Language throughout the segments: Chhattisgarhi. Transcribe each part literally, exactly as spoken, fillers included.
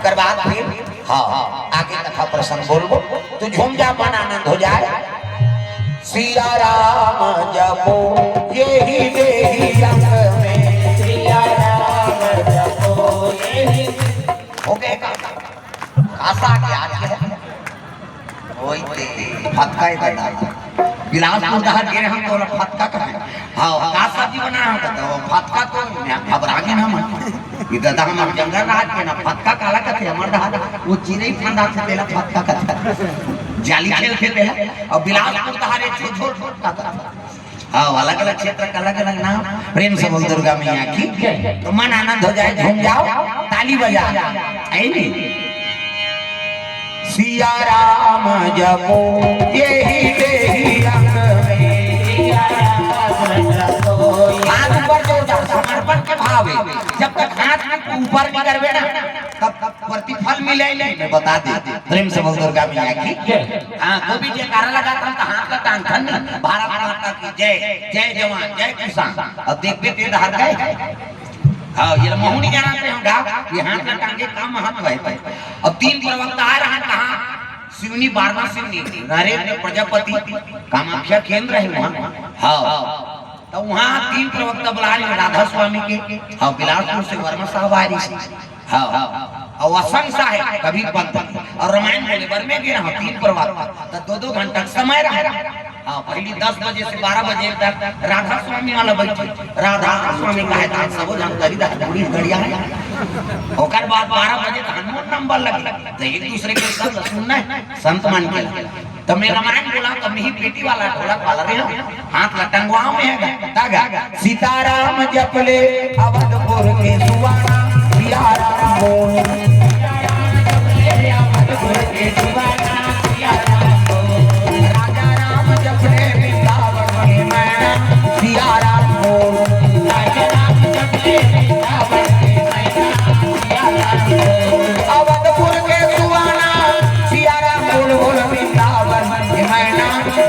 ओकर बाद फिर, हाँ, आगे कथा प्रसंग बोलबो, तो झूम जा, मन आनंद हो जाए। सिया राम जपो, एहि देहि अंग में। सिया राम जपो, एहि। हो गए का? आशा के आज के है। ओई ते फतका ही बता। बिलासपुर डहर गे हम तो फतका कहे। हाँ, का सब्जी बनाए हम तो फतका तो। अब रागी ना मन। ये दादा हमर जंगल राज के ना फतका काला कथे हमर डहर। वो चिरई फंदा से तेला फतका कथे। जाली खेल के तेला। और बिलासपुर डहर एक छोट छोट फतका। हाँ, अलग-अलग क्षेत्र का अलग-अलग नाम। प्रेम से बोल दुर्गा मैया की। तो मन आनंद हो जाए, झूम जाओ, ताली बजा। है नी? सिया राम जपो, एहि देहि अंग में। हाथ ऊपर जोर जाओ, समर्पण के भाव है। जब तक हाथ ऊपर नहीं करबे ना, तब प्रतिफल मिले नहीं, मैं बता दे। प्रेम से बोल दुर्गा मैया की। हाँ, कोई भी जयकारा लगाता हूँ तो हाथ का टांगथन नहीं। भारत माता की जय, जय जवान, जय किसान। अब देख के तेल हाथ गए। हाँ, ये महू नहीं जाना थे हम गा, ये हाथ का टांगे का महत्व है भाई। अब तीन प्रवक्ता आ रहा कहाँ? सिवनी, बारना सिवनी, नरेंद्र प्रजापति, कामाख्या केंद्र है वहाँ। हाँ, तो वहाँ तीन प्रवक्ता बुला लिए राधा स्वामी के। हाँ, बिलासपुर से वर्मा साहब आ रही। हाँ, और असंग साहेब कबीर पंत के, और रामायण बोले बर में गे रहा तीन प्रवक्ता, तो दो दो घंटा का समय रहा। हाँ, पहली दस बजे से बारह बजे तक राधा स्वामी वाला बैठे, राधा स्वामी का है, तान सबो जानकारी दा, पूरी गड़िया है। ओकर बाद बारह बजे तक हनुमान नंबर लगे, तो एक दूसरे के सब सुनना है, संत मान के। तो मैं रामायण बोला, तो मैं ही पेटी वाला, ढोलक वाला रे हो। हाथ ला टंगवाओ में है, तागा। सीताराम जप ले अवधपुर के सुवाना, सिया राम बोल। राजा राम जप ले वृंदावन के मैना, सिया राम बोल। अवधपुर के सुवाना, सिया राम बोल बोल वृंदावन के मैना,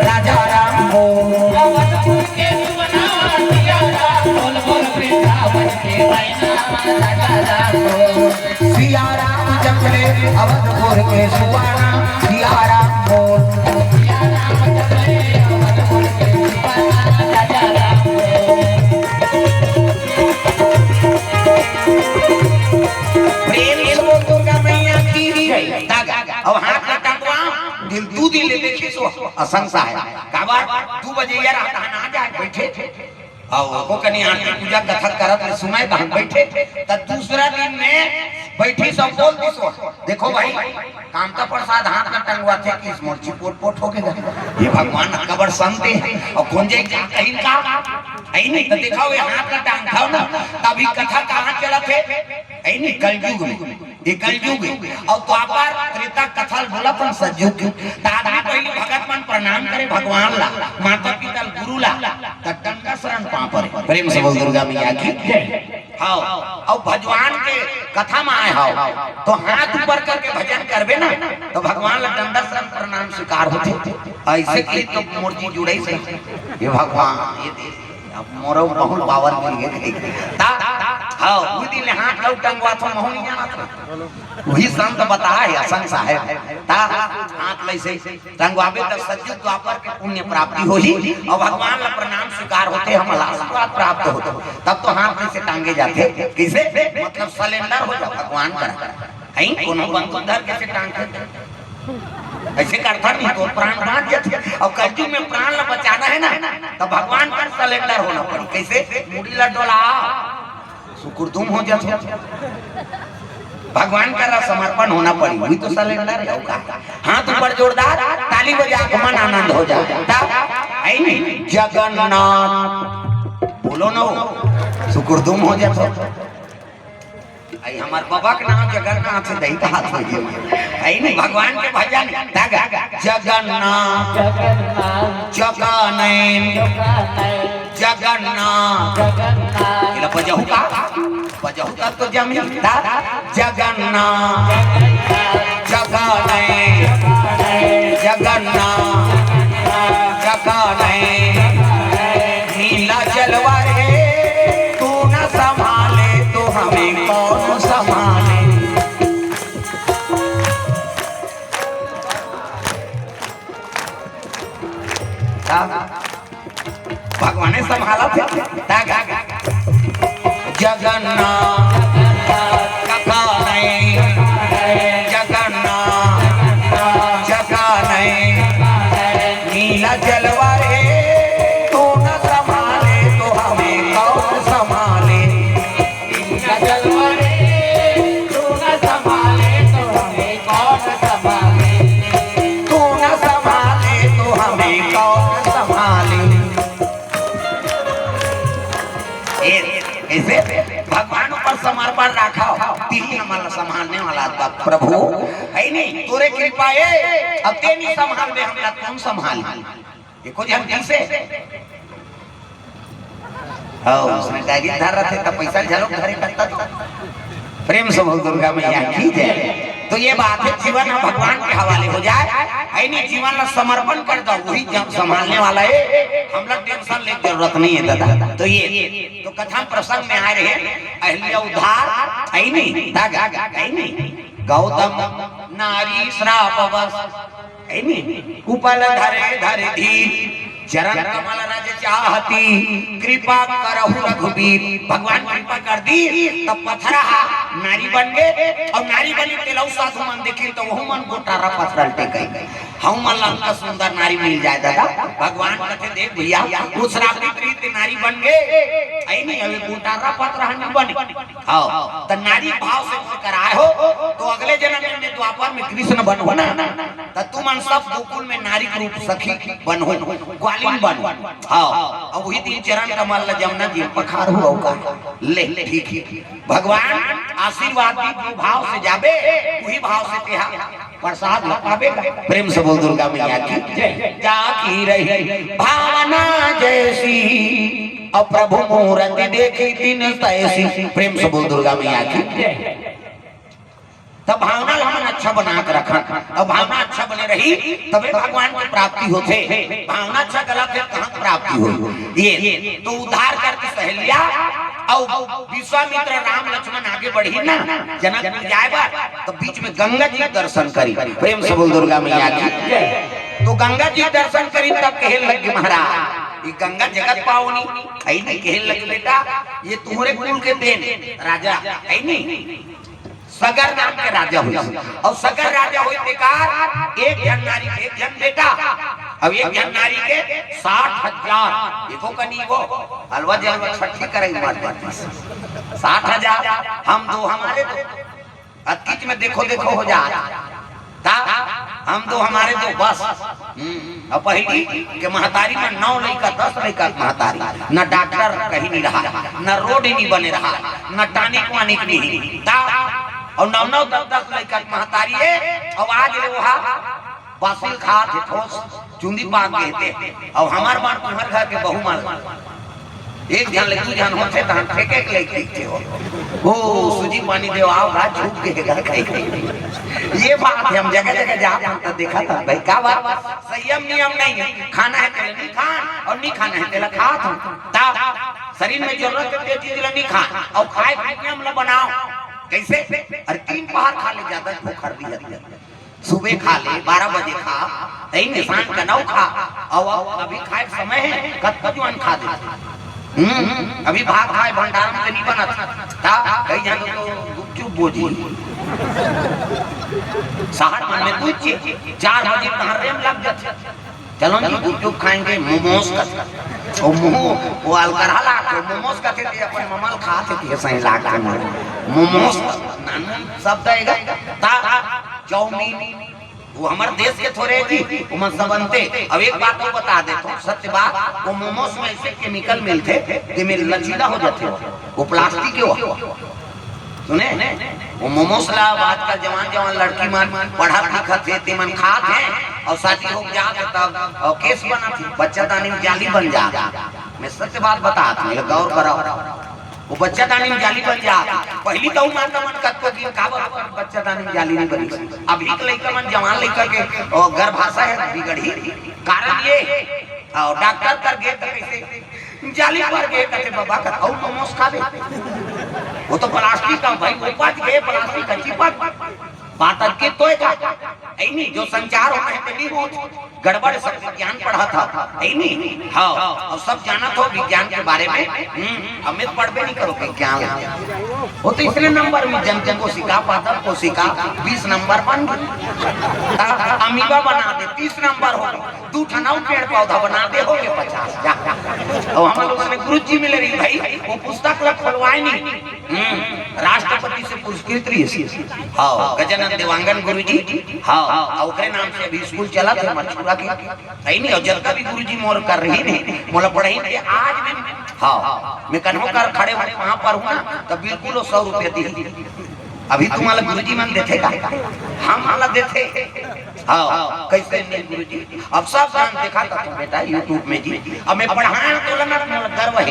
राजा राम बोल। अवधपुर के सुवाना, सिया राम बोल बोल वृंदावन के मैना, राजा राम बोल। सिया राम जप ले अवधपुर के सुवाना, सिया राम बोल। सिया राम जप ले अवधपुर के सुवाना, राजा राम बोल। प्रेम से बोल दुर्गा मैया की जय। तागा, अब हाथ ला टंगवा, दिन दू दिन ले देखी सो असंग साहेब। काबर दू बजे ये रहता है ना, आ जाए बैठे। अउ ओको कनी आरती पूजा कथा करत ले सुनय तहन बइठे, त दूसरा दिन में बइठी सब बोल दिस, "देखो भाई, कामता प्रसाद हाथ ल टंगवाथे कि मोर जी पोट पोट होगे गा। ये भगवान अब्बड़ संत हे, अउ कोन जई का कहिन का?" अइ नहीं त देखो, ये हाथ ल टांगथव ना, तभी कथा कहाँ चलत हे? अइ नहीं, कलयुग में। ये कलयुग हे। अउ द्वापर, त्रेता, कथा ल बोलत हन सतयुग के। त आदमी पहिली भगत मन प्रणाम करे भगवान ला, माता पिता ल, गुरु ला, त डंडा शरण पाँव परे। प्रेम से बोल दुर्गा मैया की। हव, अउ भगवान के कथा म आए हव, त हाथ ऊपर करके भजन करबे ना, त भगवान ला डंडा शरण प्रणाम स्वीकार होथे। अइसे के तो मोर जी जुड़े से, हे भगवान, ये दे। अब मोरो बहुत पावर मिल गए। ता, हाँ, उही दिन ले हाथ लौ टंगवाथों, महू नहीं जानत रहे। उही संत बताए, असंग साहेब। ता, हाथ लइसे टंगवाबे त सतयुग द्वापर के पुण्य प्राप्ति होही अउ भगवान ला प्रणाम स्वीकार होथे, हमला आशीर्वाद प्राप्त होथे। तब तो हाथ लइसे टांगे जाथे। कइसे? मतलब surrender हो जा भगवान करा। हैं? कोनो बंदूक धर कइसे टांगथे? अइसे करथन नहीं तो प्राण बाँच जाथे। अउ कलयुग में प्राण ला बचाना हे ना, त भगवान कर surrender होना पड़ी। कइसे? मुड़ी ला डोला, सुकुरदुम हो जाथे। भगवान कर समर्पण होना पड़ी, उही तो surrender हे, अउ का? हाथ ऊपर जोरदार, ताली बजा के मन आनंद हो जाए। तब, अइ नहीं, जगन्नाथ, बोलो ना हो, सुकुरदुम हो जाथे। अइ हमर बबा के नाम जगन्नाथ हे, दही त हाथ हो गए। अइ नहीं, भगवान के भजन, तग, जगन्नाथ, जगन्नाथ, जगनैन, जगनैन, जगन्नाथ, जगन्नाथ। इला बजहू का? बजहू का तो जमी, ता? जगन्नाथ, जगनैन, जगन्नाथ, जगनैन। नीला जलवा रे, तू न संभाले, तो हमें कौन संभाले? राखव, तिही हमन ला संभालने वाला बा प्रभु, है नी? तोरे कृपा ए, अब ते नी संभालबे, हमला कोन संभाली? एको झन कइसे? हव, उसने डायरी धर रथे त पैसा झलक धरे करता तो। प्रेम से बोल दुर्गा मैया की जय। तो ये बात है, जीवन ह भगवान के हवाले हो जाए, है नी? जीवन ला समर्पण कर दो, वही जब संभालने वाला है, हमला टेंशन ले जरूरत नहीं है दादा। तो ये तो कथा प्रसंग में आए रहे, अहिल्या उद्धार, है नी? दादा, है नी? गौतम नारी श्राप बस, है नी? कुपल धरे धर धीर, चरण कमल रज चाहती, कृपा करहु रघुबीर। भगवान कृपा कर दी, तब पथरा हा नारी बन गे, अउ नारी बनी तेलऊ साधु मन देखिन, त वहू मन गोटारा पथरा ल टेकई। हऊ मन ला अतका सुंदर नारी मिल जाए दादा। भगवान कथे, देख भैया, वो श्रापित रीत नारी बन गे, है नी? अभी गोटारा पथरा ह नी बने। हव, त नारी भाव से मोर कराए हो, तो अगले जन्म में द्वापर में कृष्ण बनहू ना, त तुमन सब गोकुल में नारी के रूप सखी बनहू, ग्वालिन बनहू। हव, अब वही दिन चरण कमल ल जमुना जी पखारहू अउ का। ले, ठीक है। भगवान आशीर्वाद दी, जो भाव से जाबे, वही भाव से तेहा प्रसाद ल पाबे गा। प्रेम से बोल दुर्गा मैया की जय। जाकी रही भावना जैसी, अब प्रभु मूरति देखी तिन तैसी। प्रेम से बोल दुर्गा मैया की जय। तब भावना ल हमन अच्छा बना के रखन, अउ भावना अच्छा बने रही, तबे भगवान के प्राप्ति होथे। भावना अच्छा गलत हे, कहाँ के प्राप्ति होही? ये तो उद्धार करके सहेल्या अउ विश्वामित्र, राम लक्ष्मण आगे बढ़ी ना जनकपुर जाए बर, तो बीच में गंगा जी के दर्शन करी। प्रेम से बोल दुर्गा मैया की। तो गंगा जी के दर्शन करी, तब कहे लगे महाराज, ये गंगा जगत पावनी, है नी? कहे लगे बेटा, ये तुम्हरे कुल के देन राजा, है नी? सगर नाम के राजा होइस, अउ सगर राजा होइस तेकर एक झन नारी के एक झन बेटा, अउ एक झन नारी के साठ हजार, एको कनी वो हलवा जलवा छट्ठी करई मार देतिस। साठ हजार, हम दो हमारे दो, अतकिच में देखो देखो हो जात। ता हम दो हमारे दो बस। हम्म, अउ पहिली के महतारी में नौ लइका, दस लइका के महतारी, न डॉक्टर कहीं नहीं रहा, न रोड ही नहीं बने रहा, न टॉनिक वानिक नहीं। ता अउ नौ नौ दस दस लइका के महतारी हे, अउ आज ले वहा बासिल खात हे, ठोस चुंदी पाक के हे। अउ हमार मन तुम्हर घर के बहू मन एक झन ले दू झन होथे, तहन फेंके के लइक दिखथे हो। ओ, सूजी पानी देव, आओ गा, छूट के गा, खाई, खाई। ये बात हे, हम जगह जगह जात हन त देखत हन भाई, का बात? संयम नियम नहीं हे, खाना हे तेला नहीं खान, अउ नहीं खाना हे तेला खात हन। ता शरीर में जरूरत हे ते चीज ला नहीं खान, अउ खाए के नियम ला बनाओ। कैसे? अरे तीन पहर खा ले, ज्यादा भूख हर दी जाती है। सुबह खा ले, बारह बजे खा, तई निशान कनऊ खा, अउ, अउ अभी खाए के समय हे, कतको जुआन खा दे। हम्म, अभी भात खाए भंडार में नहीं बनत, ता कई जानो तो गुपचुप बोजी। शहर मन में कुछ चार बजे तहां रेम लग जाथे। चलो जी, गुपचुप खाएंगे, मोमोज का, वो मुंह, वो अलकरहा ला, वो मोमोज का थे, अपन ममल खा थे, सही लाग के मोमोज का नाम शब्द आएगा, ता चाउमीन, वो हमर देश के थोरे जी, ओमन सब बनथे। अब एक बात अउ बता देथंव, सत्य बात, वो मोमोज में ऐसे केमिकल मिलथे, जेमे लचीला हो जाथे, वो प्लास्टिक के वो। सुने? वो मोमोज ला अब आजकल जवान जवान लड़की मन पढ़त लिखत हे, तेमन खात हे, अउ शादी हो जात हे तब, अउ केस बनत हे, बच्चादानी में जाली बन जात हे। मैं सत्य बात बतात हंव, गौर करव। वो बच्चादानी में जाली बन जात। पहिली तो माता मन कतको दिन काबर ओकर बच्चादानी में जाली नहीं बनी। अभी के लइका मन, जवान लइका के, ओ, गर्भाशय हे बिगड़ही। कारण ये, अउ डॉक्टर कर गे त कइसे जाली पर गे कथे बाबा का, अउ मोमोज खाबे। वो तो प्लास्टिक का भाई, उपज गे प्लास्टिक का चिपक। बात अटके तो का? ऐ नहीं, जो संचार होना हे, तो नहीं हो। गड़बड़ सब विज्ञान पढ़त हव, है नी? हाँ, अउ सब जानत हव विज्ञान के बारे में। हम्म, हमें पढ़बे नहीं करो विज्ञान। वो तो इसने नंबर में जन जन कोशिका, पादप कोशिका, बीस नंबर बन गई। ता-, अमीबा बना दे, तीस नंबर हो गई। दू ठन अउ पेड़ पौधा बना दे, हो गए पचास। जा। अउ हम लोग ने गुरु जी मिले रही भाई, वो पुस्तक ला खोलवाए नहीं। हम्म, राष्ट्रपति से पुरस्कृत रही है। हाँ, गजानन देवांगन गुरु जी। हाँ, हाँ, ओकरे नाम से अभी स्कूल चलत हे मछुरा के। सही नहीं, और जतका भी गुरुजी मोर कर रही नहीं, मोला पढ़ाई के आज भी। हाँ, मैं कन्हो कर खड़े हुए वहां पर हूँ ना, तब बिल्कुल वो सौ रुपया दी। अभी तुम्हारा गुरुजी मन देथे का? हम वाला देथे। हाँ, कैसे नहीं गुरुजी? अब सब काम देखा था तुम बेटा YouTube में जी। अब मैं पढ़ाया तो लगा तुम्हारा गर्व है।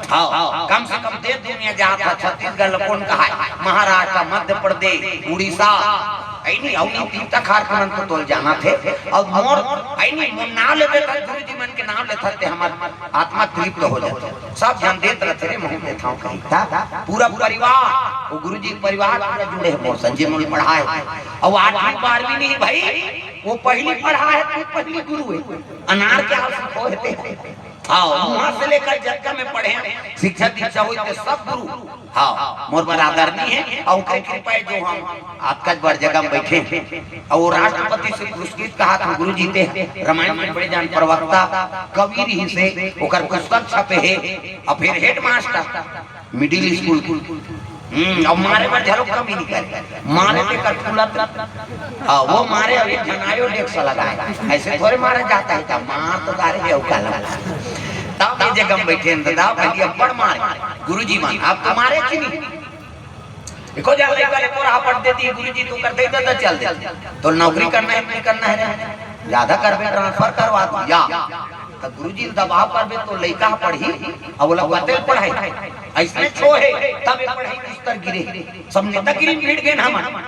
हाँ, कम से कम देश दुनिया जहाँ था, छत्तीसगढ़ ला कौन कहा है, महाराष्ट्र, मध्य प्रदेश, उड़ीसा, ऐ नहीं, अउ नहीं तीन तक हार करन तो तोल जाना थे। और मोर, ऐ नहीं, मोर नाम लेते था, गुरुजी मन के नाम लेते थे, हमार आत्मा तृप्त हो जाता। सब झन देत रथे रे, महूं देथंव कहिथे। पूरा परिवार, वो गुरुजी के परिवार पूरा जुड़े हे मोर संग, जे मोला पढ़ाए। अउ आठवीं बारहवीं नहीं भाई, वो पहली पढ़ा है, तू पहली गुरु है। अनार के आल सीखो हे ते। हाँ, वहां से लेकर जतका मैं पढ़े, शिक्षा दीक्षा हुई ते सब गुरु। हाँ, मोर बर आदरणीय हे, अउ उनके कृपा हे जो हम आज कस बड़ जगह में बैठे हैं। अउ वो राष्ट्रपति से पुरस्कृत कहा था गुरुजी ते, रामायण के बड़े जान प्रवक्ता, कवि रहिस हे, ओकर पुस्तक छपे हे, अउ फिर हेडमास्टर, मिडिल स्कूल। हम्म, अउ मारे बर घलो कमी नहीं करे, मारे ते कटकुलत। हाँ, वो मारे अभी जनायो डेस्क लगाए, ऐसे थोड़े मारा जाता है, तब मार तो डारे हे, अउ काला। तब ये जगह में बैठे हैं, दादा, भाई, अब्बड़ मारे, गुरुजी मन, आप तो मारे कि नहीं? देखो, जा लइका ले तोर हापट देती, गुरुजी, तू कर दे, दादा, चल दे। तो नौकरी करना है, नहीं करना है रे? ज्यादा करबे, ट्रांसफर करवा दू, या। तो गुरुजी दबाव करबे, तो लइका पढ़ी, अब बोला, बते पढ़ाई। ऐसने छो है, तब ये पढ़ाई बिस्तर गिरे। सब नेतागिरी में भिड़ गए ना हम।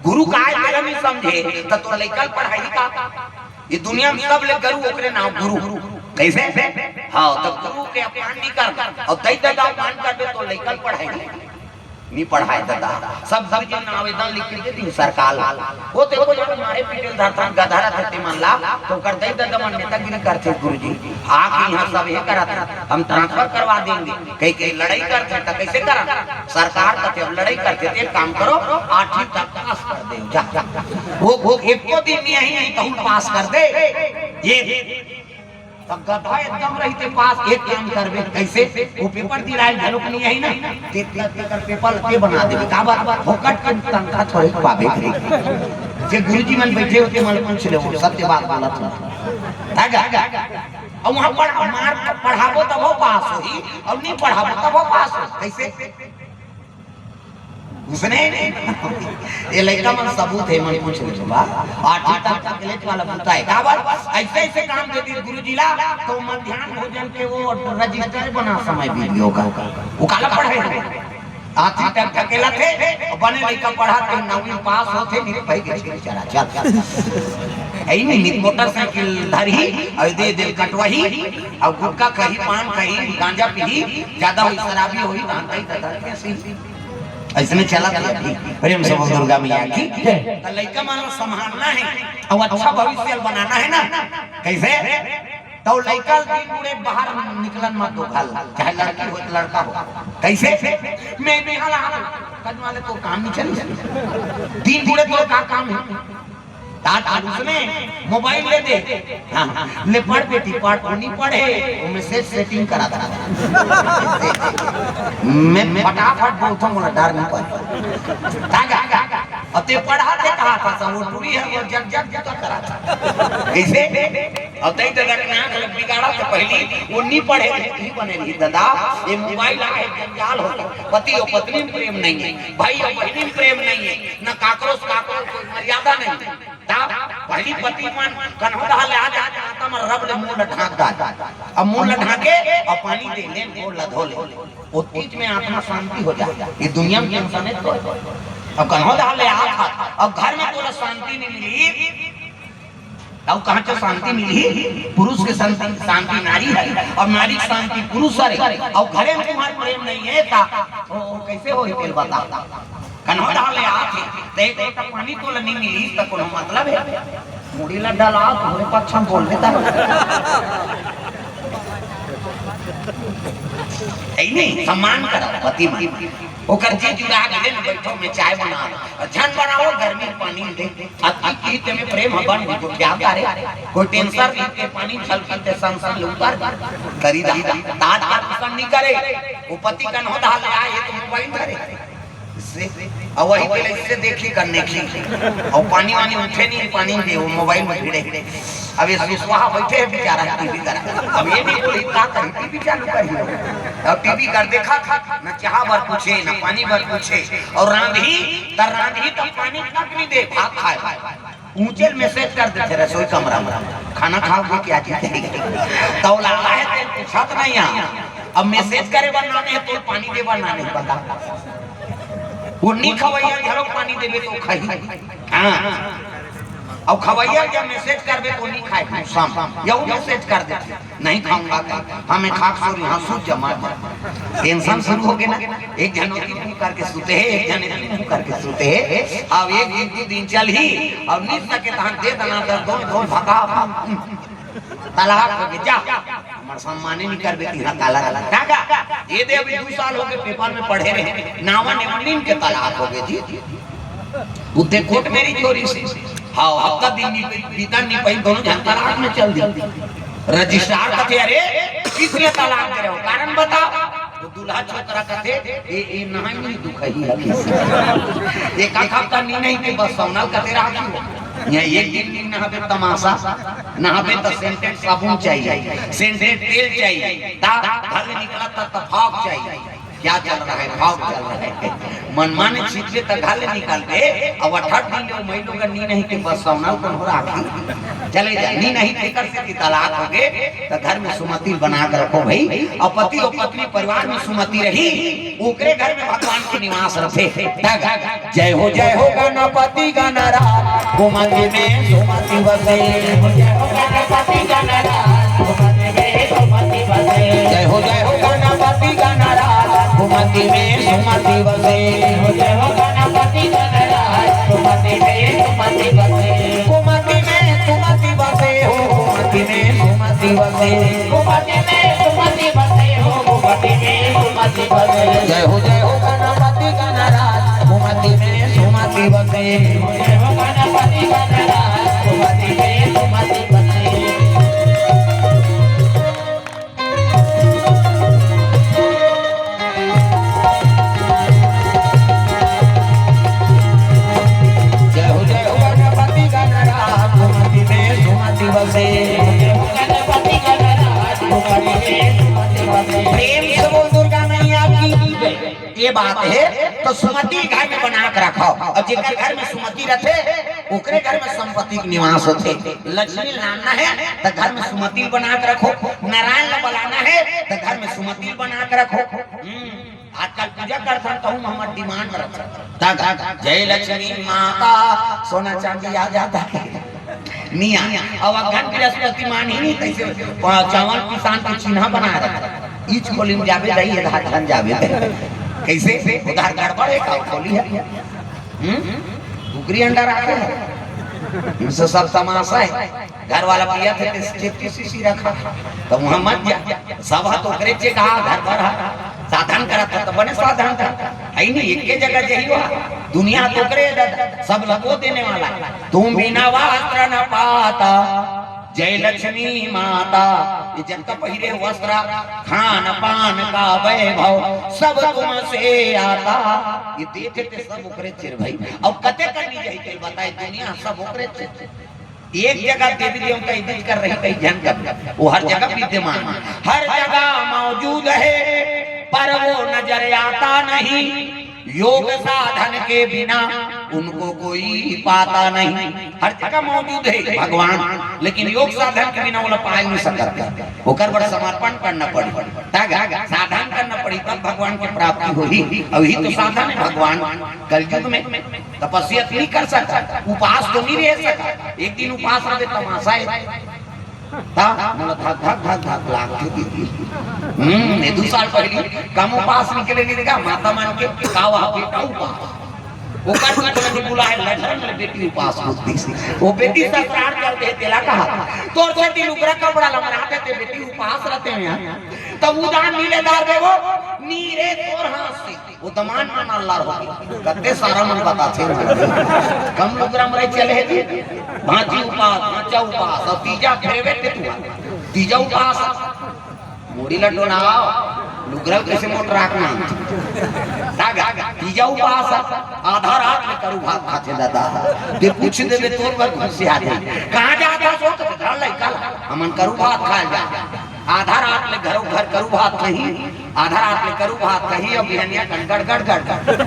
गुरु का आज तेरा नहीं समझे, तो तोर लइका पढ़ाई का? ये दुनिया में सब ले गुरु, ओकरे नाम गुरु। कैसे? हाँ, तो गुरु के अपमान नहीं कर, और दई दादा अपमान करबे, तो लइका पढ़ाई नहीं पढ़ाए दादा। सब गुरुजी मन आवेदन लिख के दे दी सरकार ला। वो देखो, जब मारे पीटे ल धरथन गधा रथे ते मन ला, तो ओकर दई ददा मन नेतागिरी करथे गुरुजी। आके यहाँ सब ये करत हे, हम ट्रांसफर करवा देंगे। कहीं कहीं लड़ाई करथे, त कैसे करन? सरकार कथे, अब लड़ाई करथे, ते एक काम करो, आठवीं तक पास कर दे, जा, जा। वो, वो एको दिन नहीं आई, तहूँ पास कर दे। ये तब गधा एकदम रहिते पास, एक काम करबे, कैसे? वो पेपर दिलाए घलोक नहीं आई ना, ते, ते, तेकर पेपर ते बना देबे। का बात? फोकट के तनखा थोड़े पाबे करे। जे गुरुजी मन बैठे होते, मन पूछ ले, वो सत्य बात बोला था। है गा? और वहाँ पढ़, मार, पढ़ाबो तब वो पास होही, और नहीं पढ़ाबो तब वो पास हो। कैसे? उसने ये लइका मन सबूत हे, मन पूछ ले बा। आठवीं तक का कॉलेज वाला पूछता है, का बात? ऐसे ऐसे काम दे दिए गुरुजी ला, तो मध्यान्ह भोजन के वो रजिस्टर बना समय बीत गयो का। वो काला पढ़े? आठवीं तक ढकेला थे, बने लइका पढ़ा थे, नौवीं पास होते, मेरे भाई के चला चल। यही नहीं, मोटरसाइकिल धरी, और दे दे कटवाही, और गुटखा कही, पान कही, गांजा पी, ज्यादा हुई शराबी हुई, भांग कही, तो धर के सी। ऐसने चलत हे अभी। प्रेम से बोल दुर्गा मैया की। त लइका मन ला संभालना हे, अउ अच्छा भविष्य बनाना हे ना। कैसे? त लइका दिन बुड़े बाहर निकलन मत दो घर ला, चाहे लड़की हो त लड़का हो। कैसे? मैं निकल आ रहा, कल वाले तो काम नहीं चली। दिन बुड़े तो का काम हे? तात उसने मोबाइल ले दे। हाँ, ले पढ़ बेटी, पढ़। वो नहीं पढ़े, वो मैसेज सेटिंग करा था। मैं फटाफट बोलता हूँ, मोला डर नहीं पड़े। तागा, और ते पढ़ा ते कहा था, सब वो टूरी है, वो जग जग जग करा था। कैसे? और तई दादा के नाक लग बिगाड़ा तो पहली वो नहीं पढ़े, नहीं बने रही दादा। ये मोबाइल आ है, जंजाल हो। पति और पत्नी में प्रेम नहीं है, भाई और बहनी में प्रेम नहीं है, न काकरो से काकरो कोई मर्यादा नहीं है। तब पहली पति मन कन्हो दहा ले आ जात, आता मन रब ले मुंह ल ढांक डाल। अब मुंह ल ढांके और पानी दे ले, गोड़ ल धो ले। वो चीज में आत्मा शांति हो जाए। ये दुनिया में टेंशन है तो। अब कन्हो दहा ले आ था, अब घर में तोला शांति नहीं मिली, तब कहाँ से शांति मिली? पुरुष के शांति, शांति नारी है, और नारी की शांति पुरुष है। और घरे में तुम्हारे प्रेम नहीं है, ता, तो कैसे हो तेल बता? कन्हो डाले आथे, ते एक लोटा पानी तोला नहीं मिली, त कोनो मतलब है? मुड़ी ला डाला, तुम्हारे पक्ष में बोल देता है। यही नहीं, सम्मान करो पति मन। ओकर जी जुड़ा गेले न, बैठो में चाय बना, झन बनाओ, गर्मी पानी दे। अति प्रीत में प्रेम हवन भी गोठिया करे। कोई टेंशन नहीं के पानी छलकी ते संग संग उतर करी दा। ताज का नुकसान नहीं करे। वो पति कन्हो दहा ले आए, ये तो मोबाइल धरे। इससे अउ वही तेला इससे देखी करने की। अउ पानी वानी उठे नहीं, पानी दे, वो मोबाइल में भिड़े। अब ये सुसवाहा बैठे हैं बेचारा टीवी करा। अब ये नहीं बोली का करी, टीवी चालू करी। अब टीवी कर देखा था, न चाह बर पूछे, न पानी बर पूछे। अउ रांधही, त रांधही त पानी तक नहीं दे, भात खाए। ऊंचे मैसेज कर देथे रसोई कमरा में, "खाना खाओगे क्या जी?" तौ लाला है, तेल पूछत नहीं यहाँ। अब मैसेज करे बर नाने है, तो पानी दे बर नाने है, बता। वो नी खवैया घलो पानी देबे तो खाही। हाँ। अब खवैया जब मैसेज करबे तो नी खाए, गुस्सा में। या वो मैसेज कर देथे, "नहीं खाऊंगा क्या? हाँ, मैं खा के सो रही, हाँ, सूत जा, मर जा।" टेंशन शुरू हो गए ना। एक झन ओती मुंह करके सुते है, एक झन एती मुंह करके सुते है। अब एक दिन, दू दिन चलही, अब नी सके तहां दे दना दर दोन, दोन भगा, तलाक हो गए, जा। हमर सम्माने नी करबे, तिहा काला, काला। का, का? ये दे अभी दू साल हो गए, पेपर में पढ़े रहे, नावा ने नीम के तलाक हो गए जी। उत्ते कोर्ट में नी जोरी से। हाँ, हफ्ता दिन नी बीता नी पाई, दोनों झन तलाक में चल दी। रजिस्ट्रार कथे, "अरे, किसने तलाक करे हो? कारण बताओ।" तो दूल्हा छोकरा कथे, "ए, ए, नहाई नहीं दुखही है किसी।" एक आध हफ्ता नी नहीं के बस सौनल कथे रहा क्यों? यहाँ एक दिन नी नहाबे तमाशा, नहाबे तो सेंटेड साबुन चाहिए, सेंटेड तेल चाहिए, ता घर निकला ता, ता फाग चाहिए। क्या चल रहा है? भाव चल रहा है। मनमाने छिपले त घर ले निकाल दे, अब अठारह दिन ले मई लोग नी नहीं के बस सौनल कौन हो रहा है? चले जा, नी नहीं के कर से कि तलाक हो गए, तो घर में सुमति बना के रखो भाई। और पति और पत्नी परिवार में सुमति रही, ओकरे घर में भगवान के निवास रहे। जय हो, जय हो गणपति गणराज, सुमति में सुमति बसे। जय हो गणपति गणराज, सुमति में सुमति बसे। जय हो, जय हो गणपति गणराज, सुमति में सुमति बसे। जय हो, जय हो गणपति गणराज, सुमति में सुमति बसे। सुमति में सुमति बसे हो, सुमति में सुमति बसे। सुमति में सुमति बसे हो, सुमति में सुमति बसे। जय हो, जय हो गणपति गणराज, सुमति में सुमति बसे। जय हो गणपति गणराज, सुमति में सुमति बसे। जय हो, जय हो गणपति गणराज, सुमति में सुमति बसे। जय हो गणपति गणराज, सुमति में सुमति बसे। प्रेम से बोल दुर्गा मैया की। ये बात है, तो सुमति घर में बना के रखो, और जेकर घर में सुमति रथे, ओकरे घर में संपत्ति के निवास होथे। लक्ष्मी लाना है, तो घर में सुमति बना के रखो। नारायण ला बुलाना है, तो घर में सुमति बना के रखो। हम्म, आजकल पूजा करथन, कहूँ हमर डिमांड रखो। तब जय लक्ष्मी माता, सोना चांदी आ जाता है। निया, अब अगन बृहस्पति मान ही नहीं, कैसे चावल किसान के चिन्हा बना रखा। इच खोली में जाबे दही, आधा धन जाबे दही। कैसे? उधार गड़बड़ है का? खोली है। हम्म? कुकरी अंडा रखे है। इनसे सब तमाशा है। घर वाला पिया थे, तो चेप की शीशी रखा। तो वहां मत जा। सब हाथ ओकरे चे कहा, घर पर हा। साधन करत था, तो बने साधन था। है नहीं, एक के जगह जही हुआ। दुनिया तो करे दादा, सब लगो देने वाला। तुम बिना वस्त्र न पाता, जय लक्ष्मी माता। ये जब तक पहिरे वस्त्र, खान पान का वैभव, सब तुमसे आता। ये देखे थे सब ओकरे चिर भाई। अब कते करनी चाहिए बताए, दुनिया सब ओकरे चिर। एक जगह देवी देवता इज्जत कर रही, कई जन कर, वो हर जगह विद्यमान, हर जगह मौजूद है, पर वो नजर आता नहीं। योग साधन के बिना उनको कोई पाता नहीं। हर जगह मौजूद है भगवान, लेकिन योग साधन के बिना ओला पाए नहीं सकता। ओकर बर समर्पण करना पड़ी। तब साधन करना पड़ी, तब भगवान की प्राप्ति होही। अभी तो साधन है भगवान। कलयुग में तपस्या तो नहीं कर सकता, उपास तो नहीं रह सकता। एक दिन उपास रहे तमाशा है। ता, मोला धक, धक, धक, धक लागथे दीदी। हम्म, ये दू साल पहली कम उपास निकले नहीं देखा, माता मान के का वहाँ बेटा उपास। वो कर कर बोला कि बुला है, लड़न में बेटी उपास होती सी। वो बेटी ससुराल चल दे, तेला कहा। तोर से दिन उगरा कपड़ा लमरा देते, बेटी उपास रहते हैं यहाँ। तब उदान नीलेदार दे वो, नीरे तोर हाथ से। वो दमान मन अल्लाह हो गए। कत्ते सारा मन बताथे। कम लुगरा मरे चले है जी। भांची उपास, भांचा उपास, और तीजा फेरे बेटे तू। तीजा उपास। मुड़ी लड्डू ना आओ। ग्रह कैसे मोट राख मांग। दागा, तीजा उपास, आधा रात में करू भात खाथे दादा। ते पूछ देबे तोर बर खुशी आ जाई। कहाँ जात हस? घर लइका ला। हमन करू भात खाए जा। आधा रात में घरो घर करू भात कहीं, आधा रात में करू भात कहीं, अब बिहनिया कन गड़ गड़ गड़ गड़।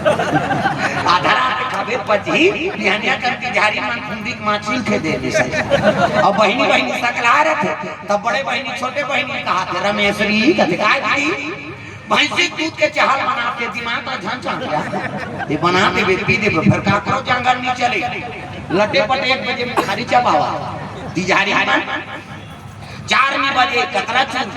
आधा रात में खाबे पची, बिहनिया कन तिजहारी मन फुंदी के माछी के दे दे से। अब बहिनी बहिनी सकला रहथे, तब बड़े बहिनी छोटे बहिनी कहाथे, "रमेश्वरी," कथे, "काय दीदी?" भैंसी दूध के चाहल बनाथे, दिमाग ला झन चाहल। ये बना देबे, पी देबे, फिर काकरो जांगर नहीं चले। लटे पटे एक बजे में खाली चबावा। तिजहारी मन चार नी बजे कतरा चूर,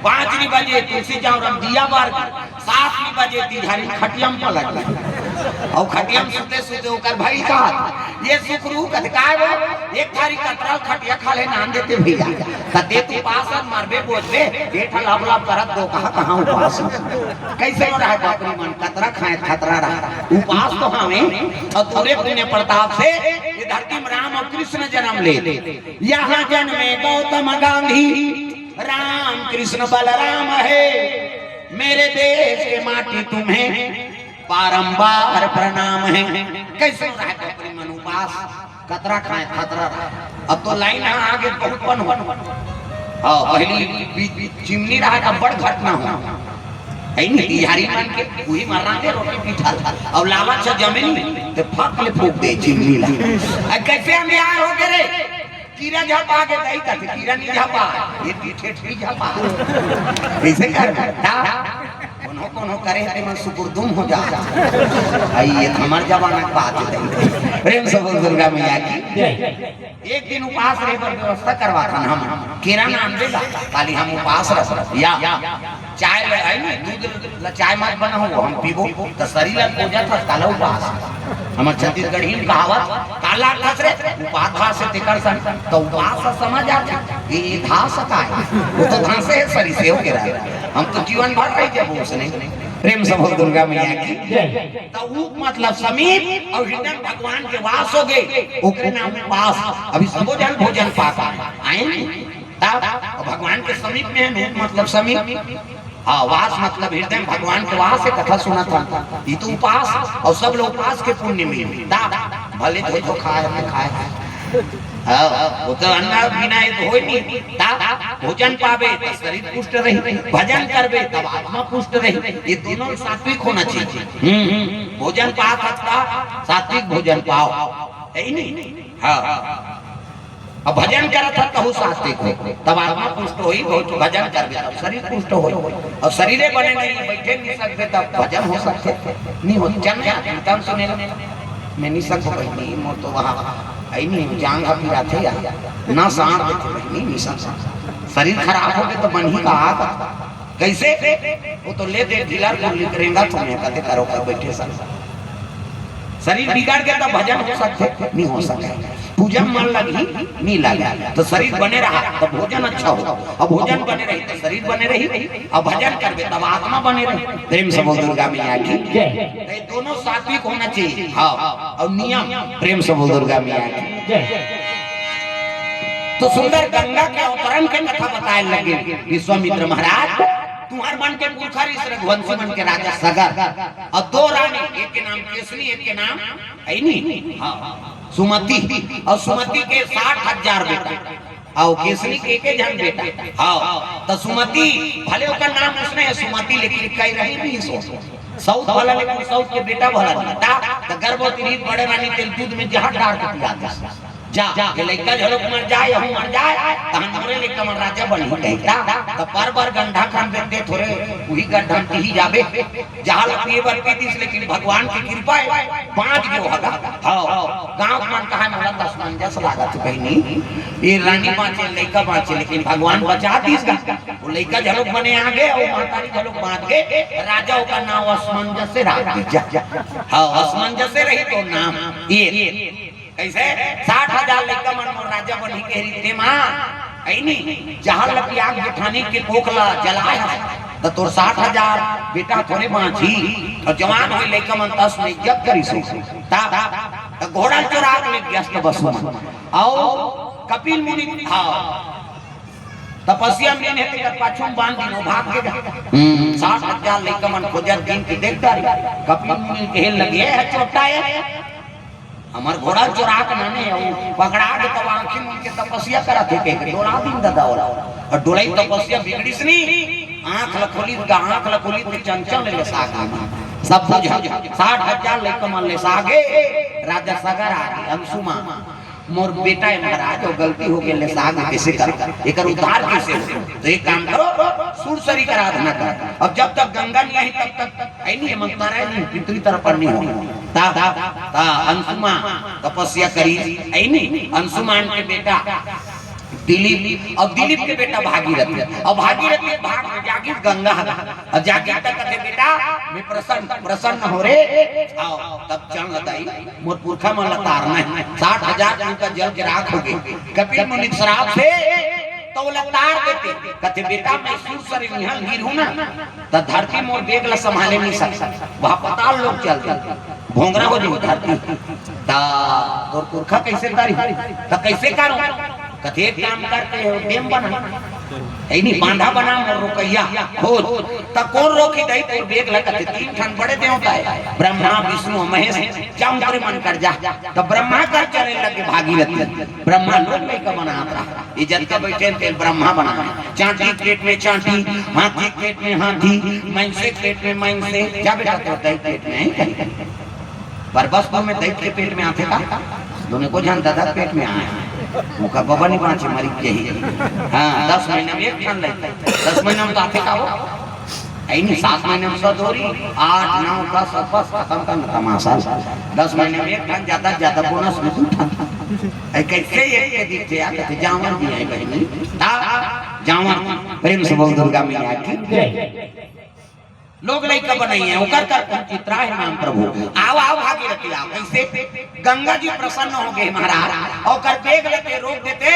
पाँच नी बजे तुलसी चौरम दिया बार, सात नी बजे तिजहारी खटियम पलट। और खटियम सुते सुते ओकर भाई कहा, "ये सुकरू," कथे, "काय वो?" "एक थारी कतरा खटिया खा ले, नान देते भैया।" कते तू पास मरबे बोझबे, बेटा लाभ लाभ करत दो, कहाँ कहाँ उपास हो। कैसे हो रहा है बापरी मन, कतरा खाए खतरा रहा। उपास तो हमें, और तोरे पुण्य प्रताप से ये धरती में राम और कृष्ण जन्म ले। यहाँ जन्मे गौतम गांधी, राम कृष्ण बलराम है, मेरे देश के माटी तुम्हें बारंबार प्रणाम है। कैसे हो रहा है बापरी मन उपास? कतरा खाए खतरा रहा। अब तो लाइन ह आगे बहुत बन हो। हाँ, पहली बी-, बी-, चिमनी रहा का बड़ घटना हो। है नहीं, तिहारी मन के वही मरना दे रोटी पीठा था। अब लालच से जमे नहीं, तो फक ले फूक दे चिमनी ला। अब कैसे अंधियार हो गए रे? कीरा झपा के दही कथे, कीरा नहीं झपा, ये पीठे ठीक झपा। कैसे कर? ता? कोनो कोनो करे हे, तेमन सुकुरदुम हो जा। आई ये हमर जमाना के बात है। प्रेम से बोल दुर्गा मैया की। एक दिन उपास रहे बर व्यवस्था करवाथन हम। केरा नाम दे ला, खाली हम उपास रह या चाय ले आई नहीं, दूध ला चाय मत बनाओ, हम पीबो। तो शरीर ला खोजत हस, काला उपास। हमर छत्तीसगढ़ी में कहावत, "काला खस रे, उपास से तेकर सन।" तो उपास से समझ आथे, ये धास का है। वो तो धांसे है, सरी से होके रहा। हम तो जीवन भर रह जाबो उसने। प्रेम से बोल दुर्गा मैया की। जय। तो ऊप मतलब समीप और हृदय में भगवान के वास हो गए, ओकरे नाम उपास। अभी सबो जन भोजन पास आए नहीं। तब भगवान के समीप में है, ऊप मतलब समीप। हाँ, वास मतलब हृदय में भगवान के वास है, कथा सुनत हन। ये तो उपास, और सब लोग उपास के पुण्य में। दा, भले धो धो खाए, न खाए। हाँ, वो तो अन्न बिना ये तो होय नहीं। दा, भोजन पाबे, तो शरीर पुष्ट रही, भजन करबे, तब आत्मा पुष्ट रही। ये दोनों सात्विक होना चाहिए। हम्म, हम्म। भोजन पात हत्ता, सात्विक भोजन पाओ। है ही नहीं? हाँ। अब भजन करत हस तहू सात्विक हो, तब आत्मा पुष्ट होई, बहुत भजन करबे तब शरीर पुष्ट होई। और शरीरे बने नहीं, बैठे नहीं सकते तब भजन हो सकते? नहीं हो। चल नहीं आते, तब सुने ला। मैं नहीं सकबो बहिनी, मोर तो वहाँ आई नहीं, जांग हा पिराथे यार, ना साड़ देते बहिनी, नहीं सकबो। शरीर खराब हो गए तो मन ही का आप कैसे? वो तो ले दे ढीला, रेंगा तो मैं कहते करो कर बैठे सब। शरीर बिगड़ गया तो भजन हो सकते? नहीं हो सकता। पूजा मन लगी, नहीं लगी, तो शरीर बने रहा, तो भोजन अच्छा हो। अब भोजन बने रही, तो शरीर बने रही। अब भजन करबे, तब आत्मा बने रही। प्रेम से बोल दुर्गा मैया की। जय। तो ये दोनों सात्विक होना चाहिए। हाँ, और नियम। प्रेम से बोल दुर्गा मैया की। जय। तो सुंदर गंगा के अवतरण के कथा बताए लगे विश्वामित्र महाराज। तुम्हार मन के पुरखा ऋषि रघुवंशी मन के राजा सगर, और दो रानी, एक के नाम केसनी, एक के नाम है नी, हाँ, सुमति। और सुमति के साठ हजार बेटा, और केसनी के एक झन बेटा। हाँ, तो सुमति, भले ओकर नाम उसने है सुमति, लेकिन कई रही नहीं सो। सौत भला, लेकिन सौत के बेटा भला नहीं। ता, तो गर्भवती रही, बड़े रानी तेल दूध में जहर डाल के पिला दे। जा, ये लइका झलोक मर जाए, यहू मर जाए, तहन मोरे लइका मन राजा बनही कही। ता, तो पर बर गंधा खान बेटे थोरे, वही गड्ढा में ही जाबे। जहां ला पिए बर पी दिस, लेकिन भगवान की कृपा है, बांच गयो हगा। हाँ, गांव मन कहा, "मोला तसमंजस लागत बहिनी, ये रानी बांचे, लइका बांचे, लेकिन भगवान बचा दिस गा।" वो लइका झलोक बने आ गए, और महतारी झलोक बांच गए, राजा ओकर नाम असमंजस से रख दिस। हाँ, असमंजस से रही तो नाम ये। कैसे? साठ हजार लइका मन मोर राजा बनही के रीते मा, ऐनी जहां लगी आग जेठानी के कोख ला जलाए हस, त तोर साठ हजार बेटा थोरे बांची, और जवान होई लइका मन तस में इज्जत करी सो। ता, त घोड़ा चोरा के ले गयस त बसु मन। आओ, कपिल मुनि, हाँ। तपस्या में हे, तेकर पाछू में बांध दिन, वो भाग गे। हम्म, साठ हजार लइका मन खोजत दिन के देख डारे। कपिल मुनि कहे लगे, "ए, चोट्टा ए, हमर घोड़ा चोरा के लाने हे, वो पकड़ा के तब आंखी मुन के तपस्या करत हे," कह के डोला दिन ददा ओला। अउ डोलई तपस्या बिगड़िस नी, आंख ल खोलिस गा, आंख ल खोलिस त चंचल ले साग। सब बुझ, साठ हजार लइका मन ले सागे, राजा सगर आ गे, अंशुमान। मोर बेटा हे महाराज, वो गलती हो गे, ले साग कइसे कर, एकर उद्धार कइसे हो? तो एक काम करो, सूरसरी कर आराधना कर। अब जब तक गंगा नहीं आई तब तक, आई नहीं, मंत्र आई नहीं, पितरी तरफ पर नहीं हो। ता, ता अंशुमान तपस्या करी, आई नहीं, अंशुमान के बेटा दिलीप, अउ दिलीप के बेटा भागीरथी, अउ भागीरथी भाग में जागिस गंगा हर। अउ जागिस त कथे, "बेटा, मैं प्रसन्न, प्रसन्न हो रे।" अउ तब चल बताई, मोर पुरखा मन ला तारना हे। साठ हजार दिन का जल के राख हो गे। कपिल मुनि के श्राप से त ओला तार देते। कथे, "बेटा, मैं सूरसरी इहां गिरहूं ना, त धरती मोर बेग ला संभाले नहीं सकय। वहां पताल लोक चल दे, भोंगरा हो जाही धरती। त तोर पुरखा कइसे तारही? त कइसे करूं?" कथे, "एक काम करते हो, डेम बना, ए नहीं, बांधा बना, मोर रोकइया खोज।" त कोन रोकही दई तोर बेग ला? कथे, "तीन ठन बड़े देवता हे, ब्रह्मा, विष्णु अउ महेश, जा उंकरे मन कर जा।" त ब्रह्मा कर चले लगे भागीरथी। ब्रह्मा लोग लइका बनात रहा, ये जतका बइठे हे तेला ब्रह्मा बना हे। चांटी के पेट में चांटी, हाथी के पेट में हाथी, मइनसे के पेट में मइनसे। जा बेटा, तोर दई के पेट में हे कहीं? परबसपुर में दई के पेट में आथे का? दूनों को झन ददा के पेट में आय हे। ओकर बबा नहीं बांचे, मरी जाही। हां, दस महीना में एक ठन लइका। दस महीना में तो आथे का वो? ए नहीं, सात महीना में सदोरी, आठ, नौ, दस, बस खतम कर ना तमाशा। दस महीना में एक ठन, ज्यादा से ज्यादा बोनस में दू ठन। ए, कइसे एक के दिखथे यार? कथे, "जांवर भी हे बहिनी।" ता जांवर, प्रेम से बोल दुर्गा मैया की जय। लोग लइका बनइया, ओकर कर पहुंची, त्राहि मांग प्रभु। आव, आव भागीरथी आव। कइसे? गंगा जी प्रसन्न हो गे महाराज, अउ ओकर बेग ल तैं रोक देते,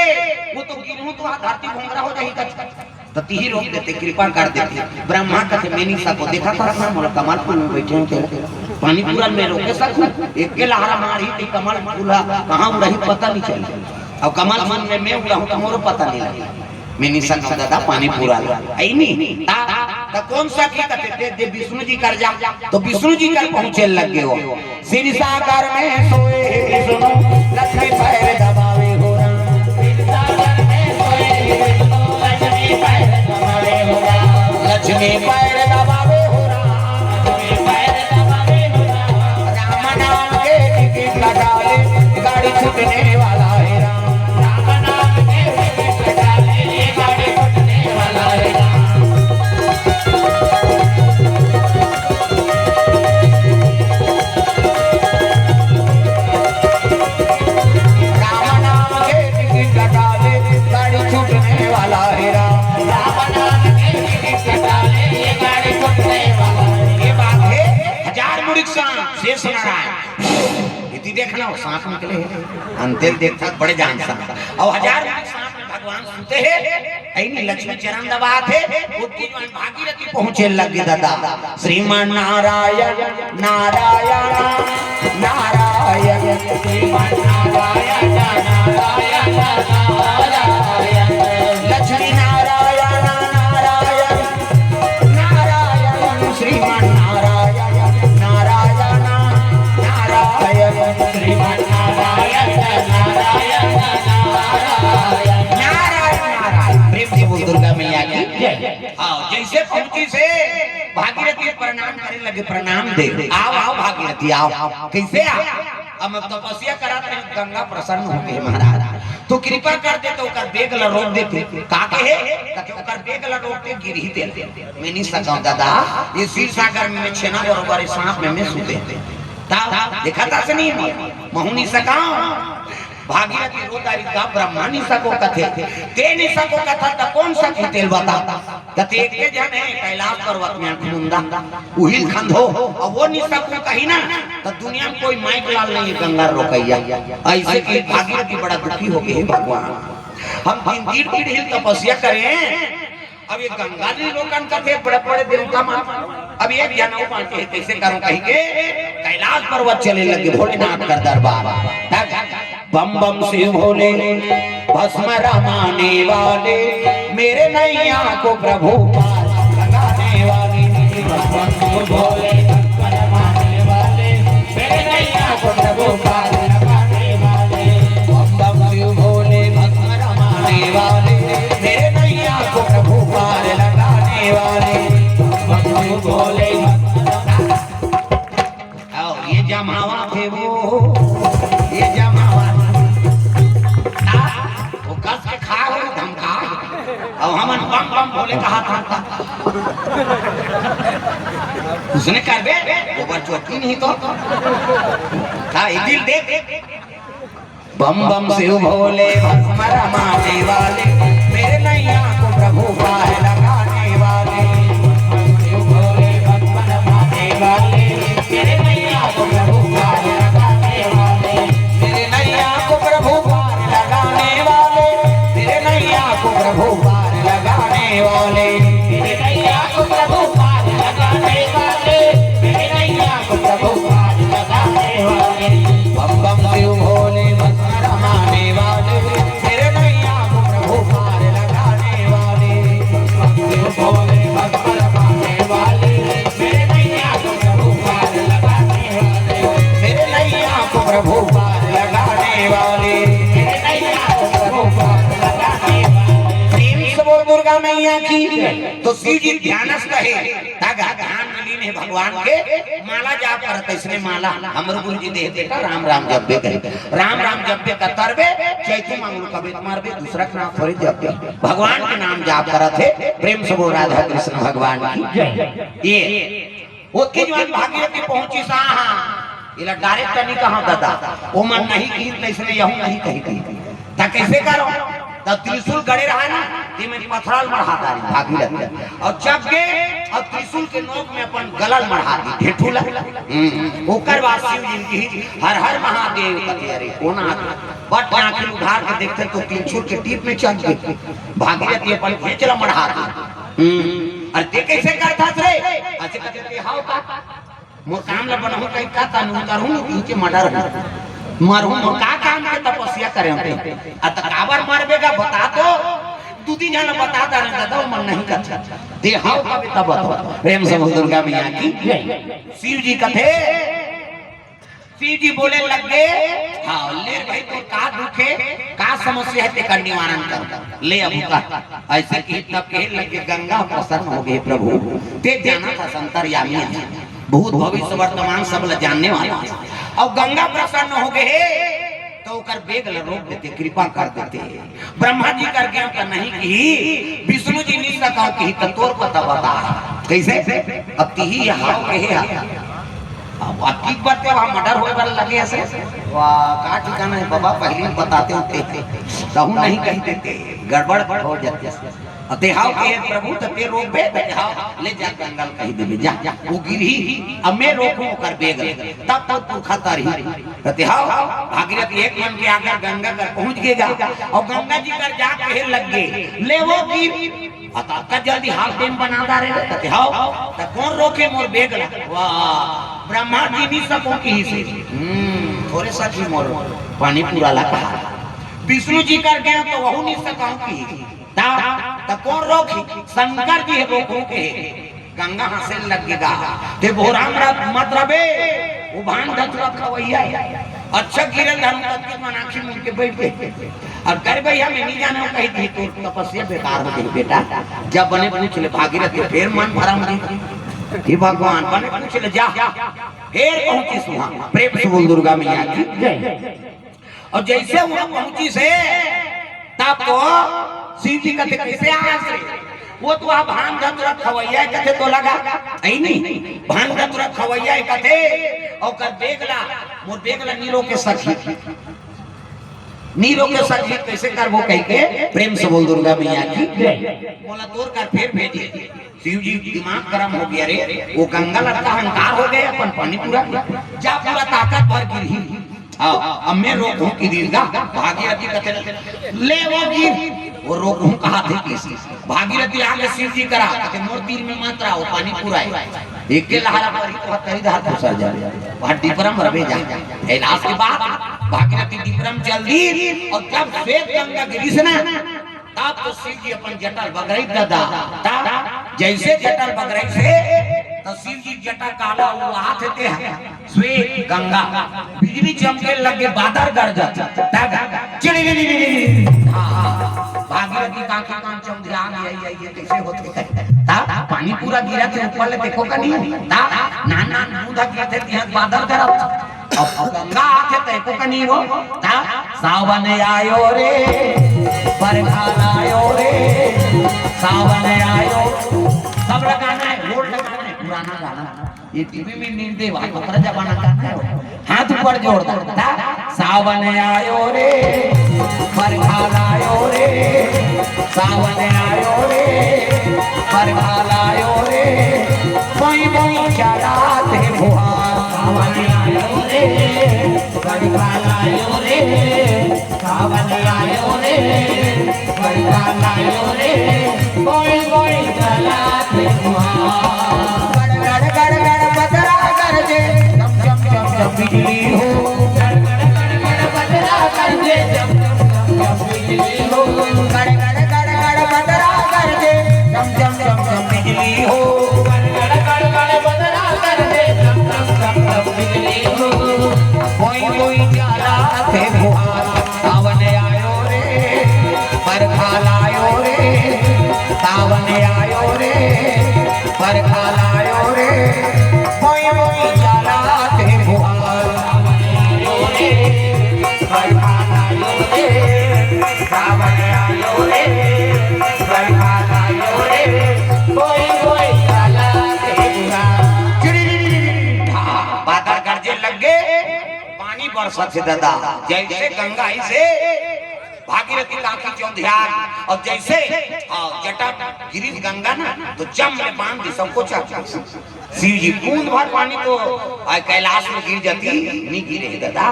वो तो गिरहूं त धरती भोंगरा हो जाही कथे। त तिही रोक देते, कृपा कर देते। ब्रह्मा कथे, "मैं नहीं सकंव, देखत हस ना, मोला कमल फूल में बइठे हों तेला पानी पूरन में रोके सकहूं? एके लहरा मारही त कमल फूल ह कहां उड़ही पता नहीं चलही। अउ कमल फूल में मैं उड़हूं त मोरो पता नहीं लगही। मैं नहीं सकंव ददा पानी पूरन।" ए नहीं, ता, ता कोन सकही कथे, "दे, दे विष्णु जी कर जा।" त विष्णु जी कर पहुंचे लगे वो। क्षीरसागर में सोए विष्णु, लक्ष्मी पैर दबावे हो राम। क्षीरसागर में सोए विष्णु, लक्ष्मी पैर दबावे हो राम। लक्ष्मी पैर दबावे हो राम। लक्ष्मी पैर दबावे हो राम। राम नाम के टिकट कटा ले, गाड़ी छूटने वाला हे राम। राम नाम के टिकट कटा ले, गाड़ी छूटने वाला हे राम। राम नाम के टिकट कटा ले, गाड़ी छूटने वाला हे राम। राम नाम के टिकट कटा ले, ये गाड़ी छूटने वाला हे। ये बात हे हजार मुड़ी के सांप, शेष नारायण। इति देखना, वो सांप निकले हे। अंतेल देखत बड़े जान सांप। अउ हजार मुड़ी के सांप में भगवान सुते हे। ए नहीं, लक्ष्मी चरण दबात हे, ओतकी जुवार भागीरथी पहुंचे लगे ददा। श्रीमन नारायण, नारायण, नारायण। श्रीमन नारायण, नारायण, नारायण। लक्ष्मी नारायण, नारायण, नारायण। श्रीमन नारायण, नारायण, नारायण। श्रीमन नारायण, नारायण, नारायण। नारायण, नारायण। प्रेम से बोल दुर्गा मैया की जय। हां, जइसे पहुंचिस हे भागीरथी प्रणाम करे लगे, "प्रणाम दे, आव, आव भागीरथी, आव।" कइसे आव? अब तपस्या करत रहे, गंगा प्रसन्न हो गे महाराज, त कृपा कर दे त ओकर बेग ल रोक देते। का कहे? कथे, "ओकर बेग ल रोक दे, गिरही तेला।" "मैं नहीं सकंव ददा, ये क्षीरसागर में छेना बरोबर हे, सांप में मैं सुते।" ता देखत हस नहीं, महूं नहीं सकंव। भागीरथी रो डारिस गा, "ब्रह्मा नहीं सको कथे, तैं नहीं सको कथा, त कोन सकही तेला बता।" कथे, "एके झन हे कैलाश पर्वत में आंख मुंदा, उही ल खंधो, अउ वो नहीं सको कही ना, त दुनिया में कोई माइक लाल नहीं हे गंगा रोकइया।" अइसे कहिके भागीरथी बड़ा दुखी हो गे, "हे भगवान, हम तीन तीन पीढ़ी ले तपस्या करें, अब ये गंगा जी लोकन कथे बड़े बड़े देवता मन, अब एक झन अउ बांचे हे, कइसे करंव?" कहिके कैलाश पर्वत चले लगे, भोलेनाथ कर दरबार। बम बम शिव भोले, भस्म रमाने वाले, मेरे नैया को प्रभु पार लगाने वाले, भगवान को भोले भक्त बनाने वाले, मेरे नैया को प्रभु पार लगाने वाले, बम बम शिव भोले भक्त रमाने वाले, मेरे नैया को प्रभु पार लगाने वाले, बम बम शिव भोले भक्त रमाने। आओ, ये जमावा थे वो, ये जमावा। आ, वो कस के खा हो, धमका। अब हमन बम बम भोले कहा था। उसने कर बे, वो बच्चों की नहीं तो। का, ये दिल देख। बम बम शिव भोले भस्म रमाने वाले, मेरे नैया को प्रभु पार लगाने वाले। बम बम शिव भोले भस्म रमाने वाले, मेरे नैया को प्रभु पार लगाने वाले। मेरे नैया को प्रभु पार लगाने वाले, मेरे नैया को प्रभु पार लगाने वाले। मेरे नैया को प्रभु पार लगाने वाले, मेरे नैया को प्रभु पार लगाने वाले। बम बम शिव भोले भस्म रमाने वाले, मेरे नैया को प्रभु पार लगाने वाले। बम बम शिव भोले भस्म रमाने वाले, मेरे नैया को प्रभु पार लगाने वाले। मेरे नैया को प्रभु पार लगाने वाले। मेरे नैया को प्रभु पार लगाने वाले। प्रेम से बोल दुर्गा मैया की। तो शिव जी ध्यानस्थ हे, तग ध्यान लीन हे भगवान के, माला जाप करत हे, इसने माला, हमरो गुरु जी दे हे बेटा, राम राम जपबे कहे, राम राम जपबे कतरबे, चैती मांगलू कबे मारबे, दूसरा के नाम थोड़े जपबे, भगवान के नाम जाप करत हे। प्रेम से बोल राधा कृष्ण भगवान की। ये ओतके जुवार भागीरथी पहुंचिस, हाँ, एला direct नहीं कहा दादा, ओमन नहीं कही, त इसने यहू नहीं कही, कही। त कैसे करो? त त्रिशूल गड़े रहा ना, ते में पथराल मढ़ा डारी भागीरथी। और जब गे, और त्रिशूल के नोक में अपन गलल मढ़ा दी, ढेठुला। हम्म, ओकर बाद शिव जी की हर हर महादेव कथे, अरे, कोन आदमी? बट आंखी उघार के देखते तो त्रिशूल के टीप में चल गए। भागीरथी अपन घेंच ला मढ़ा दी। हम्म, अरे, ते कैसे करथस रे? ऐसे करते ते हाव का? मोर काम ला बनहूं कही का, तनु करहूं, नीचे मर्डर हो। मरहूं, मोर का काम के तपस्या करे होते? आ त काबर मरबे गा, बता तो। दू तीन झन ला बता डारे दादा, ओमन नहीं करथे। ते हाव का बे तब बता। प्रेम से बोल दुर्गा मैया की। शिव जी कथे, शिव जी बोले लग गे, हाँ, ले भाई, तोर का दुख हे, का समस्या हे, तेकर निवारण कर, ले अब का। ऐसे कही तब कहे लग गे, गंगा प्रसन्न हो गे, प्रभु, ते जानथस अंतर्यामी हे, भूत भविष्य वर्तमान सब ल जानने वाला हे। अउ गंगा प्रसन्न हो गे हे, त ओकर बेग ल रोक देते, कृपा कर देते। ब्रह्मा जी कर गेंव त नहीं कही, विष्णु जी नी सकव कही, त तोर पता बता। कैसे? अब तिही हाव कहे हा। अब अतकी बर ते वहाँ मर्डर होय बर लगे हसे। वाह, का ठिकाना हे बाबा, पहली बताते होते, तहू नहीं कही देते, गड़बड़ हो जाते। अते हाव के प्रभु, त ते रोकबे, त हाव, ले जा, गंगा ल कही देबे, जा, वो गिरही, अब मैं रोकहूं ओकर बेग ल, तब तो पुरखा तरही। त ते हाव, भागीरथ एक मन के आकर गंगा कर पहुंच गे गा, अउ गंगा जी कर जा कहे लग गे, ले वो गिर, अतका जल्दी हाफ टाइम बना डारे रे, त ते हाव, त कोन रोके मोर बेग ल? वाह, ब्रह्मा जी नी सकव किहिसे। हम्म, थोरे सकी मोर पानी पूरा ला कहा। विष्णु जी कर गेंव त वहू नी सकव किहिसे। त, त कोन रोकही? शंकर जी हे रोकहूं कहे। गंगा हंसे लग गे गा। ते भोराम रात मत रबे। वो भांग धतुरा खवैया हे। अच्छा गिरल धरम तत्व मन आंखी मूंद के बैठ गे। अब कर भैया मैं नी जानव कही थी, तोर तपस्या बेकार हो गे बेटा। जब बने पूछ ले भागीरथ के, फेर मन भरम दी। हे भगवान, बने पूछ ले जा। फेर पहुंचिस वहां। प्रेम से बोल दुर्गा मैया की। अउ जैसे वहां पहुंचिस हे, तब तो शिव जी कथे, "कैसे आस रे?" वो तो वहां भांग धतुरा खवैया कथे तो लगा, है नी? भांग धतुरा खवैया कथे, ओकर बेग ला, मोर बेग ला नी रोके सखी। नी रोके सखी, कैसे करबो कहिके, प्रेम से बोल दुर्गा मैया की। मोला तोर कर फेर भेजे। शिव जी दिमाग गरम हो गे रे, वो गंगा लड़का अहंकार हो गे, अपन पानी पूरा, जा पूरा ताकत भर गिरही। हाव, अब मैं रोकहूं कि गिर गा, भागीरथी कथे, ले वो गिर, वो रोकहूं कहा थे किसी। भागीरथी आगे शिव जी करा, कथे मोर तीर में मत रहा, वो पानी पूरा हे। एक के लहरा पर ही तो हत्तरी धार घुसर जा, वहां डिपरम रबे जा। इलाज के बाद भागीरथी डिपरम चल दी, और जब श्वेत गंगा गिरिस ना, अब तो शिव जी अपन जटा ल बगरइस दादा, ता जइसे जटा ल बगरइस हे, तो शिव जी जटा काला वो हाथ हे ते ह, श्वेत गंगा, बिजली चमके लगे, बादर गरजत, तब चिड़ी, हाँ, हाँ, भागीरथी काकी कान चौंधिया, ये, ये, ये कइसे होथे? ता पानी पूरा गिरत हे ऊपर ले, देखो कनी, ता नान नान बूंद गिरत हे, तिहां बादर गरजत। अब गंगा आथे त एको कनी हो, ता सावन आयो रे, बरखा लायो रे, सावन आयो। सब लगाना है, गोल लगाना है, पुराना गाना। ये टीवी में नहीं दे भाई, ओकरा जमाना का नहीं हो। हाथ ऊपर जोड़ दो, ता सावन आयो रे, बरखा लायो रे, सावन आयो रे, बरखा लायो रे, बोई बोई चलत हे फुहार। सावन आयो रे, बरखा लायो रे, सावन आयो रे, बरखा लायो रे, बोई बोई चलत हे फुहार। गड़ गड़ गड़ गड़ बदरा गरजे, चम चम चम चम बिजली हो। गड़ गड़ गड़ गड़ बदरा गरजे, चम चम चम चम बिजली हो। गड़ गड़ गड़ गड़ बदरा गरजे, चम चम चम चम बिजली हो। गड़ गड़ गड़ गड़ बदरा गरजे, चम चम चम चम बिजली हो। कोई कोई जाला थे फुहार। सावन आयो रे, बरखा लायो रे, सावन आयो रे, बरखा लायो रे, बोई बोई चलत हे फुहार। सावन आयो रे, बरखा लायो रे, सावन आयो रे, बरखा लायो रे, बोई बोई चलत हे फुहार। चिड़ी, बादर गरजे लग गे, पानी बरसत हे दादा, जइसे गंगा अइसे भागीरथी काकी चौंधिया अउ जइसे, हाँ, जटा गिरिस गंगा ना, तो जम ले बांध दे सबको चाचा। शिव जी बूंद भर पानी तो, आ, कैलाश में गिर जाती, नहीं गिरे दादा,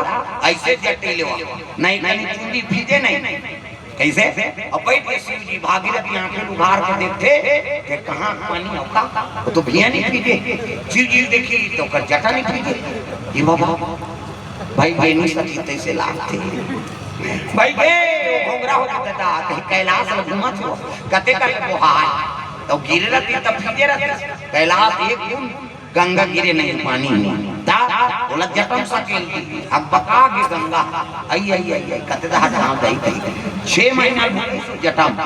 अइसे जटे ले नहीं, नहीं चुंदी भीजे नहीं। कइसे? अब बइठ के शिव जी भागीरथी आंखें उघार के देखथे कि कहाँ पानी होका, वो तो भुइयां नहीं भीजे। शिव जी देखी तो ओकर जटा नहीं भीजे। ये बाबा, भाई, भाई, नहीं सकी तइसे लागथे। भाई, ए, घोंघरा हो गे दादा, कहीं कैलाश ल घूमत हो, कते कर ले बोहाय, तो गिरे रहती, तब भीजे रहती। कैलाश एक बूंद गंगा गिरे नहीं पानी में, ता बोला जटम सकेल दी, अब बका गे गंगा, आई, आई, आई, आई, कते दा हाँ, दई, दई, दई। छह महीना भूमि से जटम।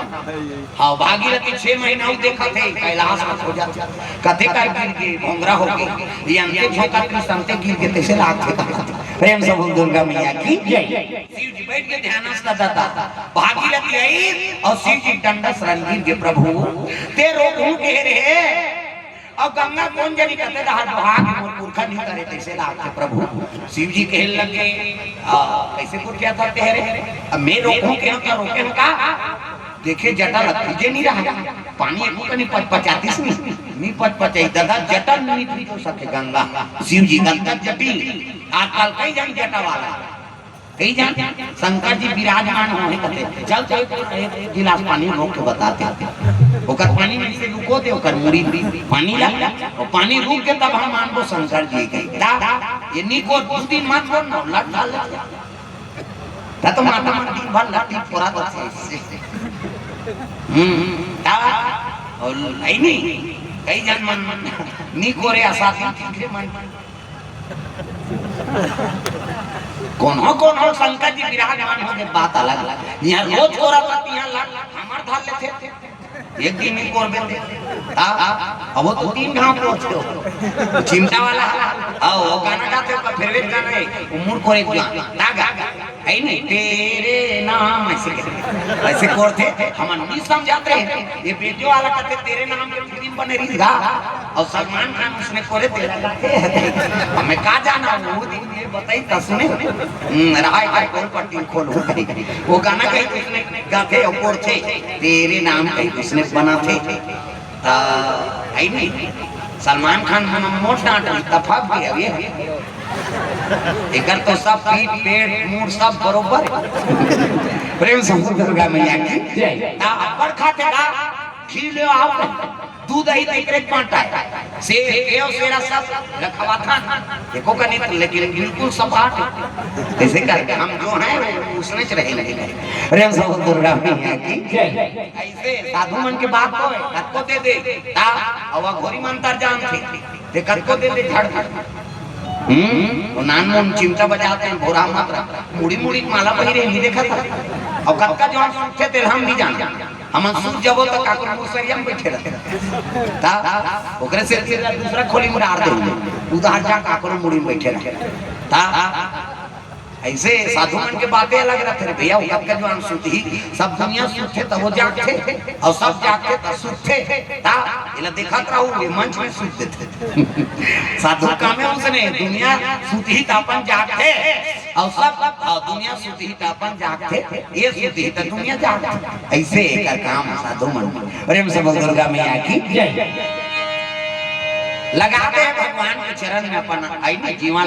हाँ, भागीरथी छह महीना उ देखत हे, कैलाश में खो जात। कते कर गिर गे, घोंघरा हो गे, ये अंते झोंका त्रिसंते गिर गे, तइसे लागथे। प्रेम से बोल दुर्गा मैया की जय। शिव जी बइठ के ध्यान से दादा, भागीरथी आई अउ शिव जी डंडा शरण गिर गे, प्रभु, ते रोकहूं कहे रहे, अउ गंगा कोन जनी कते डहर बोहा गे, मोर पुरखा नहीं करे, तइसे लागथे प्रभु। शिव जी कहे लगे, आ, कइसे गोठियाथस तें रे? अब मैं रोकहूं कहे हंव, रोके हंव का? देखे जटा ल भीजे नहीं रहा, पानी एको कनी पचपचातिस नहीं, नहीं पचपचाई दादा, जटा नहीं भीजो सके गंगा। शिव जी गंगा जटी, आजकल कई जन जटा वाला, कई जन शंकर जी विराजमान होहे कथे, चल तो एक, एक गिलास पानी रोक के बताते हैं। ओकर पानी में से रुको दे, ओकर मुड़ी पानी ला, अउ पानी रुक के तब हम मानबो शंकर जी के। दा, ये निको दू दिन मत बोल ना, लट डाल ले। ता तो माता मन दिन भर लट्ठी फोरा तो थे। हम्म, दा, अउ आई नहीं, कई जन मन निको रे असाती ठीक रे मन। कोनो कोनो शंकर जी विराजमान हो के बात अलग। यहाँ रोज को रहता, यहाँ लग, हमार धार लेथे। एक दिन नहीं कोरबे ते। ता, अब वो तो तीन घाव कोरथे हो। चिमटा वाला, हाँ, वो गाना गाथे हो, फेवरेट गाना है, वो मुड़ कोरे गाना। ता गा, है नहीं, तेरे नाम अइसे कहते। अइसे कोरथे, हम नहीं समझाते हैं। ये बेटियों वाला कहते, तेरे नाम के फिल्म बने रही गा। अउ सलमान खान उसने कोरे तेरा गाथे। हमें का जाना, वो दिन ये बताई त सुने। हम्म, रहा एक कोन पट्टी खोल हो गई। वो गाना कहीं उसने गाथे अउ कोरथे, तेरे नाम कहीं उसने बनाथे। त, है नहीं? सलमान खान मन मोट डांट रही, तफाक भी है ये। एकर तो सब पीठ, पेट, मूड़ सब बरोबर। प्रेम से बोल दुर्गा मैया की जय। ता अब्बड़ खाथे का? खीर ले आओ, दूध दही तो एकरे बांटा है। सेव, सेव, सेरा सब रखवाथन, एको कनिक, लेकिन बिल्कुल सपाट। ऐसे करके हम जो हैं, वो उसने च रहे लगे। प्रेम से बोल दुर्गा मैया की। जय। ऐसे साधु मन के बात होय, कतको दे दे, ता, अउ अघोरी मन तर जान थे, ते कतको दे दे, झड़ झड़। हम्म, वो नान मुन चिमटा बजाते हैं, भोरा मात्रा, मुड़ी मुड़ी माला पहिरे, नहीं देखा था। अउ कतका जवान सूतथे, तेल हम नहीं जान। हमन सूत जबो त काकरो मुसरिया में बैठे रहते। ता, ओकरे से तेरा दूसरा खोली में डार दे। उधार जा काकरो मुड़ी में बैठे रहते। ता, ऐसे साधु मन के बातें अलग रहते रे भैया। वो कतका जवान सूतही, सब दुनिया सूतथे तब वो जागथे, अउ सब जागथे तब सूतथे। ता, एला देखत रहू, ये मंच में सूत देथे। साधु कामे उसने, दुनिया सूतही त अपन जागथे, अउ सब, अउ दुनिया सूतही त अपन जागथे, ये सूतही त दुनिया जागथे। ऐसे एकर काम साधु मन के। प्रेम से बोल दुर्गा मैया की। जय। लगा दे भगवान के चरण में अपन, आई ना जीवन,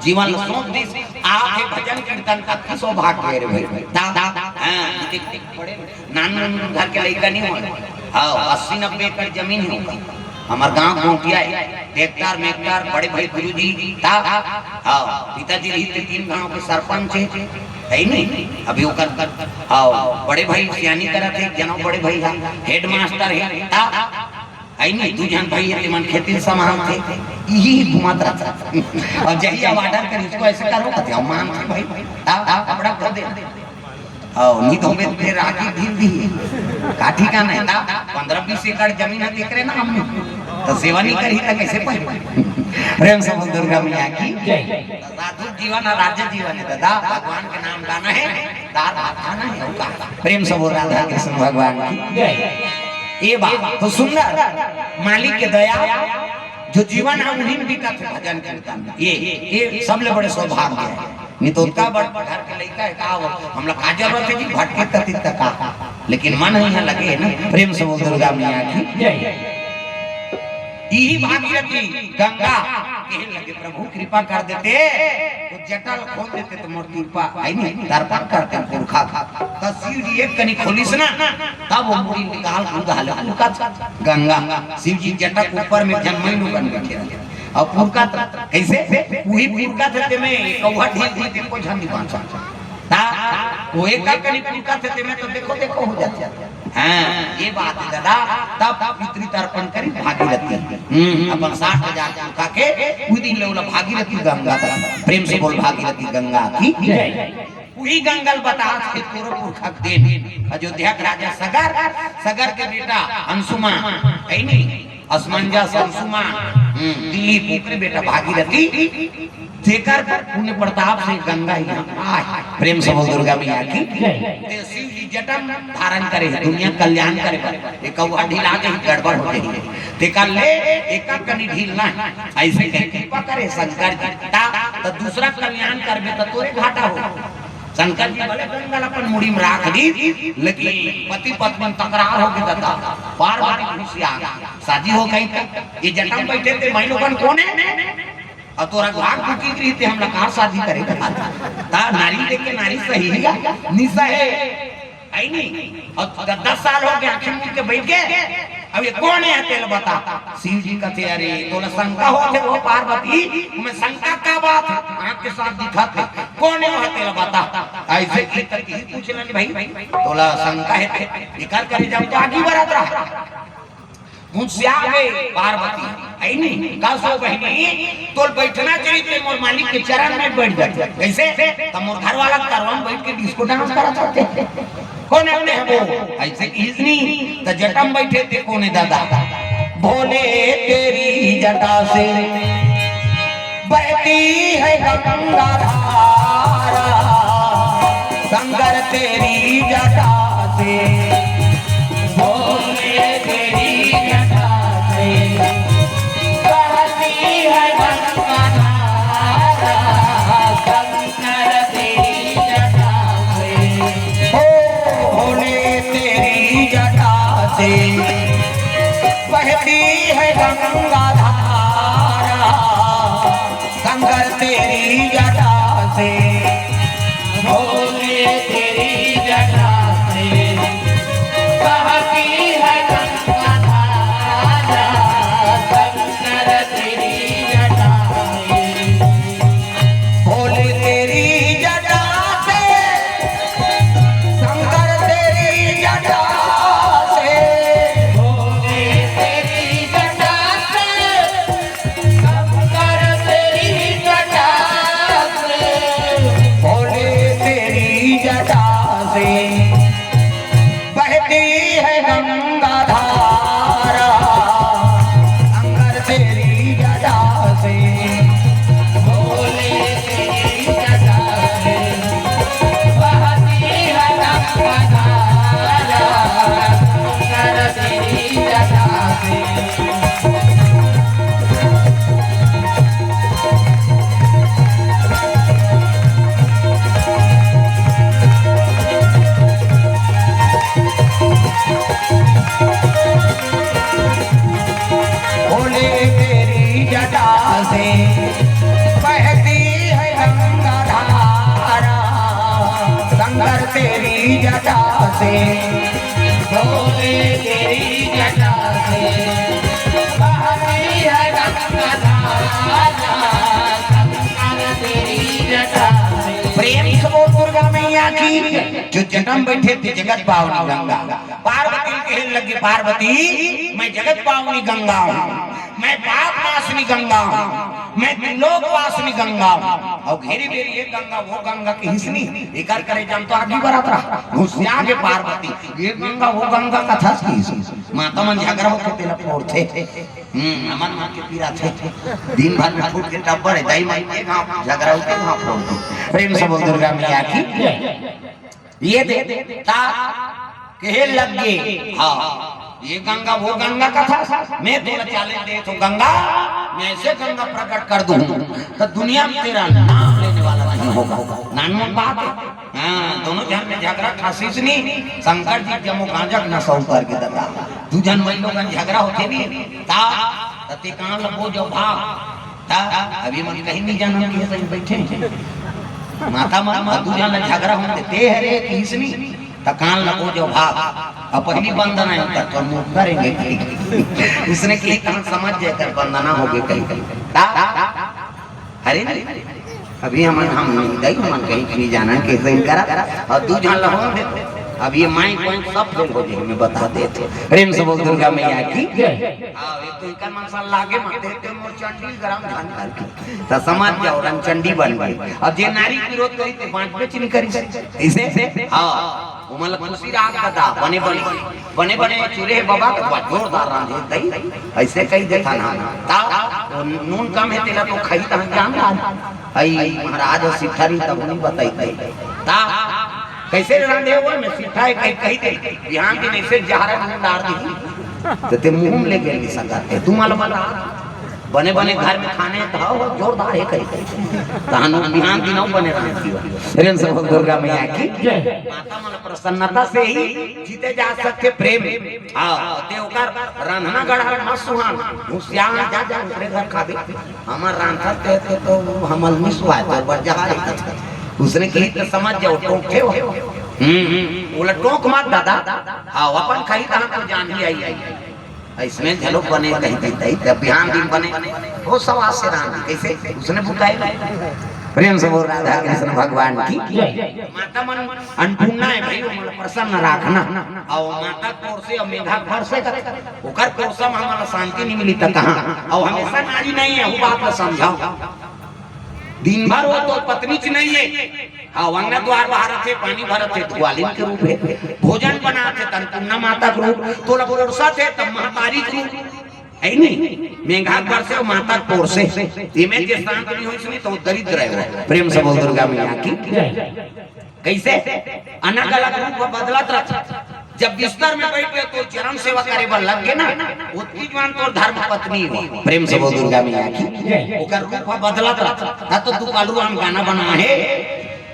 जीवन ल सौंप दिस। आके भजन कीर्तन का सौभाग्य रे भाई। ता, ता, हाँ, देख, देख, बड़े नान नान घर के लइका नहीं हो। हाँ, अस्सी नब्बे एकड़ जमीन है ओकर। हमार गांव गोंटिया है, ट्रैक्टर मैक्टर, बड़े भाई गुरुजी, ता, हाँ, पिताजी रही थे तीन गांव के सरपंच है, है नहीं? अभी ओकर, हाँ, बड़े भाई सियानी करत है, जनो बड़े भाई है, हेडमास्टर है, ता, है नहीं? दू जन भाई है, तेमन खेती संभालथे, यही घुमत रहता। और जही अब ऑर्डर कर, इसको ऐसे करो, कहते, "हम मानथे भाई, ता, ता, कपड़ा खोल दे।" अउ नहीं तो हमें फिर आगे ढील दी। का ठिकाना है ना, पन्द्रह बीस एकड़ जमीन है, देख रहे ना हमने, तो सेवा नहीं करी तो कैसे पाए? प्रेम से बोल दुर्गा मैया की। जय। साधु जीवन और राज्य जीवन है दादा, भगवान के नाम गाना है, दार भात खाना है, होगा। प्रेम से बोल राधा कृष्ण भगवान की। जय। ये बात तो सुंदर, मालिक के दया, जो जीवन है उही में बिकत है भजन कीर्तन। ये, ये सबले बड़े सौभाग्य है। नहीं तो ओतका बड़ घर के लइका है, का हो, हमला का जरूरत है जी, भटके तती तक का। लेकिन मन ही यहाँ लगे है ना। प्रेम से बोल दुर्गा मैया की। जय। इही भागीरथी गंगा कहे लगे, "प्रभु कृपा कर देते, तो जटा ल खोल देते तो मोर कृपा आई नहीं, तर्पण करते पुरखा।" तो शिव जी एक कनी खोलिस ना, तब वो मुड़ी निकाल कूद हाले पुरखा गंगा। शिव जी जटा के ऊपर में जन्मई लोगन बैठे रहते। अउ पुरखा त-, कैसे? उही पुरखा थे तेमे कौहा ढील ढील के कोई झन नहीं बांचा। ता, वो एक कनी पुरखा थे तेमे तो देखो, देखो हो जाते। हाँ, ये बात है दादा, तब पितृ तर्पण करी भागीरथी। हम्म, अपन साठ हजार पुरखा के, उही दिन ले ओला भागीरथी गंगा तर्पण। प्रेम से बोल भागीरथी गंगा की। जय। उही गंगा ल बता के तोरो पुरखा के देन। अयोध्या के राजा सगर, सगर के बेटा अंशुमान, है नहीं? असमंजस, अंशुमान, हम्म, दिलीप, ओकरे बेटा भागीरथी, जेकर पुण्य प्रताप से गंगा यहाँ आए। प्रेम से बोल दुर्गा मैया की। जय। ते शिव जी जटा धारण करे, दुनिया कल्याण करे बर। एक कौहा ढीला दे, गड़बड़ हो जाए। तेकर ले एक कनी ढील ना, ऐसे कह कृपा करे शंकर जी। ता, तो दूसरा कल्याण करबे तो तोरे घाटा हो। शंकर जी भले गंगा ल अपन मुड़ी में राख दी, लेकिन पति पत्नी में तकरार हो गई दादा। पार्वती घुसिया गई। शादी हो गई तो ये जटा में बैठे थे, मैं लोगन कौन है? अउ तोरा भाग दुखी रही थे, हमला कार शादी करे के बात। ता नारी देख के नारी सही है, निशा है, आई नहीं? अउ द-, दस साल हो गए, आंखें मूंद के बैठ गए। अब ये कौन है, तेला बता। शिव जी कहते, "अरे, तोला शंका होथे, वो पार्वती, तुम्हें शंका का बात है? आंख के साथ दिखाते, कौन है वो, तेला बता।" ऐसे की तक ही पूछ लेंगे भाई, "तोला शंका है, ते एकर करे जाऊ तो आगे बढ़त रहा।" मुझसे आगे पार्वती, "ऐ नहीं, का सो बहिनी, तोल बैठना चाहिए, ते मोर मालिक के चरण में बैठ जाते।" कैसे? "त मोर घर वाला करवा में बैठ के डिस्को डांस करा चाहते हैं।" कौन है, उन्हें है वो? ऐसे कीज नहीं, त जटा में बैठे थे, कौन है दादा? "भोले तेरी जटा से बहती है गंगा धारा, शंकर तेरी जटा से।" भोले तेरी जटा से बहती है गंगा धारा, शंकर तेरी जटा से। ओ भोले तेरी जटा से बहती है गंगा धारा, शंकर तेरी जटा से। भोले तेरी जटा से बहती है गंगा बहती है गंगा धारा, शंकर तेरी जटा से। भोले तेरी जटा से बहती है गंगा धारा, शंकर तेरी जटा से। भोले तेरी जटा से बहती है गंगा धारा, शंकर तेरी जटा से। भोले तेरी जटा से बहती है गंगा धारा, शंकर तेरी जटा से। प्रेम से बोल दुर्गा मैया की। जो जटा म बैठे थे जगत पावनी गंगा। पार्वती कहे लगी, पार्वती, मैं जगत पावनी गंगा हूँ, मैं पाप नाशनी गंगा हूँ, मैं त्रिलोक वासनी गंगा हूँ। अउ घेरी बेरी ये गंगा, वो गंगा किहिस नी, एकर करे जम तो आगी बरत रहा। घुसिया के पार्वती, ये गंगा, वो गंगा कथस किहिस। माता मन झगरा होथे तेला फोड़थे। हम्म, हमन मन के पीरा थे। दिन भर में फूट के टब्बर है, दाई माई के घाव झगरा होथे, घाव फोड़ दे। प्रेम से बोल दुर्गा मैया की। ये दे, ता कहे लग गे, हाँ, ये गंगा, वो गंगा कथस, मैं तोला challenge देत हूँ गंगा, मैं ऐसे गंगा प्रकट कर दूँ, तो दुनिया में तेरा नाम लेने वाला नहीं होगा। नानमन बात है। हाँ, दोनों झन में झगरा ठासिस नी, शंकर जी जम्मो गांजा के नशा उतर गे दादा। दू झन वही लोग झगरा होथे नी, ता, त ते कान ल बो जो भाग। ता, अभी मन कहीं नहीं जाना कि ऐसे ही बैठे हैं। माता मन, दू झन ल झगरा होथे, ते हरे किहिस नी, त कान ल बो जो भाग। अब पहली बंदना है उतर, तो हम उतरेंगे कहीं। उसने कही, "तहन समझ जाए कर बंदना हो गए कहीं।" ता, अरे नहीं, अभी हम, हम नहीं, दाई मन कहीं नहीं जाना, कैसे इनकरा, और दू झन ल होन दे। अब ये माइक वाइक सब फेल हो जाए, मैं बता देत हूँ। प्रेम से बोल दुर्गा मैया की। हाँ, ये तो इनका मन सा लागे मत, देख के मोर चंडी गरम धन करके। तो समझ जाओ, रंगचंडी बन गई। अब जे नारी विरोध करी, तो बांट बेच नहीं करी। इसे? हाँ। ओमन ल खुशी राख बता, बने बने, बने बने चूल्हे बाबा के बा जोरदार रांधे दई, ऐसे कही देथा ना। ता, वो नून कम है तेला तो खाई तहन जान ला। आई महाराज सिठारी तब नहीं बताई दई। ता, कैसे रांधे हो? मैं सिठाए कही, कही दे, बिहान दिन ऐसे जहर नून डार दी, तो ते मुंह में लेके नहीं सकते, तू मालूम बता। बने बने घर में खाने खाओ, जोरदार है कही कही। तहन बिहान दिन बने रहने की। प्रेम से बोल दुर्गा मैया की। माता मन प्रसन्नता से ही जीते जा सकते प्रेम। हाँ, ते ओकर रंधना गढ़ा मत सुहान, हुसियार जा जा ओकरे घर खाबे। हमर रांधत ते, ते तो हमल नहीं सुहाय, तो बड़ जहार है। उसने कही तो समझ जाओ, टोकथे हो। हम्म, हम्म, बोला टोक मत दादा। हाँ, अपन खाई तहन तो जान ही आई, आई। इसमें झलक बने कहीं देता ही, तब बिहान दिन बने। वो सवाल से रांधी, कैसे? उसने बुताई। प्रेम से बोल राधा कृष्ण भगवान की। माता मन अन्नपूर्णा है भाई, ओमन प्रसन्न राखना। अउ माता कोर से अउ मेघा भर से कर, ओकर कोर से हमला शांति नहीं मिली त कहाँ? अउ हमेशा नारी नहीं है, वो बात ला समझाओ। दिन भर वो तो पत्नी च नहीं है। हाँ, अंगना द्वार बहारत हे, पानी भरत हे, ग्वालिन के रूप है। भोजन बनात हे, त अन्नपूर्णा माता के रूप। तोला पोरसत हे, त महतारी के रूप। है नहीं? मेघा भर से माता के पोरसे। इमे जे शांत नहीं होइस नहीं, तो दरिद्र है वो। प्रेम से बोल दुर्गा मैया की। कैसे? अलग-अलग रूप में बदलत रहत। जब बिस्तर में बैठ के तोर चरण सेवा करे बर लग गे ना, ओतकी जुवान तोर धर्म पत्नी हो। प्रेम से बोल दुर्गा मैया की। ओकर रूप बदलत रहत। ता तो तू कालू राम गाना बना है।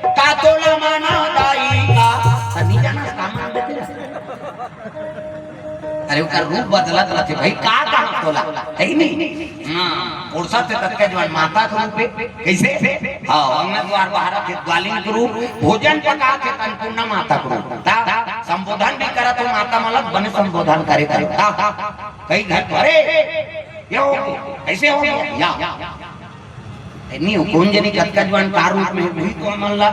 का तोला माना दाई का। त नहीं जाना, का मान देते? अरे, ओकर रूप बदलत रहथे भाई, का कहा तोला? है नहीं? हाँ, पोरसत हे ततका जुवान माता के रूप हे। कैसे? हाँ, अंगना द्वार बहारत हे ग्वालिन के रूप, भोजन पकात हे त अन्नपूर्णा माता के रूप। ता, संबोधन भी करत हो माता मन ल, बने संबोधन करे करे। ता, कई घर भरे, ये हो गया, ऐसे हो गया, या। है नहीं, कोन जनी कतका जुवान का रूप में हुई तो हमन ला,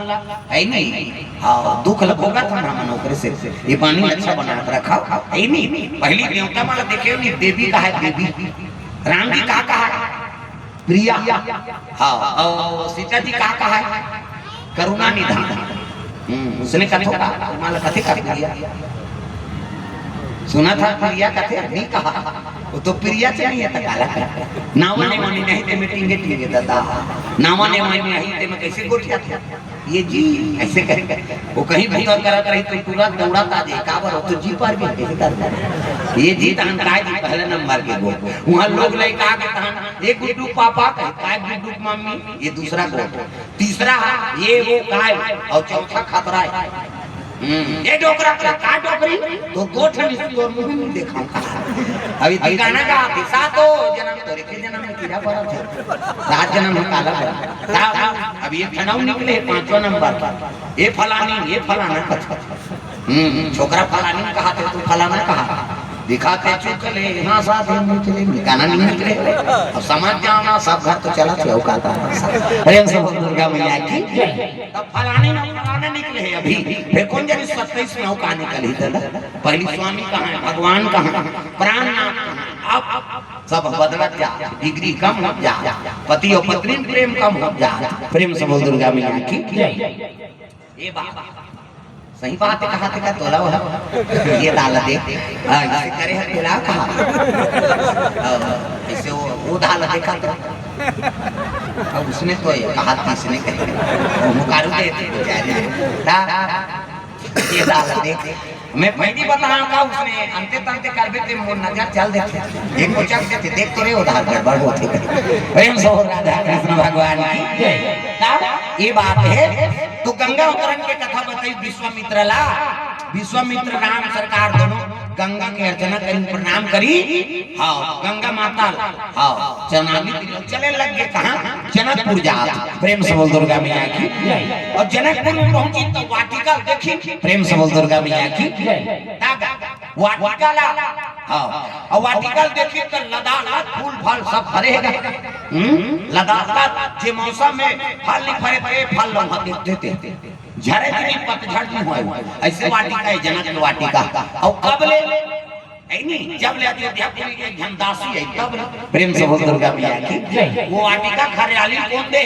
है नहीं? हाँ, दुख ल भोगत हन हमन ओकरे से। ये पानी अच्छा बना के रखा, है नहीं? पहली देवता मन ला देखे नहीं, देवी का है, देवी। राम जी का कहा है? प्रिया। हाँ, और सीता जी का कहा है? करुणा निधान। हम्म, उसने कथो का, तुम्हारा कथे का प्रिया? सुना था प्रिया कथे, नहीं कहा। वो तो प्रिया से नहीं है, तो काला का। नावा ने मानी नहीं, ते में टींगे टींगे दादा। नावा ने मानी नहीं, ते में कैसे गोठिया था? ये जी, ऐसे कहे। वो कहीं भूतर करत रही, तो पूरा दौड़ा ताजे, काबर हो तो जी पार भी कैसे कर? ये जी तहन काय जी पहले नंबर के गो। वहाँ लोग लइका के तहन, एक गुड्डू पापा कहे, काय गुड्डू मम्मी, ये दूसरा गो। तीसरा हा, ये वो काय, और चौथा खतरा है। हम्म, ये डोकरा का, का डोकरी? तो दो ठन इस तोर मुंह नहीं देखा। अभी ठिकाना का, सातो जन्म तोरे के जन्म में कीड़ा पड़ा था। सात जन्म में काला पड़ा। सात, अब ये खनऊ निकले, पांचवा नंबर का। ये फलानी, ये फलाना। हम्म, छोकरा फलानी कहा थे, तू फलाना कहा। दिखा के चुक ले, यहाँ साथ हम निकले, निकाना नहीं निकले। अब समझ जाओ ना, सब घर तो चला थे, औकात आ। प्रेम से बोल दुर्गा मैया की। तब फलानी ना फलाना निकले अभी, फिर कौन जाने सत्ताईस में का निकल ही दादा। पहली स्वामी कहाँ है, भगवान कहाँ है, प्राणनाथ कहाँ है? अब सब बदलत जा, डिग्री कम हो जा, पति और पत्नी में प्रेम कम हो जा। प्रेम से बोल दुर्गा मैया की। ये बात सही बात है, कहा थे का तोला हुआ। ये दाल दे, हाँ, इसे करे है तोला कहा। हाँ, इसे वो, वो दाल देखा तो। अब उसने तो ये कहा था, इसने कहे, वो मुकारू दे थे, बेचारे। दा, ये दाल दे। मैं पहली बताऊं का उसने अंते तंते कर देते, मोर नजर चल देते। एक को चल देते, देख तो रे उधार गड़बड़ होते। प्रेम से हो राधा कृष्ण भगवान की। दा, ये बात है। तो गंगा अवतरण के कथा बताई विश्वामित्र ला। विश्वामित्र राम सरकार दोनों गंगा के अर्चना करी, प्रणाम करी। हाँ, गंगा माता ला, हाँ, चरणामृत चले लग गए। कहाँ? जनकपुर जात। प्रेम से बोल दुर्गा मैया की। और जनकपुर में पहुंची तो वाटिका देखी। प्रेम से बोल दुर्गा मैया की। का गा? वाटिका ला। हाँ, और वाटिका देखी तो लदा ला फूल फल सब भरे है। हम्म, लदा ला जे मौसम में फल नहीं फरे, ते फल लम्हा देते थे। झरे की नहीं, पतझड़ नहीं हुआ। ऐसे वाटिका है जनक की वाटिका। और कब ले? है नहीं, जब ले अयोध्यापुरी के झंडासी है, तब ले। प्रेम से बोल दुर्गा मैया की। वो वाटिका हरियाली कौन दे?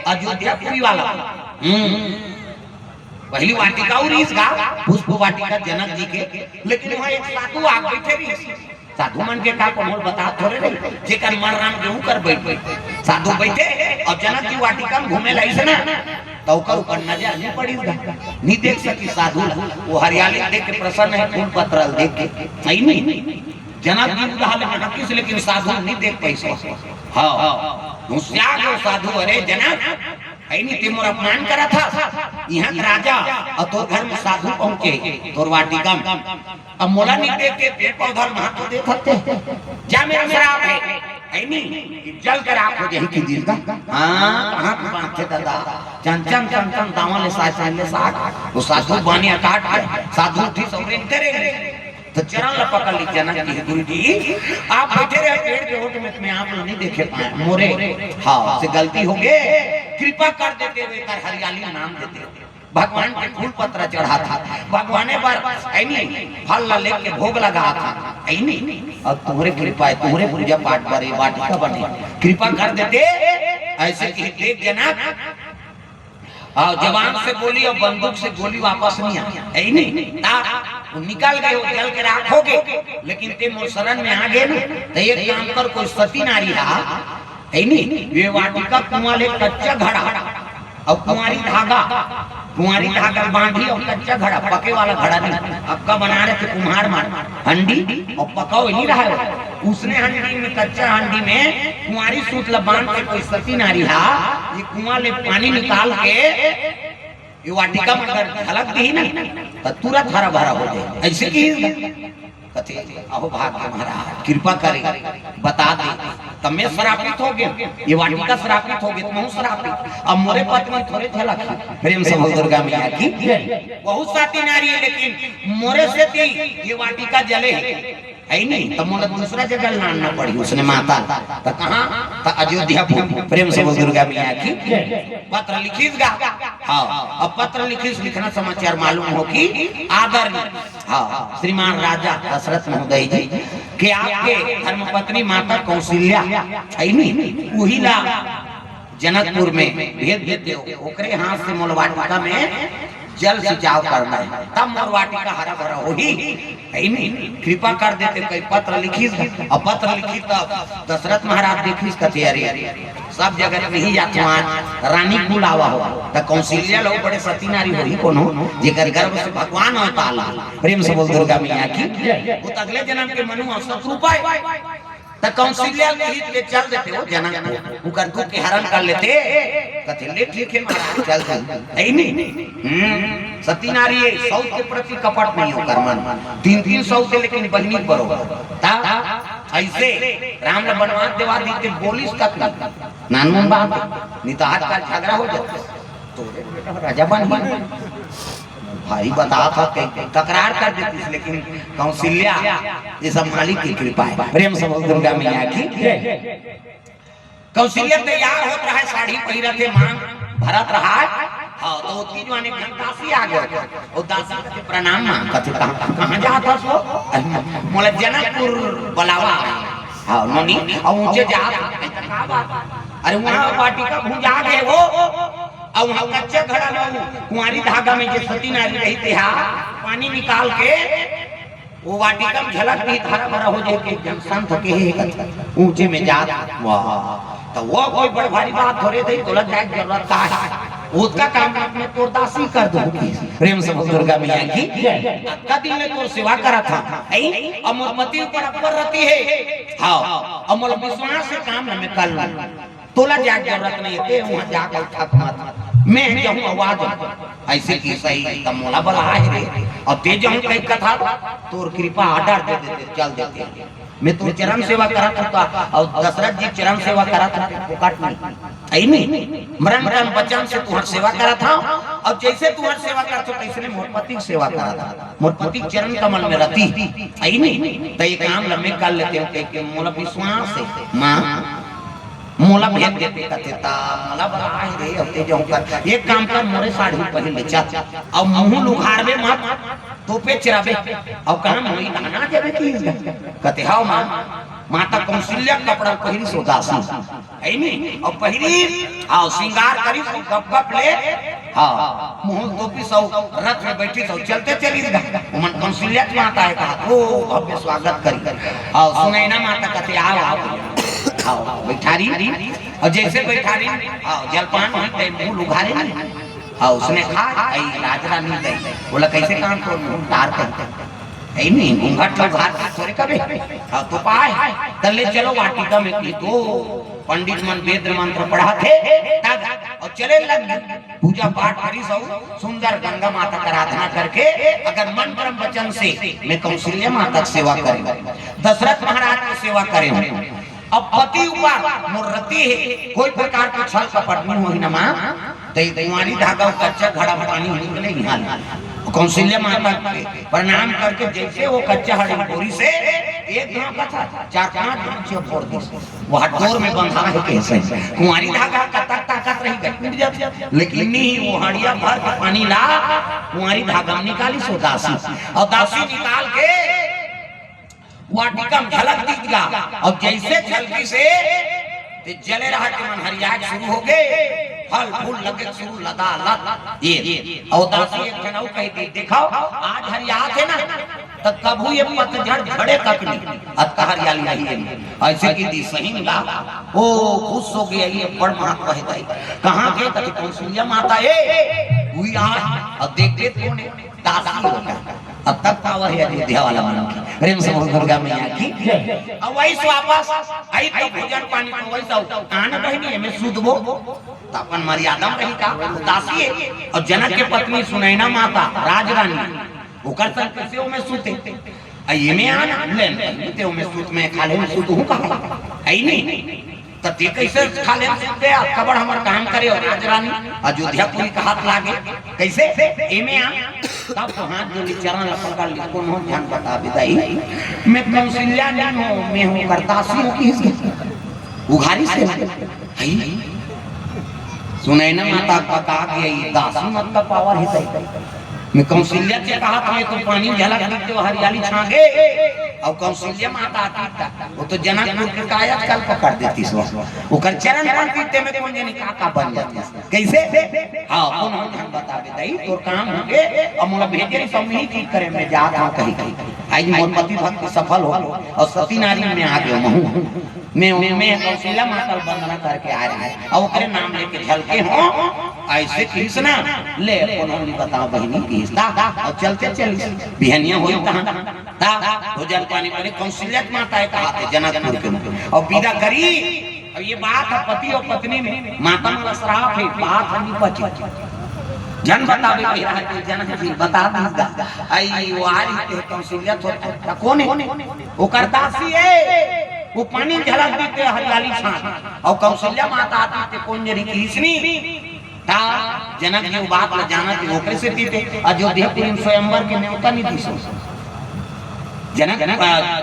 अयोध्यापुरी वाला। हम्म, पहली वाटिका उरीस गा, पुष्प वाटिका जनक जी के, लेकिन वहाँ एक साधु आग बैठे रही। साधु मन के का कोमल बता थोड़े रही, जेकर मन राम गेहूं कर बैठ गई। साधु बैठे और जनक जी वाटिका में घूमे लाई से ना, तो ओकर ऊपर नजर नहीं पड़ी गा, नहीं देख सकी साधु ला। वो हरियाली देख के प्रसन्न है, फूल पत्र देख के, सही नहीं? जनक जी उदाहरण में किस, लेकिन साधु नहीं देख पाई सो। हाँ, होशियार हो साधु, अरे जनक, है नहीं, ते मोर अपमान करा था, यहाँ के राजा और तोर घर में साधु पहुंचे, तोर वाटिका में। अब मोला नहीं देख के पेड़ पौधा में हाथ तो दे सकते। जा मेरा श्राप है, है नहीं, कि जल के राख हो जाए कि दिन का। हाँ, कहाँ पे बांधते दादा? चंचन, चंचन, दावा ले साथ, साथ ले साथ। वो साधु बानी अटाट है, साधु उठी सौरे करेंगे। तो चरण ल पकड़ ली जनक जी, गुरु जी, आप बैठे रहे पेड़ के ओट में, मैं आप लोग नहीं देखे पाए, मोरे, हाँ, से गलती हो गए, कृपा कर देते हुए कर हरियाली नाम देते। भगवान के फूल पत्र चढ़ा था, भगवाने पर, है नहीं, फल ला लेके भोग लगा था, है नहीं। अब तुम्हारे कृपा है, तुम्हारे पूजा पाठ पर ये वाटिका बने, कृपा कर देते, ऐसे कि देख जनक, हाँ, जबान से बोली और बंदूक से गोली वापस नहीं आई, है ही नहीं। ता, वो निकल गए, वो जल के राख हो गए, लेकिन ते मोर शरण में आ गए ना, तो एक काम कर, कोई सती नारी हा, है ही नहीं, ये वाटिका कुआं ले कच्चा घड़ा और कुंवारी धागा, कुंवारी धागा बांधी और कच्चा घड़ा, पके वाला घड़ा नहीं, अक्का बना रहे थे कुम्हार मार, हंडी और पका हुआ नहीं रहा है, उसने हंडी में, कच्चा हंडी में कुंवारी सूत ला बांध के कोई सती नारी हा, ये कुआं ले पानी निकाल के ये वाटिका में अगर झलक दी ना, तो तुरंत हरा भरा हो जाए। ऐसे की कथे, अहो भाग्य महाराज, कृपा करे, बता दे, तब मैं श्रापित हो गया, ये वाटिका श्रापित हो गई, तो मैं श्रापित। अब मोरे पत्नी थोड़े झलक। प्रेम से बोल दुर्गा मैया की। बहुत साती नारी है, लेकिन मोरे से ती ये वाटिका जले है, है नहीं, तो मोला दूसरा जगह लानना पड़ी उसने माता। तो कहाँ? तो अयोध्यापुर। प्रेम से बोल दुर्गा मैया की। पत्र लिखिस गा। हाँ, अब पत्र लिखिस, लिखना समाचार मालूम हो कि आदरणीय, हाँ, श्रीमान राजा दशरथ महोदय जी के आपके धर्मपत्नी माता कौशल्या, है नहीं, वही ला जनकपुर में भेज देते हो, ओकरे हाथ से मोला वाटिका में जल सिंचाव करना है, तब मोर वाटिका हरा भरा होही। है नहीं, कृपा कर देते, कई पत्र लिखिस, अउ पत्र लिखिस तब दशरथ महाराज देखिस, कथे, "अरे, सब जगत में ही जात हो, आज रानी के बुलावा हो, त कौशल्या ल बड़े सती नारी होही कोनो, जेकर गर्भ से भगवान अवतार ला।" प्रेम से बोल दुर्गा मैया की। वो त अगले जन्म के मनु अउ सतरूपा हे। त कौशल्या के हित के चल देते हो जनकपुर, उकर दुख के हरण कर लेते। कथे, "ले ठीक है महाराज, चल चल।" है नहीं? हम्म, सती नारी है, सौत के प्रति कपट नहीं हो कर मन। तीन तीन सौत है, लेकिन बहिनी बरोबर। ता ऐसे राम ल बनवास देवा दी, ते बोलिस तक नहीं। नानमन बात, नहीं तो आजकल झगड़ा हो जाता। तोरे बेटा राजा बन ही नहीं। भाई बता था कि तकरार कर देती, लेकिन कौशल्या ये सब मालिक की कृपा है। प्रेम से बोल दुर्गा मैया की। कौशल्या तैयार होत रहा, साड़ी पहिरत हे, मांग भरत रहा। हाँ, तो ओतकी जुवान एक झन दासी आ गे। वो दासी कथे, "प्रणाम माँ।" कथे, "कहाँ, कहाँ जात हस वो?" "मोला जनकपुर बलावा है।" हाँ, नोनी, अउ ऊंचे जात। "का बात?" "अरे, वहाँ वाटिका भुंजा गे वो, अउ वहाँ कच्चा घड़ा में वो कुंवारी धागा में जे सती नारी रही थे, हाँ, पानी निकाल के वो वाटिका में झलक दी, हरा भरा हो जाए के जन संत के हे ऊंचे में जात।" वाह, तो वो कोई बड़ भारी बात थोड़े थी, तोला जाए के जरूरत का है? ओतका काम में तोर दासी कर दो की। प्रेम से बोल दुर्गा मैया की। अतका दिन में तोर सेवा करत हा, है? अउ मोर पति ऊपर अब्बर रहती है। हाँ, अउ मोर विश्वास से काम में कर लूं। तोला जाए के जरूरत नहीं है, ते वहाँ जाकर थक मत, मैं जाऊँ आवाज। ऐसे की सही, तब मोला बला है रे, अउ ते जाऊँ कहीं कथा, तोर कृपा order दे देते, चल देते। मैं तो चरण सेवा करत हूँ का, अउ दशरथ जी चरण सेवा करत हूँ, फोकट नहीं। आई नहीं, मरण कर्म वचन से तुहर सेवा करत हूँ, अउ जैसे तुहर सेवा करत हूँ, तैसे मोर पति की सेवा करत हूँ, मोर पति के चरण कमल में रहती। आई नहीं, तो ये काम ल मैं कर लेते हो, कह के मोला विश्वास है, माँ मोला भेज देते कथे, ता मोला बला है रे, अउ ते जाऊँ कर, एक काम कर, मोरे साड़ी पहिर ले चल, अउ मुँह ल उघारबे मत, तो पे चराबे, अउ कहाँ मोई दाना देबे की? कथे, "हाँ माँ।" माता कौशल्या कपड़ा पहिरी सो दासी, है नी? अउ पहिरी, हाँ, श्रृंगार करी सो गप गप ले, हाँ, मुँह तोपी सो रथ में बैठी सो चलते चली गा। ओमन कौशल्या के माता है कहा, ओ भव्य स्वागत करी। हाँ, सुनैना माता कथे, "आओ, आओ, आओ, बैठारी।" अउ जैसे बैठारी, हाँ, जलपान हुई, ते मुँह ल उघारे नहीं। हाँ, उसने कहा, "आई राजरानी गई।" बोला, "कैसे काम तो मुँह तार कर?" है नहीं, घूंघट तो उघार के थोड़े कबे। हाँ, तो पाए, त ले चलो वाटिका में की तो पंडित मन वेद मंत्र पढ़ा थे, तब अउ चले लग गए। पूजा पाठ करी सो, सुंदर गंगा माता का आराधना करके, अगर मन कर्म वचन से मैं कौशल्या माता की सेवा करूँ, दशरथ महाराज की सेवा करूँ, अब पति ऊपर मोर रति है, कोई प्रकार के छल कपट नहीं होही न माँ, तो ये कुंवारी धागा अउ कच्चा घड़ा में पानी निकले यहाँ। कौशल्या माता के प्रणाम करके जैसे वो कच्चा हड़ी बोरी से एक धागा था, चार पांच धागा फोड़ दी। वहाँ डोर में बंधा है कैसे? कुंवारी धागा का तक ताकत रही गई, टूट जाती। लेकिन नहीं, वो हड़िया भर के पानी ला, कुंवारी धागा में निकाली सो दासी। अउ दासी निकाल के वाटिका में झलक दिख गा। अउ जैसे झलकी से ते जले रहा के मन हरियाए शुरू हो गए, फल फूल लगे शुरू लदा लद। ये अउ दासी एक ठन अउ कह दी, "दिखाओ, आज हरियात है ना, त कभू ये पतझड़ झड़े तक नहीं, अतका हरियाली रही है।" ऐसे की दी सही मिला। ओ खुश हो गया, ये बड़ महत्व है दाई। कहाँ के? कथे कौशल्या माता है, हुई आज। अब देख देख कौन है? दासी होता। अब तक पावर है अयोध्या वाला मन की। प्रेम से बोल दुर्गा मैया की। अब वही से वापस आई तो भोजन पानी को वही सब आन बहिनी, एमे सूतबो। त अपन मर्यादा में रही का? दासी है। अउ जनक के पत्नी सुनैना माता, राजरानी, ओकर संग कैसे ओमे सूते? आ एमे आन, ले, ते ओमे सूत में खा ले, सूत हूँ कहा। है ही नहीं। त ते कैसे खा ले सूत दे? अतका बड़ हमर काम करे अउ राजरानी, अयोध्यापुरी का हाथ लागे। कैसे? एमे आन। तब तो हाथ जोड़ी चरण ल पकड़ ली, कोनो ध्यान बता बिदाई। मैं कौशल्या नहीं हूँ, मैं हूँ करतासी हूँ, किस उघारी से है। सुनैना माता बता के आई, दासी मतलब पावर ही सही। मैं कौशल्या के कहा था, ये तो पानी झलक दीते, वो हरियाली छागे, और कौशल्या माता आती था, वो तो जनकपुर के काया कल पकड़ देती सो, ओकर चरण पड़ती ते में कौन जनी का का बन जाती। कैसे? हाँ, कौन हम हम बता दे दई, तोर काम हो गए, और मोला भेजे सब नहीं ठीक करे, मैं जात हूँ कहीं कहीं। आज मोर पति भक्त सफल हो और सती नारी में आ गए महू। मैं, मैं कौशल्या माता ल वंदना करके आ रही है, और ओकरे नाम लेके झलके हो, ऐसे किस ना ले, कोनो नहीं बताओ बहिनी किस दा, और चलते चली, बिहनिया होई तहाँ दा, भोजन पानी करे, कौशल्या माता है कहा थे जनकपुर के मुख, और विदा करी। अब ये बात है पति और पत्नी में, माता वाला श्राप है, बात है नहीं पची। जन बतावे के रहा कि जन जी बता दी दा, आई वो आ रही है कौशल्या तो, तो कौन है? ओकर दासी है, वो पानी झलक देते हरियाली छान, और कौशल्या माता आती ते कौन जनी की इसनी, ता जनक जी वो बात ल जाना कि ओकरे से पीते, अयोध्यापुरी में स्वयंवर के न्योता नहीं दी सो। जनक, अ,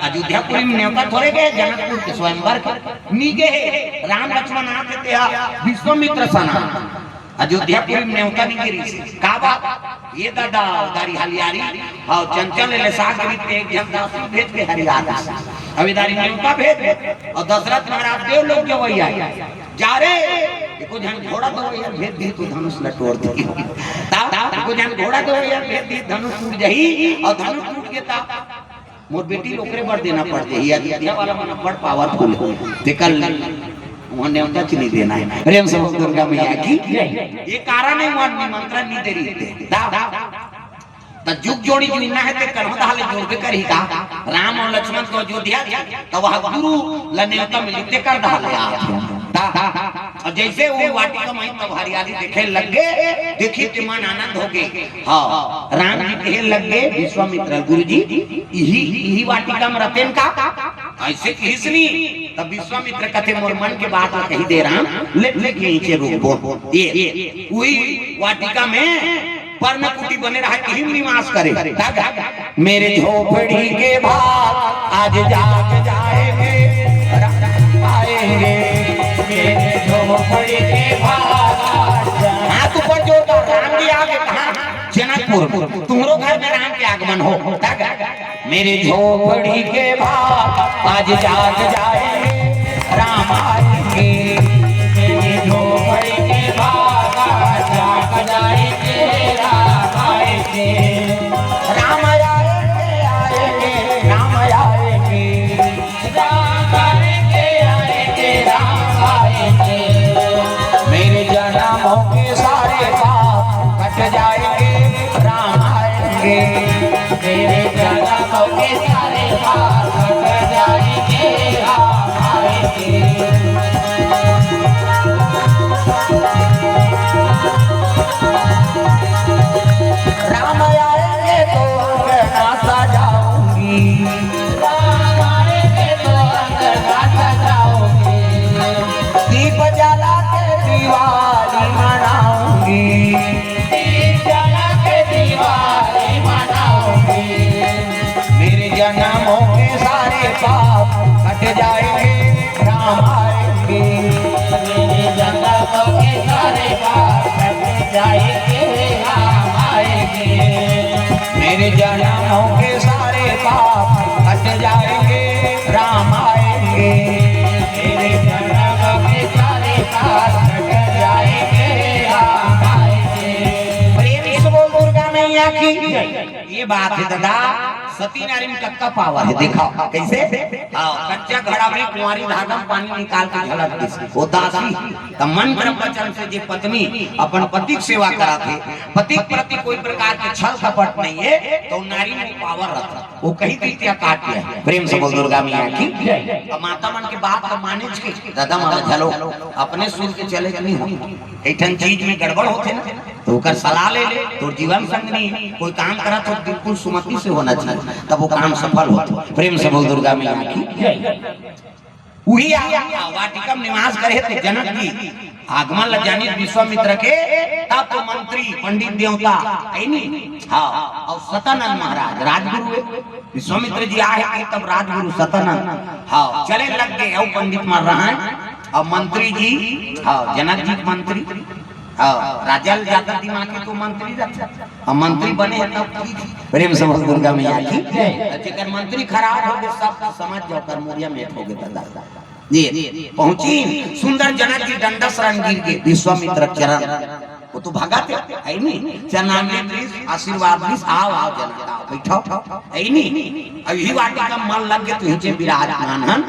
अयोध्यापुरी में न्योता थोड़े गए, जनकपुर के स्वयंवर के नी गए है। राम लक्ष्मण आते ते हा, विश्वामित्र सना। अयोध्यापुरी में न्योता नहीं गिरी से। का बात? ये दादा, उधारी हलियारी, हाँ, चंचल ले साग गिरी ते एक झन दासी भेज के हरिया दे। अब इधारी न्योता भेज दे। और दशरथ महाराज देव लोग के वही आए। जा रे, एको झन घोड़ा दो यार, भेज दी तो धनुष ल तोड़ दी। ता, एको झन घोड़ा दो यार, भेज दी, धनुष टूट जाही, और धनुष टूट के ता, मोर बेटी ल ओकरे बर देना पड़ जाही, अयोध्या वाला मन बड़ पावरफुल है। ते कल वहाँ न्योता च नहीं देना है। प्रेम से बोल दुर्गा मैया की। ये कारण है वहाँ निमंत्रण नहीं दे रही थे। ता, त जुग जोड़ी जुड़ना है ते कन्हो दहा ले जोड़बे करही का। राम और लक्ष्मण तो अयोध्या, त वह गुरु ल न्योता मिली ते कर दहा ले आ। ता, और जैसे वो वाटिका में तब हरियाली देखे लग गए, देखी ते मन आनंद हो गए। हाँ, राम जी कहे लग गए विश्वामित्र गुरु जी, यही, यही वाटिका में रहते का? ऐसे किस नहीं? तब विश्वामित्र कथे मोर मन के बात ल कही दे राम, ले, ले के नीचे रुकबो। ये, ये, वही वाटिका में पर्णकुटी बने रहा, यही निवास करे। तब मेरे झोपड़ी के भाग आज जाग जाएंगे, राम आएंगे। मेरे झोपड़ी के भाग आज जाग हाथ ऊपर जोर दो, राम जी आगे कहाँ? जनकपुर। तुम्हारो घर में राम के आगमन हो। तब मेरे झोपड़ी के भाग आज जाग जाएंगे, राम आएंगे। मेरे झोपड़ी के भाग आज जाग जाएंगे, राम आएंगे। राम आएंगे, आएंगे, राम आएंगे। राम आएंगे, आएंगे, राम आएंगे। मेरे जन्मों के सारे पाप कट जाएंगे, राम आएंगे। मेरे जन्मों के सारे पाप कट जाएंगे, राम आएंगे। राम आएंगे तो अंगना सजाऊंगी। राम आएंगे तो अंगना सजाऊंगी। दीप जला के दिवाली मनाऊंगी। दीप जला के दिवाली मनाऊंगी। मेरे जन्मों के सारे पाप कट जाएंगे, राम आएंगे। मेरे जन्मों के सारे पाप कट जाएंगे, राम आएंगे। मेरे जन्मों के सारे पाप कट जाएंगे, राम आएंगे। मेरे जन्मों के सारे पाप कट जाएंगे, राम आएंगे। प्रेम से बोल दुर्गा मैया की। ये बात है दादा, सती नारी में कतका पावर है, देखा कैसे? हाँ, कच्चा घड़ा में कुंवारी धागा में पानी निकाल के झलक दिस, वो दासी। त मंत्र वचन से जे पत्नी अपन पति के सेवा करा थे, पति के प्रति कोई प्रकार के छल कपट नहीं है, तो नारी में पावर रहता। वो कहीं भी क्या काट दिया है। प्रेम से बोल दुर्गा मैया की। अब माता मन के बात तो माने के दादा माता झलो, अपने सुन के चले के नहीं हो। एक ठन चीज में गड़बड़ होते ना, तो ओकर सलाह ले ले। तोर जीवन संगनी कोई काम करत हो, बिल्कुल सुमति से होना चाहिए, तब वो काम सफल होता। प्रेम से बोल दुर्गा मैया की। वही आ, आ, वाटिका में निवास करे थे जनक जी। आगमन ल जानी विश्वामित्र के, तब तो मंत्री, पंडित, देवता, है नी? हाँ, और सतानंद महाराज राजगुरु है। विश्वामित्र जी आए कि तब राजगुरु सतानंद, हाँ, चले लग गए, और पंडित मर रहा है, और मंत्री जी, हाँ, जनक जी के मंत्री, हाँ, राजा ले जादा दिमाग के तो मंत्री रहिथे। अब मंत्री बने हे तब ठीक हे। प्रेम से बोल दुर्गा मैया की। जय। जेकर मंत्री खराब होगे, सब समझ जाव, कर मुरिया मेट होगे दादा। ये पहुंची सुंदर जनक जी डंडा शरण गिर गे, विश्वामित्र चरण। वो तो भगत हे, हे नी? चरणामृत दिस, आशीर्वाद दिस, आव, आव जनक, आव, बइठव, हे नी? अब इही वाटिका म मन लग गे, तो इहिंचे विराजमान हन,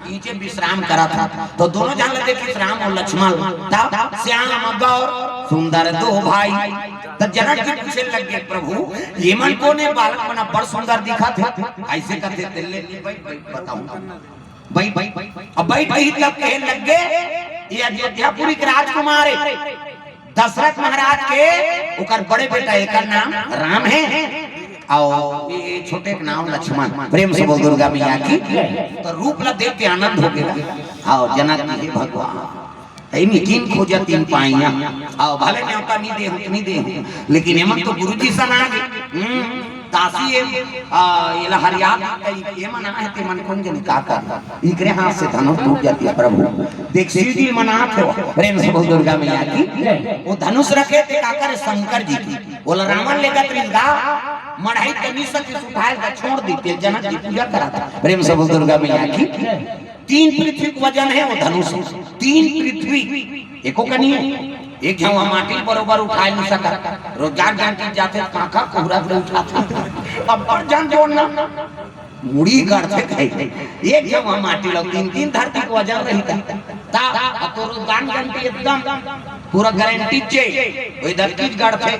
इहिंचे विश्राम करत हन। तो दोनों झन ल देखिस राम अउ लक्ष्मण, तब श्याम गौर सुंदर दो भाई। त जनक जी पूछे लगे, "प्रभु, ये मन कोन हे? बालक मन अब्बड़ सुंदर दिखत हे।" अइसे कथे, "तेला ले, ले, भाई, भाई, बताहूं।" भाई, भाई, अब भाई, भाई, तब कहे लगे, "ये अयोध्यापुरी के राजकुमार हे, दशरथ महाराज के, ओकर बड़े बेटा, एकर नाम राम हे, अउ ये छोटे के नाम लक्ष्मण।" प्रेम से बोल दुर्गा मैया की। तो रूप ला देख के आनंद होगे। अउ जनक जी, "हे भगवान, हे नी, जिन खोजत तिन पाइया।" अउ भले नेवता नी देहूं, नी देहूं, लेकिन एमन तो गुरुजी सन आगे। हम्म, दासी ए, आ, एला हरिया, ए, एमन आहे, तेमन कोन जनी का कर, इकरे हाथ से धनुष टूट जाथे प्रभु। देख, शिव जी मनात हे, प्रेम से बोल दुर्गा मैया की। वो धनुष रखे थे काकर शंकर जी के, ओला रावण लेगत रिहिस गा, मढ़ई के नी सकिस उठाय त छोड़ दिस, जनक जी पूजा करत हे। प्रेम से बोल दुर्गा मैया की। तीन पृथ्वी के वजन हे वो धनुष, तीन पृथ्वी, एको कनी हे। एक झन वहाँ माटी बरोबर उठाय नी सकय, रोजगार जन की जाथे, कांखा कोहरा ले उठाथे, अब्बड़ झन जोड़ना, मुड़ी गड़थे कहे, एक झन वहाँ माटी लो, तीन तीन धरती के वजन रहिथे। त अब तो रोजगार जन की एकदम पूरा गारंटी चे, ओही धरती गड़थे।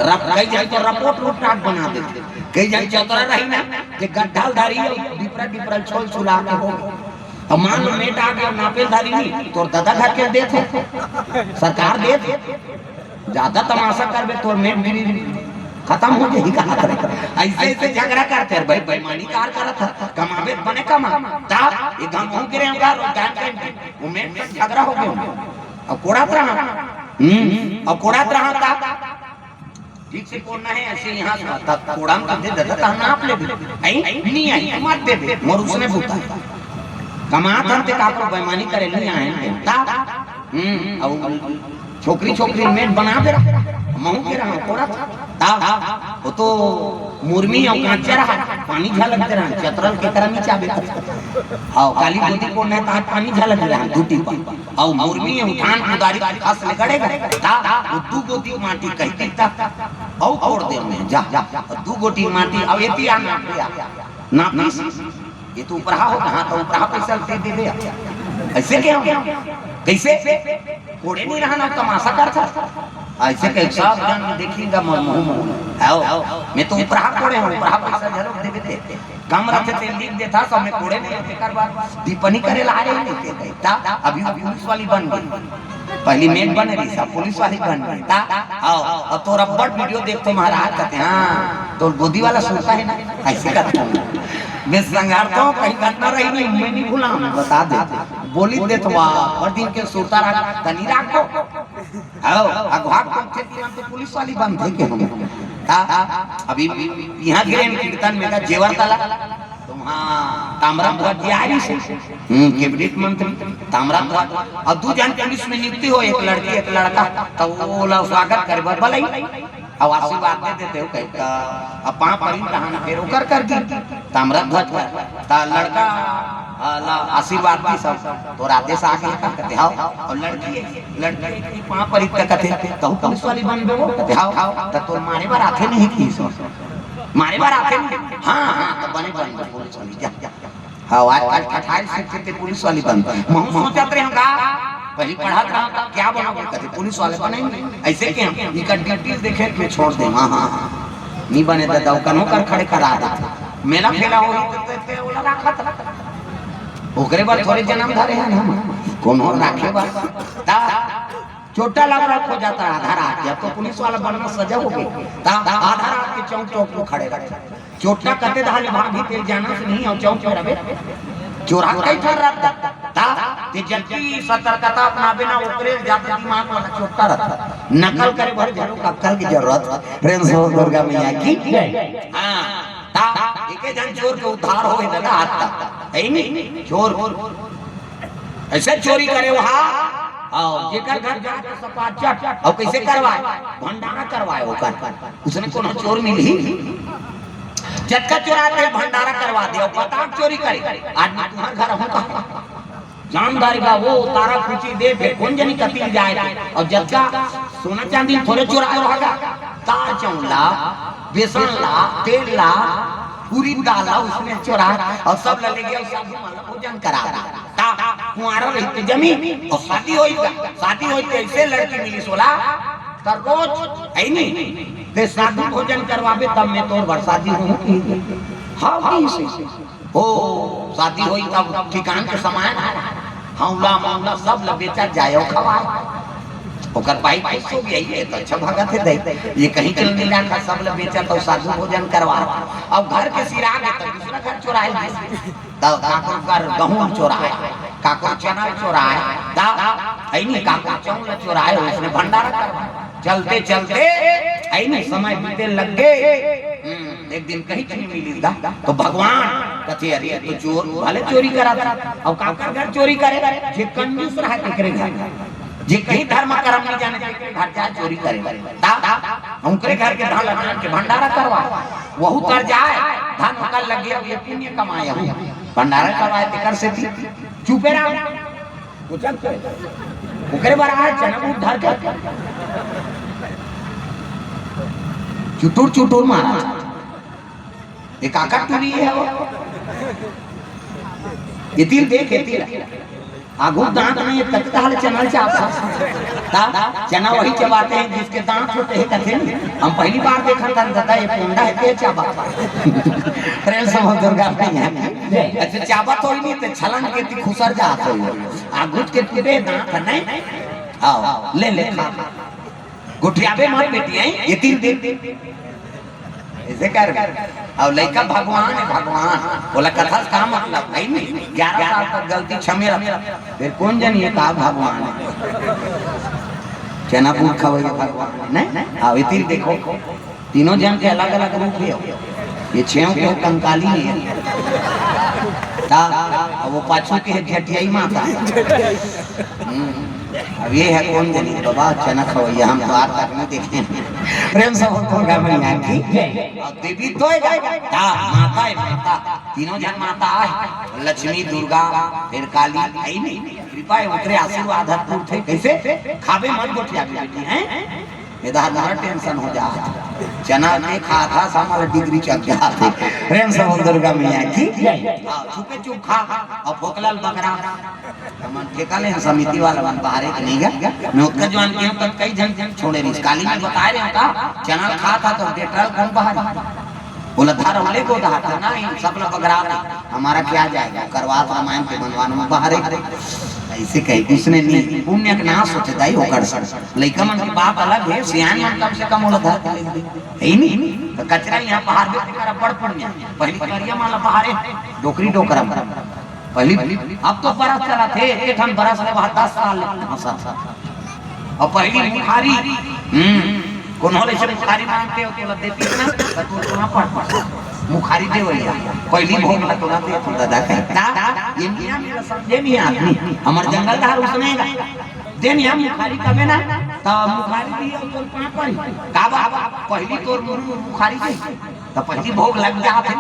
रप-, कई झन तो रपोट रोटाट बना देथे, कई झन चतरा रही ना, जे गड्ढा ल धरी, डिपरा डिपरा छोल छुला के हो। अब मान लो मेट आगे, नापे ल धरी नी, तोर ददा घर के देथे, सरकार देथे। जादा तमाशा करबे, तोर मेट गिरी खतम हो जाही, कहत रहे। अइसे अइसे झगरा करथे, अरे भाई, बेईमानी कार करत हे, कमाबे त बने कमा, त ये घन हो गिरे, रोजगार के, वो मेट से झगरा होगे। अब कोड़ात रहा, हम्म, अब कोड़ात रहा, त ठीक से कोड़ना हे, अइसे यहाँ से तक कोड़ा म दे देता, त नाप ले दे। आई? नी आई, मत दे दे, मोर उसने बूता हे। कमात हन ते काकरो बेईमानी करे नी आए, त? हम्म, अउ छोकरी, छोकरी मेट बना दे रहा, महूं के रहा, कोड़ा था। त? वो तो मुरमी अउ कांचा रहा, पानी झलक दे रहा, चतरा ल के करा नी चाबे। हाँ, काली गोदी कोड़ना हे, त आज पानी झलक दे रहा, दू टीपा। अउ मुरमी उठान कुदारी के घास ले गड़े गए। त? वो दू गोदी माटी कही दी त? अउ कोड़ दे में, जा, जा। दू गोटी माटी, अउ एती आ नाप लिया। नाप ली। ये तो उपराहा हो, कहाँ तो उपराहा पैसा दे दे बे। अइसे के हो? कइसे? कोड़े नी रहा ना, तमाशा करथा। अइसे के सब जन देखी गा मोर मुंह में। आओ, मैं तो उपराहा कोड़े हूँ, उपराहा पैसा झलक देबे ते। कम रथे ते लिख देथा, सब में कोड़े नहीं होते कर बार। दीपनी करे ला रहे नहीं थे कहीं। त? अभी वो पुलिस वाली बन गई। पहली मेट बने रही, सब पुलिस वाली बन गई। त? आओ, अब तोर अब्बड़ वीडियो देख तो महाराज कहते, "हाँ, तोर गोदी वाला सुरता हे ना?" अइसे कहते हैं। मैं संघारता हूँ, कहीं घटना रही नहीं, मैं नहीं भूला हूँ, बता दे। बोली दे तो वाह, हर दिन के सुरता रख, तनी राखो। आओ, अगवा के खेती में तो पुलिस वाली बंद है के हम। त? अभी यहाँ गिरे कीर्तन में का जेवर तला। तो वहाँ ताम्रध्वज जी आए रहिसे, हम्म, कैबिनेट मंत्री ताम्रध्वज, अउ दू झन पुलिस में नियुक्ति हो, एक लड़की, एक लड़का, त वो ला स्वागत करे बर बलई, अउ आशीर्वाद दे देते हो कहे, त अब पाँव परी तहां फेर ओकर कर दी, ताम्रध्वज कर, त लड़का, आ, ला आशीर्वाद दी सब, तोर आदेश आ गया का? कहते, "हाँ।" अउ लड़की, लड़की की पाँव परी त कहते, "तहु पुलिस वाली बन गए?" कहते, "हाँ।" "त तोर मारे बर आथे नहीं की सो?" "मारे बर आथे नहीं?" "हाँ, हाँ, त बने, बने, बने, पुलिस वाली, जा, जा।" हाँ, आजकल ठठाई से ते पुलिस वाली बन। महूं सोचत रहे हूँ का, पहली पढ़त रहा था, क्या बनोगे? कहते, "पुलिस वाले बनेंगे।" अइसे के हम, इनका ड्यूटी देखे के छोड़ दे। हाँ, हाँ, हाँ। नहीं बने दादा, वो कनो कर खड़े करा देते। मेला फेला हो रही तो ते, ते ओला रखा था। ओकरे बर थोरे जन्म धरे हैं हम। कोनो राखे बर। ता चोटा लग रहा खो जाता आधा रात, जब तो पुलिस वाला बनना सजा हो गई। ता आधा रात के चौक चौक को खड़े रखे। चोटा कते धाले भागी तेल जाना से नहीं, और चौक पे रहे। चोरा कई ठन रहता। ता ते जब की सतर्कता अपनाबे ना, ओकरे ज्यादा दिमाग वाला चोटा रहता। नकल करे भर जरूर अक्कल की जरूरत। प्रेम से बोल दुर्गा मैया की। हाँ, ता एके जन चोर के उद्धार होए दादा, आता। है नहीं? चोर। अइसे चोरी करे वहाँ। अउ जेकर घर जात सपाचट, अउ कइसे करवाय? भंडारा करवाय ओकर। उसने कोनो चोर मिलही? जतका चोराय ते भंडारा करवा दे, अउ पता चोरी करे। आज मैं तुम्हर घर हूँ का? जानदारी बा, वो तारा कुची दे, फेर कोन जनी कति जाय। अउ जतका सोना चांदी थोरे चोराय होगा, दार चाउर ला, बेसन ला, तेल ला, पूरी दाल ला उसने चोराय, अउ सब ला ले गया, साधु मन ला भोजन करा दा। ता कुंवारा रहिते जमी, अउ शादी होई ता, शादी होई ते अइसे लड़की मिली सोला, त रोज, है नी, ते साधु भोजन करवाबे, तब मैं तोर बर शादी हूँ। हाँ, कइसे? ओ, शादी होई तब ठिकान के सामान, हौला मौला सब ल बेचा जाय अउ खवाय। ओकर बाई पैसो भी आई है, तो अच्छा भगत है दे। ये कहीं चल नहीं रहा, सब ल बेचा तो साधु भोजन करवा। अब घर के सिरा के तो दूसरा घर चोराय ले। त काकरो कर गहूं चोराय, काकरो चना चोराय, त है नी, काकरो चाउर चोराय, उसने भंडारा करवाय। चलते चलते है नी, समय बीते लग गे। हम्म, एक दिन कहीं चीज मिली दा, तो भगवान कथे, "अरे, ये तो चोर भले चोरी करा था, अब काकर घर चोरी करे? जे कंजूस रहा, तेकरे घर।" जे कहीं धर्म कर्म नहीं जाने, तेकरे घर जाय चोरी करे। ता, उनकरे घर के धन ला जान के भंडारा करवा, वहू तर जाय, धन ओकर लगे, अब ये पुण्य कमाय हूँ, भंडारा करवाय, तेकर से भी चुपे रहा। ओकरे बर आय चना बूट धर के चुटुर चुटुर मारा। ये काकर टूरी है वो? ये तीर देख, ये तीर। आगू दांत नहीं है, तक ताल चना चाप। ता, चना वही चबाते हैं जिसके दांत होते हैं, कथे नहीं। हम पहली बार देखा था, दादा, ये पोंडा है, के चाबा? प्रेम से बोल दुर्गा मैया। अच्छा, चाबा तो ही नहीं, ते छलन के ती खुसर जात हो। आगू के टूटे दांत नहीं। आओ, ले, ले, खा। गोठियाबे मत बेटी, हैं? ये तीन दिन। ऐसे कर। अउ लइका भगवान है, भगवान। ओला कथा से का मतलब? है नहीं? ग्यारह साल तक गलती क्षमे रख। फेर कोन जनी ये का भगवान है? चना बूट खवइया भगवान है, नहीं? अउ इतिन देखो, तीनों जन के अलग-अलग रूप है। ये छेव के कंकाली है। ता, अब वो पाछू के है झटियाई माता। हम्म। अब ये है कोन जनी बाबा, चना खवइया, हम तो आज तक नहीं देखे हैं। प्रेम से बोल दुर्गा मैया की। अउ देवी तो है, ता, माता है, माता। तीनों जन माता है, लक्ष्मी, दुर्गा, फेर काली, है नहीं? कृपा है, ओकरे आशीर्वाद ह पूरथे। कइसे? खाबे मत गोठियाबे बेटी, हैं? ये तो हमारा tension हो जात। चना के खा खा सामल degree चढ़ जात। प्रेम से बोल दुर्गा मैया की। हाँ, छुपे चुप खा, अउ फोकलल बकरा। हमन ठेका ले समिति वाला मन बाहरे के नहीं गा। मैं ओतका जवान के हूँ, तब कई झन छोड़े रहिस। काली में बताय रहे हूँ का, चना खा खा तो डेटल कौन बाहर? बोला, "धर, हम ले गो धर, धर, नहीं, सब लोग बगरा दे, हमारा क्या जाएगा, करवात रामायण के बनवान में बाहर है।" ऐसे कही, उसने नहीं, पुण्य के नाश होते दाई होकर सर। लइका मन की बात अलग है, सियान मन कम से कम बोला, "धर, ले दे।" है ही नहीं, तो कचरा यहाँ बाहर भी तेरा बड़ पुण्य। पहली करिया माला बाहर है, डोकरी डोकरा में। पहली, अब तो बरस चला थे, एक हम बरस ले वहाँ दस साल ले, हाँ, सर, सर। अउ पहली मुखारी, हम्म, कोनो ले से मुखारी मांगते हो, तोला देती ना, तो तू कहाँ पढ़ पढ़? मुखारी दे भैया, पहली भोग ला तोला दे, तू दादा कहता, ये मियाँ मेरा समझे नहीं आदमी, हमर जंगल धार उसने का, दे नहीं हम मुखारी कबे ना, तो मुखारी दी और तोर पाँव पड़ी, का बाबा, पहली तोर मुँह मुखारी दे, तो पहली भोग लग जाते।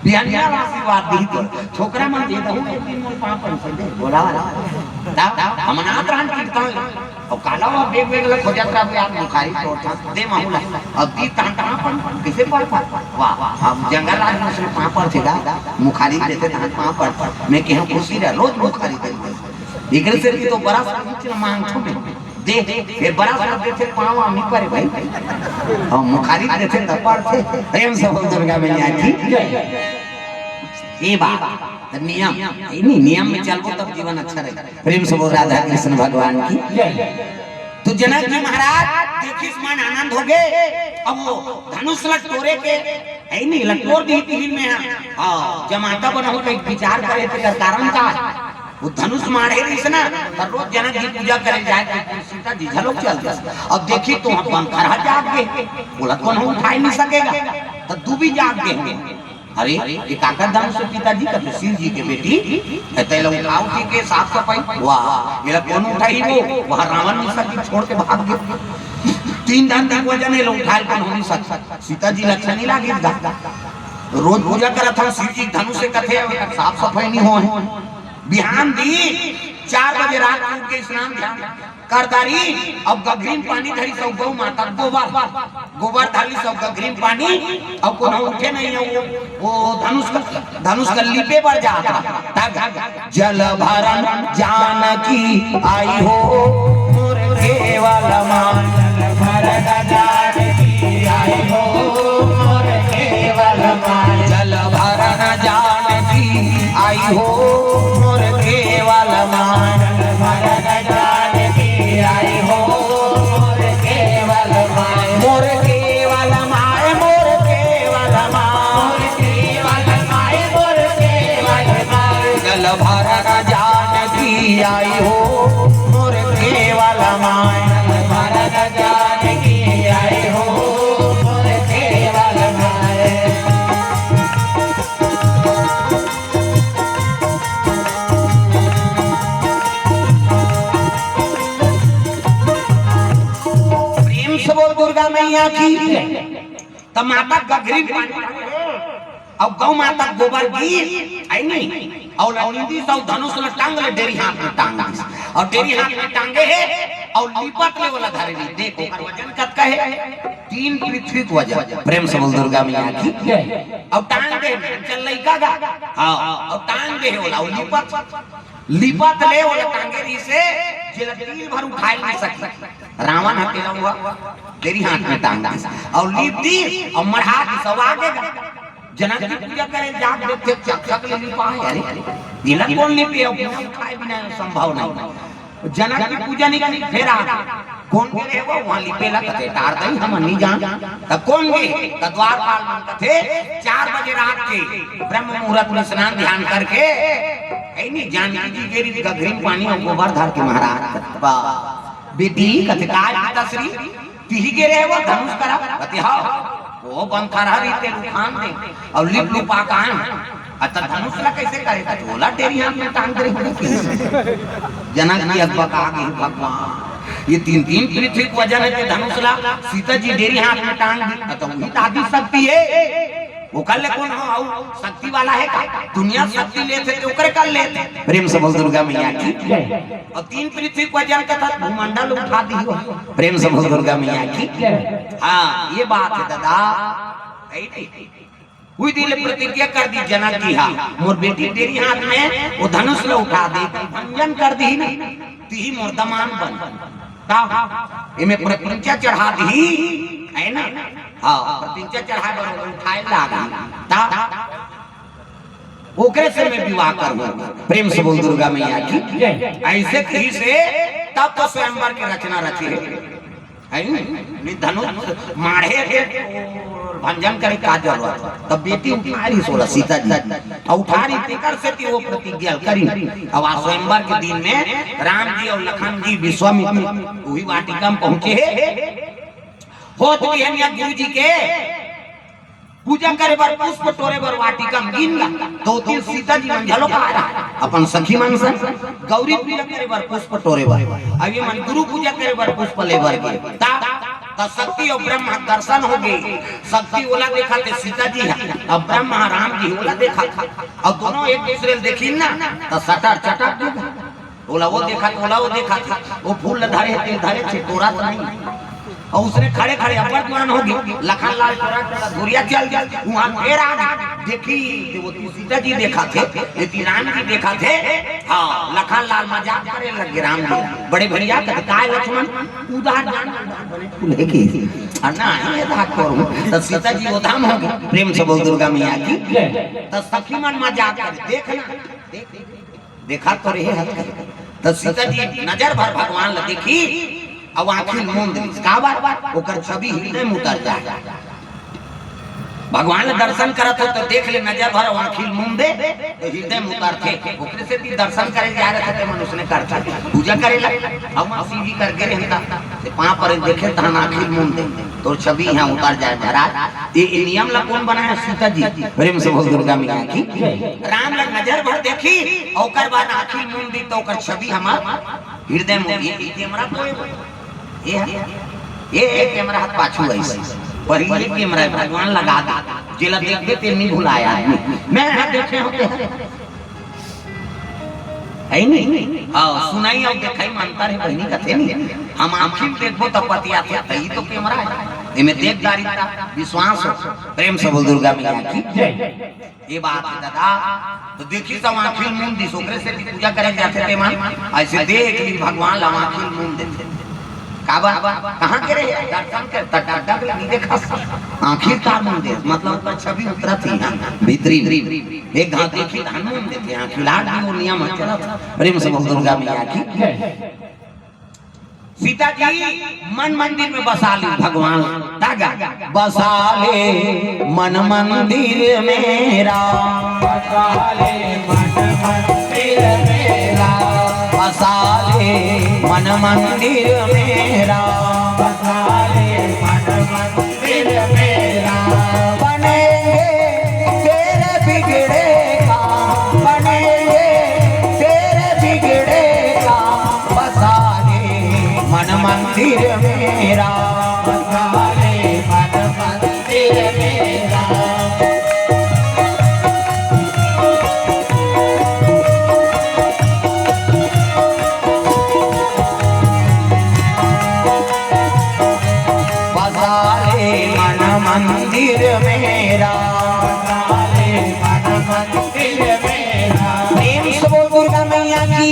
बिहनिया ला आशीर्वाद दी तो छोकरा मन दे दहू, एक दिन मोर पाँव पर से दे, बोला वाला। तब हम नात रहन कीर्तन ला। अउ काला वा बेग बेग ला खोजत रहबे यार, मुखारी तोर था, दे महू ला। अब दी तहन कहाँ पर, कइसे पर पर? वाह, वाह, हम जंगल राज में से पाँव पर थे गा, मुखारी देथे तहन पाँव पर पर। मैं केहेंव खुशी रह, रोज मुखारी दे। एकरे से भी तो बड़ा सा कुछ मांग छो मैं। दे, ये बड़ा सा देथे पाँव आमी परे भाई। हम मुखारी देथे तब पड़थे। प्रेम से बोल दुर्गा मैया की। ये बात, तो नियम, ये नहीं, नियम में चलबो तब जीवन अच्छा रहे। प्रेम से बोल राधा कृष्ण भगवान की। तो जनक जी महाराज देखिस मन आनंद हो गए। अब वो धनुष ला टोरे के, है नहीं, ला टोर दी तीन में, हाँ, जमाता बना हो, कहीं विचार करे, तेकर कारण का है? वो धनुष माढ़े रहिस ना, त रोज जनक जी पूजा करे जाय, त सीता जी घलो चल दे। अब देखी तो अपन खरहा जाग गे, बोला कौन हो उठाय नहीं सकेगा, त दूबी जाग गे। अरे, ये काकर धनुष हे पिताजी? कथे, "शिव जी के बेटी, ए, तेला उठाव ठीक हे, साफ सफाई।" वाह, एला कोन उठाही वो? वहाँ रावण निशा जी छोड़ के भाग गे। तीन टन तक वजन हे, एला उठाय कोन हो नहीं सकता। सीता जी ल अच्छा नहीं लागे गा। रोज पूजा करत हन शिव जी धनुष हे, कथे, "साफ सफाई नहीं होय।" बिहान दिन चार बजे रात के उठ के स्नान ध्यान कर डारिस, अउ गघरी म पानी धरिस, अउ गौ माता गोबर, गोबर डालिस, अउ गघरी म पानी, अउ कोनो उठे नहीं हे, वो, वो धनुष का, धनुष का लीपे बर जात रहा। तब जल भरन जानकी आई हो, मोर केवल माय। जल भरन जानकी आई हो, मोर केवल माय। जल भरन जानकी आई हो, मोर केवल माय। जल भरन जानकी आई हो, मोर केवल माय। मोर केवल माय, मोर केवल माय। मोर केवल माय, मोर केवल माय। जल भरन जानकी आई हो, मोर केवल माय। जल भरन जानकी आई हो, मोर केवल माय। प्रेम से बोल दुर्गा मैया की। त माता गघरी पानी, अउ गौ माता गोबर गिरिस, हे नहीं? अउ लंडिस अउ धनुष ल टांग ले, डेरी हाथ में टांग दिस। अउ डेरी हाथ में टांगे हे, अउ लीपत ले ओला धरे नहीं। देखो, ओकर वजन कतका हे? तीन पृथ्वी के वजन। प्रेम से बोल दुर्गा मैया की। अउ टांग दे, चल लइका गा। हाँ, अउ टांग दे ओला, अउ लीपत लीपत ले ओला टांगे रहिसे, जेला दिल भर उठाय नहीं सके। रावण ह तेला हुआ, डेरी हाथ में टांग दिस, अउ लीप दिस, अउ मढ़ा दिस, अउ आगे गा। जनक जी पूजा करे, जाके देखथे, चकचक ले लीपा हे, अरे, एला कोन लीपे? अउ बिना उठाय बिना संभव नहीं। जनक जी पूजा नहीं करे, फेर आ गे। कोन गे रहे वो? वहाँ लीपे ला कथे, टार दई, हम नहीं जान। त कोन गे? त द्वारपाल मन कथे, चार बजे रात के ब्रह्म मुहूर्त में स्नान ध्यान करके, हे नहीं, जानकी जी गे रहिस गघरी म पानी अउ गोबर धर के महाराज। वाह। बेटी कथे, "काय पिताश्री, तिही गे रहे वो धनुष करा?" कथे, "हाँ।" वो बंथरहा रहिस तेला उखान दे, अउ लीप लुपा के आन। अच्छा, धनुष ला कइसे करे? त ओला डेरी हाथ में टांग दे रहे हो। जनक जी अकबका गे, भगवान, ये तीन तीन पृथ्वी के वजन हे, ते धनुष ला सीता जी डेरी हाथ में टांग दी, त वही त आदि शक्ति हे। ओकर ले कोन हो, अउ शक्ति वाला हे का? दुनिया शक्ति लेथे ते ओकरे कर लेथे। प्रेम से बोल दुर्गा मैया की। अउ तीन पृथ्वी के वजन कथा भूमंडल उठा दिही हो। प्रेम से बोल दुर्गा मैया की। हाँ, ये बात हे दादा। हे नहीं? उही दिन ले प्रतिज्ञा कर दिस जनक जी हा, मोर बेटी डेरी हाथ में वो धनुष ल उठा दे, भंजन कर दिही ना, तिही मोर दमांद बन। का? एमे प्रत्यंचा चढ़ा दिही, हे ना? हाँ, प्रत्यंचा चढ़ा बर उठाय लागी। ता ओकरे से मैं विवाह करहूँ। प्रेम से बोल दुर्गा मैया की। अइसे कहिसे तब तो स्वयंवर के रचना रचे हे। हे नहीं? नहीं धनुष माढ़े के भंजन करे का जरूरत? तब बेटी उठा रहिस ओला सीता जी। अउ उठा रहिस तेकर सेती वो प्रतिज्ञा करिन। अउ आज स्वयंवर के दिन में राम जी अउ लखन जी विश्वामित्र उही वाटिका में पहुंचे हे। होत बिहनिया गुरु जी के पूजा करे बर, पुष्प टोरे बर वाटिका म गिन गा, दो तीन सीता जी मन घलो का रहा, अपन सखी मन संग गौरी पूजा करे बर, पुष्प टोरे बर। अब ये मन गुरु पूजा करे बर पुष्प ले बर गे। ता, ता शक्ति अउ ब्रह्मा दर्शन हो गे। शक्ति ओला देखा थे सीता जी हा, अउ ब्रह्मा राम जी ओला देखा। अउ दोनों एक दूसरे ल देखिन ना, त सटर चटक गे। ओला वो देखा, ओला वो देखा, वो फूल ल धरे हे, तेल धरे हे, टोरा त नहीं। अउ उसने खड़े खड़े अब्बड़ तुरंत हो गे। लखन लाल टोरा टोरा धुरिया चल गे। वहाँ फेर आ गे। देखी, ते वो सीता जी देखा थे, ये राम जी देखा थे। हाँ, लखन लाल मजाक करे लगे राम जी। बड़े भैया कथे, "काय लक्ष्मण, उधार जान, उधार बने फूल हे के?" अ, नहीं, ये धाक करूँ। त सीता जी वो धाम हो गे। प्रेम से बोल दुर्गा मैया की। त सखी मन मजाक करे, देखना, देख, देख। देखा तो रहे हत कहे। त सीता जी नजर भर भगवान ल देखी, अउ आँखी ल मूंद लिस। काबर? ओकर छवि हृदय में उतर जाय। भगवान ल दर्शन करत हो त देख ले, नजर भर अउ आँखी ल मूंद दे, त हृदय में उतरथे। ओकरे सेती दर्शन करे जा रहे थे, मनुष्य ने करथे, पूजा करे ला। अउ मन शिव जी करके रहता, ते पाँव परे देखे, तहन आँखी ल मूंद दे। तोर छवि यहाँ उतर जाए महाराज। ये, ये नियम ला कौन बनाए? सीता जी। प्रेम से बोल दुर्गा मैया की। राम ला नजर भर देखी, ओकर बाद आँखी मूंद दी तो ओकर छवि हमार हृदय में। ये, ये कैमरा तो ये, ये है, ये, ये कैमरा हाथ पाछू ऐसे। पहले कैमरा भगवान लगा दे, जेला देखबे ते नहीं भुलाया आदमी। मैं यहाँ देखे होते हैं। है नहीं? हाँ, सुनाई अउ देखाई में अंतर हे बहिनी, कथे नहीं। हम आँखी में देखबो त पतियाथे, त ई तो कैमरा हे। एमे देखदारी ता, विश्वास हो। प्रेम से बोल दुर्गा मैया की। ये बात हे दादा। तो देखी सब आँखी मूंद दिस, ओकरे से भी पूजा करे जाथे ते मन। ऐसे देख ली भगवान ला आँखी मूंद देथे। काबर? कहाँ के रहे? दर्शन कर, त डग डग ले नहीं देखा। आँखी का मूंद दे, मतलब ओकर छवि उतरत ही ना, भीतरी। एक घाव देखी त हनुमान देखे, हाँ, खिलाड़ भी वो नियम है, चलत। प्रेम से बोल दुर्गा मैया की। सीता जी मन मंदिर में बसा ली भगवान, तागा बसा ले मन मंदिर में राम। बसा ले मन मंदिर में राम। बसा ले मन मंदिर में राम। बसा ले मन मंदिर में राम। बनेंगे तेरे बिगड़े काम, बनेंगे तेरे बिगड़े काम। बसा ले मन मंदिर में राम। बसा ले मन मंदिर में राम। बसा ले मन मंदिर में राम। बसा ले मन मंदिर में राम। प्रेम से बोल दुर्गा मैया की।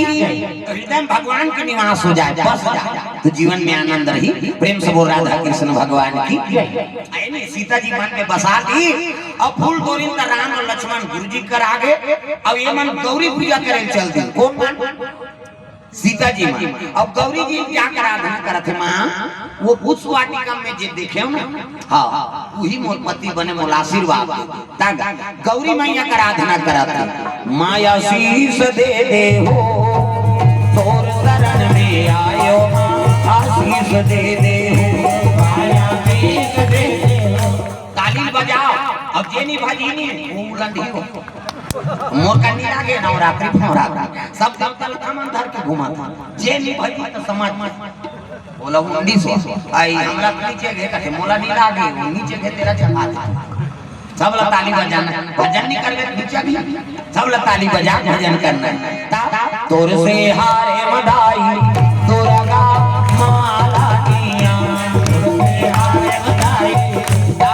हृदय में भगवान के निवास हो जाए, बस जाए, तो जीवन में आनंद रही। प्रेम से बोल राधा कृष्ण भगवान की। अरे नहीं, सीता जी मन में बसा ली। अब फूल तोरिन त राम अउ लक्ष्मण गुरु जी कर आगे। अब ये मन गौरी पूजा करे चल दी। कौन मन? सीता जी मन। अब गौरी जी क्या कर आराधना करत हे माँ? वो पुष्प वाटिका में जे देखे हो ना, हाँ, वही मोर पति बने, मोला आशीर्वाद दे। तब गौरी मैया कर आराधना करत हे। माँ आशीष दे दे हो, तोर शरण में आयो माँ, आशीष दे दे हो। माँ आशीष दे दे हो। ताली बजाओ। अब जे नहीं भजी नहीं, वो लंढी हो। मोर का नहीं लागे नवरात्रि फवरात्रि। सब देवता लता मन धर के घुमा था। जे नहीं भजी तो समझ। बोला उन्नीस हो। आई हमरा तो नीचे घे कथे, मोला नहीं लागे, वो नीचे घे तेरा चढ़ा दे। सब ला ताली बजाना, भजन नहीं कर ले नीचे भी। सब ला ताली बजा भजन करना है। ता, तोर से हारे मदाई, दुर्गा माला निया। तोर से हारे मदाई। ता,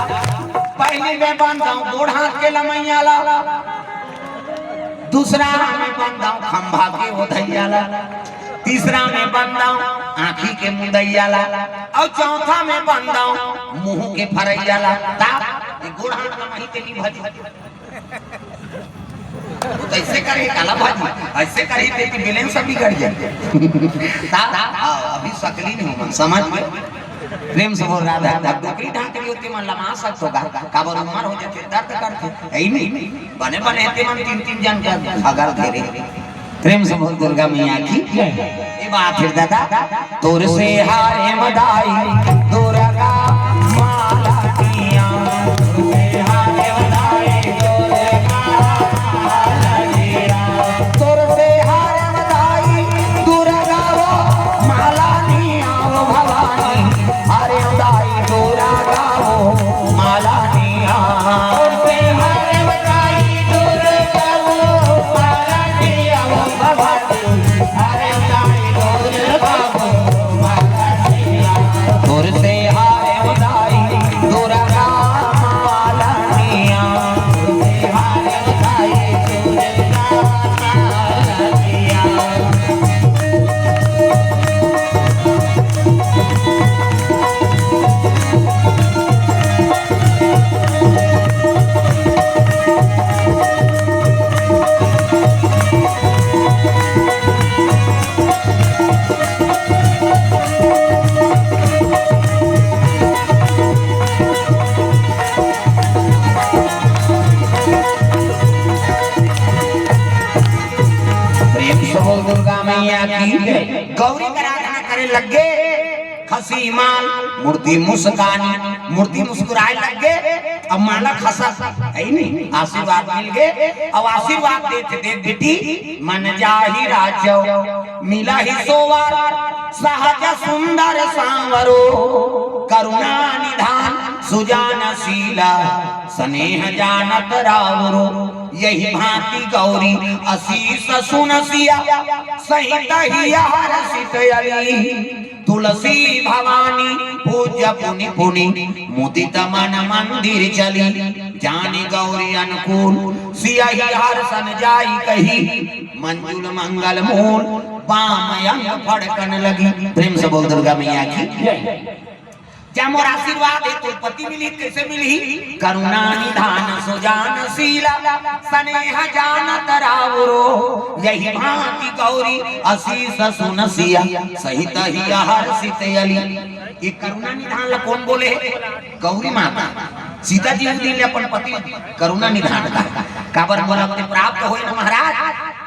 पहली में बांधता हूँ गोड़ हाथ के लमैया ला। दूसरा में बंदाऊं खंभा के ओधैया ला, तीसरा में बंदाऊं आँखी के मुदैया ला, अउ चौथा में बंदाऊं मुंह के फरैया ला। ता, ये गोड़ हाथ में वहीं के नहीं भजी। वो तो ऐसे करे काला भाजी, ऐसे करे ते की balance सब बिगड़ जाए। ता, ता, हाँ, अभी सकली नहीं हो मन, समझ में? प्रेम से बोल राधा, डोकरी ढाकरी होती मन लमा सकत होगा, काबर उमर हो जाते, दर्द करते, है ही नहीं। बने बने ते मन तीन तीन जन का भगल घेरे। प्रेम से बोल दुर्गा मैया की। ये बात फिर दादा, तोर से हारे मदाई दुर्गा माला किया। तोर से हारे मदाई दुर्गा माला किया। तोर से हारे मदाई दुर्गा वो माला निया वो भवानी। हारे मदाई दुर्गा वो माला निया। तोर से हारे मदाई दुर्गा वो माला निया वो भवानी। तोर से हारे उदाई दुर्गा मालनिया। प्रेम से बोल दुर्गा मैया की। गौरी की आराधना करे लग गे। हंसी माल मूर्ति मुस्कानी, मूर्ति मुस्कुराए लग गे। अब माला खसक है नहीं, आशीर्वाद मिल गे। अब आशीर्वाद देत देत बेटी मन जाहि राजव, मिला ही सोवर सहज सुंदर सांवरो, करुणा निधान सुजान शीला, स्नेह जानत रावरो। यही भांति गौरी असीस सुन सिया, सहित ही हर्षित अली। तुलसी भवानी पूज्य पुनि पुनि, मुदित मन मंदिर चली। जानि गौरी अनुकूल सियहि हर्षन जाई कही, मंजुल मंगल मूल बाम अंग फड़कन लगी। प्रेम से बोल दुर्गा मैया की। जय। मोर आशीर्वाद हे तो पति मिली, कैसे मिली? करुणा निधान सुजान शीला, स्नेह जानत रावरो। यही भांति गौरी असीस सुन सिया, सहित ही हर्षित अली। ये करुणा निधान ला कोन बोले? गौरी माता। सीता जी उस दिन ले अपन पति करुणा निधान का, काबर मोला ते प्राप्त होय न महाराज,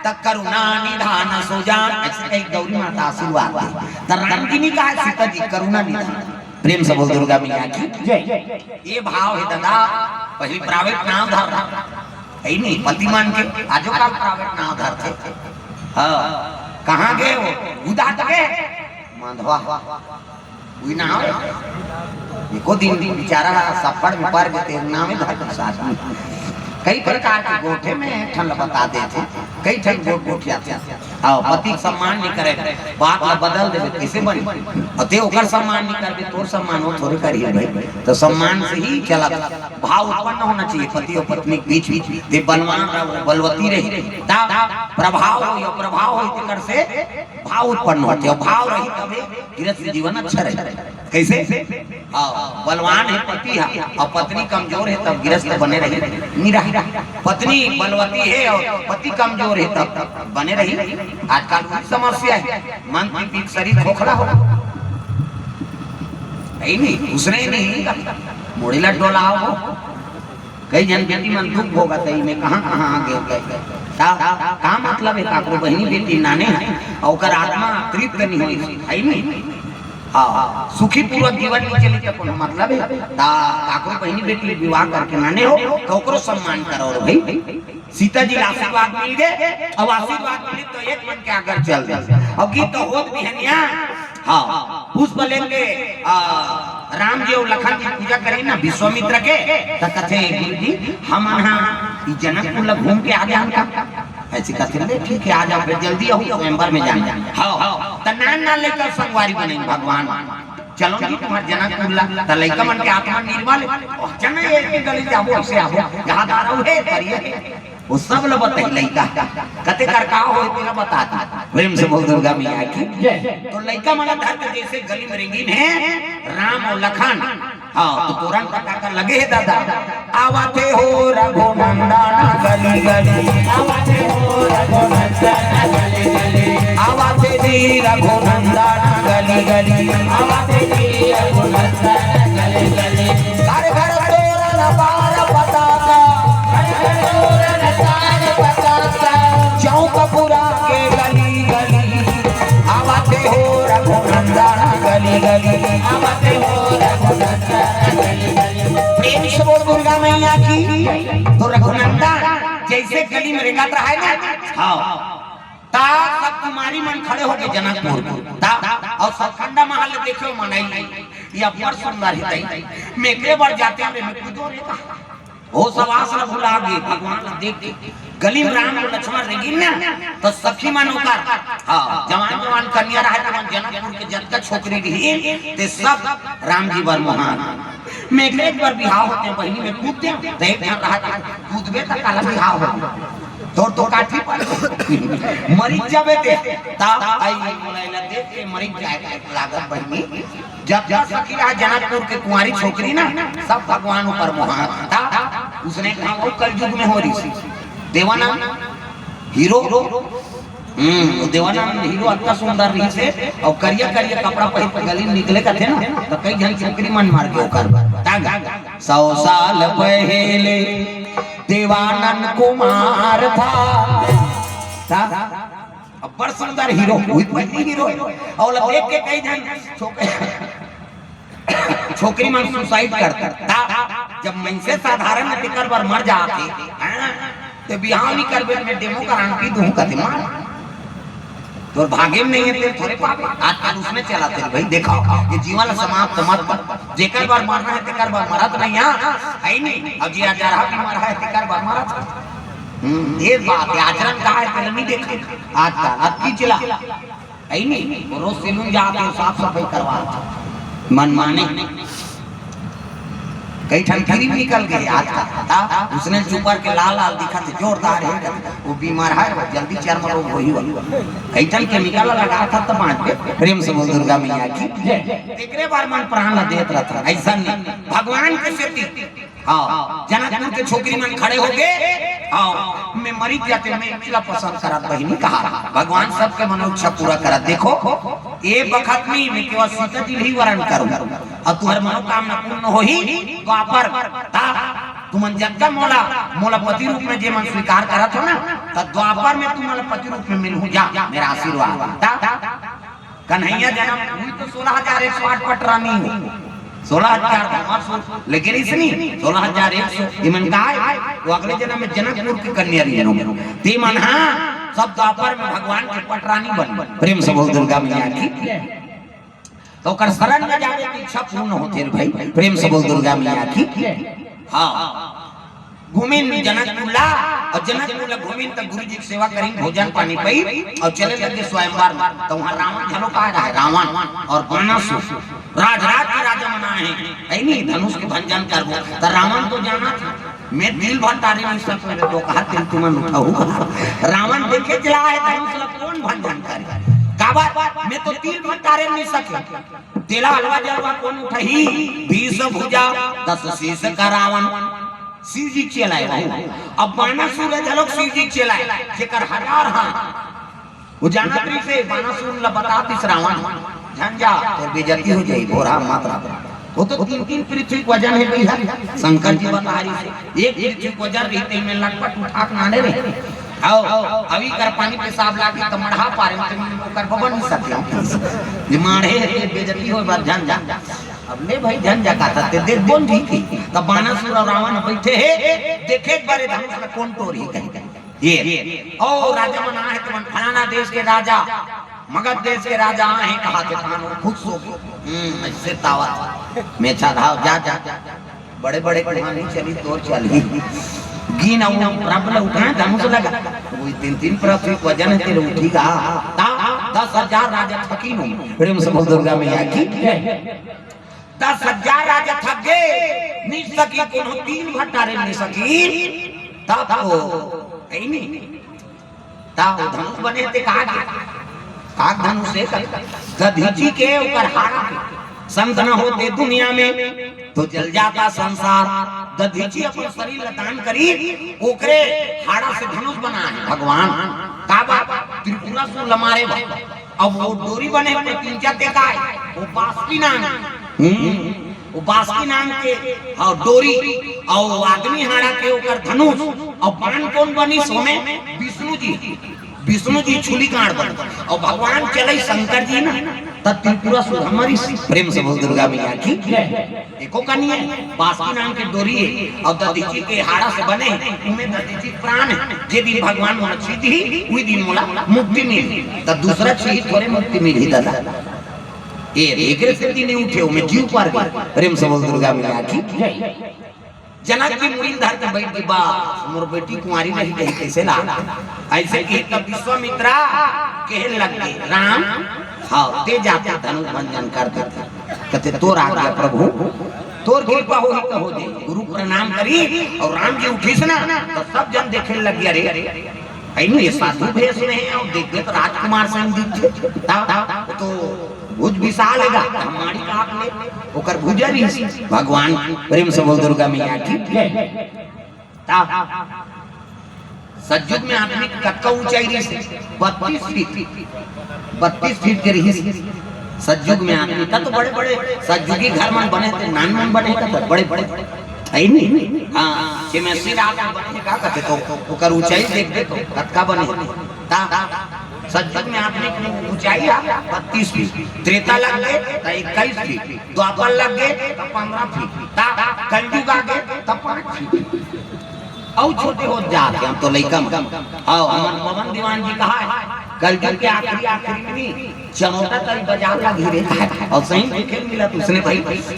त करुणा निधान सुजान, ऐसे कही गौरी माता आशीर्वाद दे। त राम जी ने कहा सीता जी करुणा निधान। प्रेम से बोल दुर्गा मैया की। जय। ये भाव हे दादा, पहली प्राइवेट नाव धर रहा है नहीं, पति मन के आजो काल प्राइवेट नाव धरथे। हाँ, कहाँ गए हो? उदात गए। मांधवा। उही नाव। एको दिन बेचारा सफड़ में पर गे ते नाव धर के साथ में। कई प्रकार के गोठे में ठन ल बता देथे, कई ठन गोठ गोठियाथे। हाँ, पति के सम्मान नहीं करे, बात ला बदल देवे, कैसे बने? और ते ओकर सम्मान नहीं करबे, तोर सम्मान वो थोड़े करिए भाई। तो सम्मान से ही चला, भाव उत्पन्न होना चाहिए पति और पत्नी के बीच, बीच। ते बलवान रहो, बलवती रही, ता प्रभाव हो या प्रभाव हो, तेकर से भाव उत्पन्न होते हो, भाव रही तबे गृहस्थ जीवन अच्छा रहे। कैसे? हाँ, बलवान है पति है और पत्नी कमजोर है, तब गृहस्थ बने रही, नहीं रही। पत्नी बलवती है और पति कमजोर है, तब बने रही। आजकल वही समस्या है, मन की पीठ शरीर खोखला हो, है नहीं, उसने नहीं, मुड़ीला डोलाओ हो। कई झन बेटी मन दुख भोगत हे, मैं कहाँ कहाँ आ गए, गए, गए। का, का मतलब है, काकरो बहिनी बेटी नाने है, और ओकर आत्मा तृप्त नहीं होई, है नहीं? हाँ, सुखी पूर्वक जीवन नहीं चली तो कोनो मतलब है? ता काकरो बहिनी बेटी विवाह करके नाने हो, तो ओकरो सम्मान करो रे भाई। सीता जी ला आशीर्वाद मिल गए, अब आशीर्वाद मिले तो एक मन के आगे चल दे। अब गीत तो होत बिहनिया, हाँ, पुष्प लेके, आ, राम जी और लखन जी पूजा करी ना विश्वामित्र के, त कथे, "गुरु जी, हमन हा ई जनकपुर ला घूम के आ जान का?" ऐसे कथे, "ले ठीक है, आ जाओ, फिर जल्दी आओ, स्वयंवर में जाना।" हाँ, हाँ, त नान नान लेकर संगवारी बने भगवान, "चलो जी तुम्हार जनकपुर ला।" त लइका मन के आत्मा निर्मल, "ओ, चल ना, ये गली जाबो, ऐसे आबो, यहाँ दारा है, करिए।" वो सब ल बताई लइका, कते कर का होय तेला बता दी। प्रेम से बोल दुर्गा मैया की। जय। तो लइका मन धर के जैसे गली में रेंगिन हे राम और लखन, हाँ, तो तुरंत पता कर लगे हे दादा। आवत हे हो रघुनंदन गली गली, आवत हे हो रघुनंदन गली गली, आवत हे जी रघुनंदन गली गली, आवत हे जी रघुनंदन गली गली। घर घर तोरण बार पताका, घर घर तोरण बार पताका, चौक पुरा के गली गली, आवत हे हो रघुनंदन गली गली, आवत हे हो रघुनंदन गली गली। प्रेम से बोल दुर्गा मैया की। तो रघुनंदन जैसे गली में रेंगत रहे ना, हाँ, ता सब कुमारी मन खड़े होके जनकपुर, ता और सतखंडा महल देखो मनई, ये अब्बड़ सुंदर हे तई। मैं एकरे बर जाते हैं, मैं कूदो रे का। होस हवास ला भुला गे, भगवान ला देख के। गली में राम और लक्ष्मण रेंगिन ना, तो सखी मन ओकर, हाँ, जवान जवान कन्या रहे, तो मन जनकपुर के जतका छोकरी रही, ते सब राम जी बर मोहान। मैं एकरे एक बार बिहाव होते बहिनी में कूद दे, तो एक झन रहा था, कूदबे त काला बिहाव हो। तोर तो काठी पर मरिच जाबे ते, ता आई मोला एला देख के मरिच जाए लागत बहिनी। जब जब सखी रहा जनकपुर के कुंवारी छोकरी ना, सब भगवान ऊपर मोहा था। उसने कहा वो कलयुग में हो रही। देवानंद हीरो, हम्म, वो देवानंद हीरो अतना सुंदर रही से, और करिया करिया कपड़ा पहन के गली में निकले का थे ना, तो कई झन छोकरी मन मार के ओकर। तांग, सौ साल पहले देवानंद कुमार था। ता? अब बड़ सुंदर हीरो, वही पहली हीरो हे। अउ ओला देख के कई झन छोकरी मन सुसाइड करथे। ता जब मनसे साधारण हे तेकर बर मर जाथे, हाँ, त बिहाव नइ करबे, मैं डेमो करान पी दूहूं कथे मार। तोर भागे में नइ हे, तें थोरे पाबे। आजकल उसने चलाथे भाई, देखव, ये जीवन ला समाप्त मत कर। जेकर बर मरना हे तेकर बर मरत नइ हे, हे नी? अउ जे अजरहा बीमार हे तेकर बर मरत हे। हम्म, ये बात हे, आचरण का हे तेला नइ देखत। आजकल अतकी चला हे नी, वो रोज सैलून जाथे, साफ सफाई करवाथे, मनमाने। कई ठन क्रीम निकल गे आजकल, ता उसने चुपर के लाल लाल दिखत हे, जोरदार हे, वो बीमार हे, वो जल्दी चर्म रोग होही वो। कई ठन केमिकल लगाथे त बांचबे। प्रेम से बोल दुर्गा मैया की जय। तेकरे बर मन प्राण ला देत रहिथे, अइसन नइ। भगवान के सेती हाँ, जनकपुर के छोकरी मन खड़े होगे। हाँ, मैं मरी जातेंव, मैं एला पसंद करत बहिनी कहा। भगवान सबके मनोइच्छा पूरा करत। देखव, ए बखत में मैं केवल सीता जी ल ही वरण करूं, अउ तुंहर मनोकामना पूर्ण होही। द्वापर, ता तुमन जतका मोला, मोला पति रूप में जेमन स्वीकार करत हो ना, त द्वापर में तुमन ला पति रूप में मिलहूं। जा, मेरा आशीर्वाद। ता कन्हैया जनम हुई तो सोलह हजार एक सौ आठ पटरानी हो, सोलह हजार भंवर सो, लेकिन इसनी सोलह हजार एक सौ, इमन काय, वो अगले जनम में जनकपुर के कन्या रहिन हो। ते मन हा सब द्वापर में भगवान के पटरानी बन। प्रेम से बोल दुर्गा मैया की। त ओकर शरण में जावे के इच्छा पूर्ण होथे रे भाई। प्रेम से बोल दुर्गा मैया की। हाँ। घूमिन जनकपुर ला, अउ जनकपुर ला घूमिन त गुरु जी के सेवा करिन, भोजन पानी पई, अउ चले लगे स्वयंवर में। त उहां रावण घलो काय रहे, रावण अउ बानासुर, राज राज के राजा मन आए हे, हे नी, धनुष के भंजन करबो। त रावण तो जानथे, मैं तीर भंटारे नइ सकंव, तो कहा तीर तुमन उठाहू। रावण देखे चला हे धनुष ला कोन भंजन करे, काबर मैं तो तीर भंटारे नइ सकंव। तेला अलवा जलवा कोन उठाही? बीस भुजा दस शीश का रावण। शिव जी चेला हे वो। अब बानासुर हे घलोक शिव जी चेला हे, जेकर हजार हाथ। वो जानत रहिसे, बानासुर ला बता दिस रावण, झन जा, तोर बेइज्जती हो जाही, भोरहा मत रह। वो तो तीन तीन पृथ्वी के वजन हे भैया, शंकर जी बता रहिसे, एक पृथ्वी के वजन रहिते में लटपट उठा के लाने रहे। हव, अभी कर पानी पेशाब लागे त मड़हा पारे में, ओकर बबन नइ सके। ये माढ़े हे, बेइज्जती होय बर झन जा। अब ले भाई, झन जा, का ते देख बोल जी की। तब बानासुर अउ रावण बइठे हे, देखे एक बार ये धनुष ला कोन टोरही कहिके। ये, ओ राजा मन आए हे, त मन फलाना देश के राजा, मगध देश के राजा आए हे, कहा थे तानो खुश होगे। हम्म, अइसे तावत। मेछा धाव, जा, जा, जा। बड़े बड़े कुहां नइ चली, तोर चलही। गिन अउ प्रबल उठाए धनुष लगा। वही तीन तीन पृथ्वी के वजन हे, तेरे उठी गा। ता दस हजार राजा थकिन हो। प्रेम से बोल दुर्गा मैया की। दस हजार राजा थक गे, नइ सकिन, कोनो तीर भंटारे नइ सकिन। तब तो, हे नी। ता वो धनुष बने ते काग, काग धनुष हे का? दधीचि के ओकर हाड़ा के। संत न होते दुनिया में तो जल जाता संसार। दधीचि अपन शरीर ला दान करी, ओकरे हाड़ा से धनुष बनाए हे भगवान। काबर? त्रिपुरासुर ला मारे बर। अब वो डोरी बने हे, तीन चार देखा हे, वो बासुकी नांग। हम्म। वो बासुकी नांग के, हाँ, डोरी, अउ आदमी हाड़ा के ओकर धनुष, अउ बाण कोन बनिस ओमे? विष्णु जी, विष्णु जी छुली कांड बन, अउ भगवान चले शंकर जी ना, त त्रिपुरासुर मरिस। प्रेम से बोल दुर्गा मैया की। एको कनी हे, बासुकी नांग के डोरी हे, अउ दधीचि के हाड़ा से बने, उमे दधीचि के प्राण हे। जे दिन भगवान मोला छुही, उही दिन मोला मुक्ति मिलही, त दूसरा छुही थोरे मुक्ति मिलही दादा। ए, एकरे सेती नइ उठे, ओमे जीव पर गे। प्रेम से बोल दुर्गा मैया की। जनक जी मुड़ी ल धर के बइठ गे, बस मोर बेटी कुंवारी रही गई, कइसे ला? अइसे कही तब विश्वामित्रा कहे लग गे, राम, हाँ, ते जाते धनुष भंजन कर देते। कहते, तोर आज्ञा प्रभु, तोर कृपा होही त हो जाही। गुरु प्रणाम करी अउ राम जी उठिस ना, त सब झन देखे लग गे, अरे, हे नी, ये साधु भेष में हे अउ देख देख राजकुमार संग दिखथे। ता, ता, तो भुज विशाल हे गा, हम माड़ी काट ले, ओकर भुजा रहिस। भगवान प्रेम से बोल दुर्गा मैया की। ता, सतयुग में आदमी कतका ऊंचाई रहिस? बत्तीस फीट, बत्तीस फीट के रहिस सतयुग में आदमी। ता तो बड़े बड़े सतयुगी घर मन बने थे, नान मन बने थे, बड़े बड़े। हे नी? हाँ, चमेसी रात में बने का कहते तो, ओकर ऊंचाई देख दे तो, कतका बने। ता, सतयुग में आदमी की ऊंचाई है बत्तीस फीट, त्रेता लग गए तो इक्कीस फीट, द्वापर लग गए तो पंद्रह फीट, ता कलयुग आ गए तो पाँच फीट। अउ छोटे होत जात हे, हम तो लइका मन। हाँ, हमन पवन दीवान जी कहा है, कलयुग के आखिरी, आखिरी में नहीं, चनोटा तरी बाजार ला घेरे है। अउ सही में खेल मिला तो उसने भाई,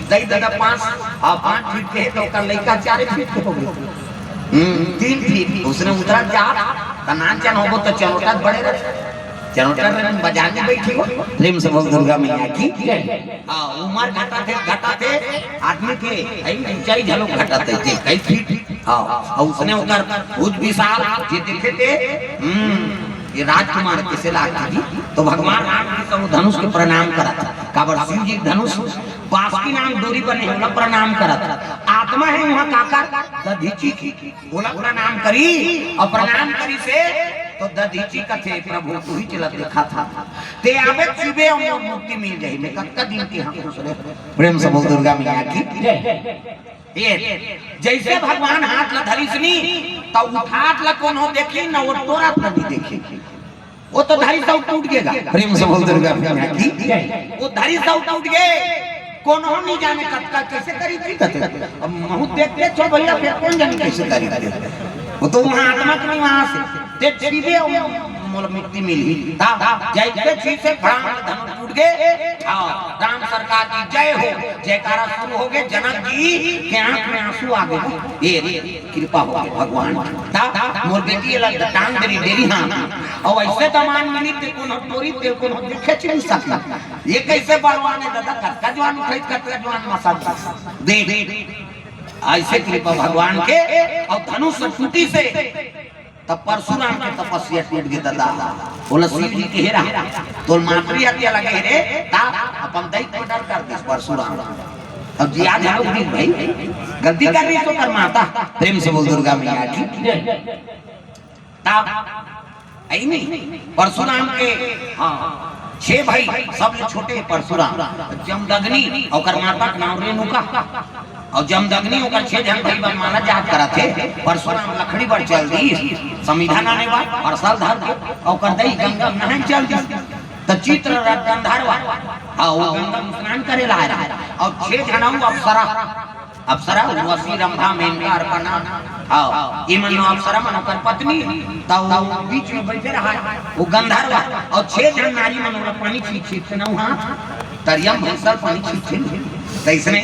दई दादा पाँच, हाँ, पाँच फीट के है तो ओकर लइका चार फीट के हो गए। हम्म, तीन फीट, उसने उतरा जा, त नान चन होबो तो चनोटा बड़े रहे। चनोटा में बाजार में बैठी हो, प्रेम से बोल दुर्गा मैया की। हाँ, उमर घटा थे, घटा थे, आदमी के, आई ऊंचाई झलो घटा थे, थे, कई फीट। हाँ, अउ उसने ओकर भुज विशाल, जे देखे थे, हम्म, ये राजकुमार कैसे लागथे जी? तो भगवान राम जी सब धनुष के प्रणाम करत हे। काबर शिव जी धनुष, बासुकी नाम डोरी बने हे, ओला प्रणाम करत हे। आत्मा हे वहाँ काकर? दधीचि के, ओला प्रणाम करी, अउ प्रणाम करी से तो दधीचि कथे, "प्रभु, तू ही चलत देखा था, ते आबे छुबे अउ मोर मुक्ति मिल जाही, मैं कतका दिन के हाँ खुश रहे।" प्रेम से बोल दुर्गा मैया की। ये, जैसे भगवान हाथ ला धरिस नी, त उठात ला कोनो देखी न, वो टोरत ला नहीं देखी। वो तो धरिस अउ टूट गेगा। प्रेम से बोल दुर्गा मैया की। वो धरिस अउ टूट गे, कोनो नहीं जाने कतका कैसे करी थी कते। अब महू देखते छो भैया, फिर कौन जाने कैसे करी थी। वो तो वहाँ आत्मा के निवास हे। ते छीबे अउ मोला मुक्ति मिलही। ता, जैसे छीबे से फड़ांग धनुष टूट गे। हाँ, राम सरकार की जय हो। जयकारा शुरू हो गे, जनक जी के आंख में आंसू आ गे। ये कृपा हो गे भगवान। ता, मोर बेटी ला टांग देरी, देरी हाँ। अउ ऐसे दमान मिली ते कोनो टोरी ते कोनो देखे च नहीं सकी। ये कैसे बलवान हे दादा, कतका जवान उठाई, कतका जवान मसा दे। ऐसे कृपा भगवान के, अउ धनुष टूटी से तब परशुराम के तपस्या टूट गे दादा। बोला शिव जी के हेरा, तोर मातृ हत्या लगे हे रे, ता अपन दई के डर कर दिस परशुराम। अब जी आज हम लोग भी भाई गलती कर रही तो कर माता। प्रेम से बोल दुर्गा मैया की। ता आई नहीं परशुराम के, हाँ, छह भाई, सबले छोटे परशुराम, जमदग्नि, ओकर माता के नाम रेणुका। अउ जमदग्नि ओकर छह झन भाई बनवाना जात करत हे। परशुराम लकड़ी बर चल दिस, समिधा नाने बर, परसल धर के, अउ ओकर दई गंगा में नहाए चल दिस। त चित्ररथ गंधर्व, हाँ, वो गंगा में स्नान करे ला आए रहा। अउ छह झन अउ अप्सरा, अप्सरा, उर्वशी, रंभा, मेनका, अर्पणा, हाँ, ये मन अप्सरा मन ओकर पत्नी, त वो बीच में बैठे रहा, वो गंधर्व, अउ छह झन नारी मन ओला पानी छींच छींच के नहवा, तरिया म भैंसा पानी छींच छींच, तैसने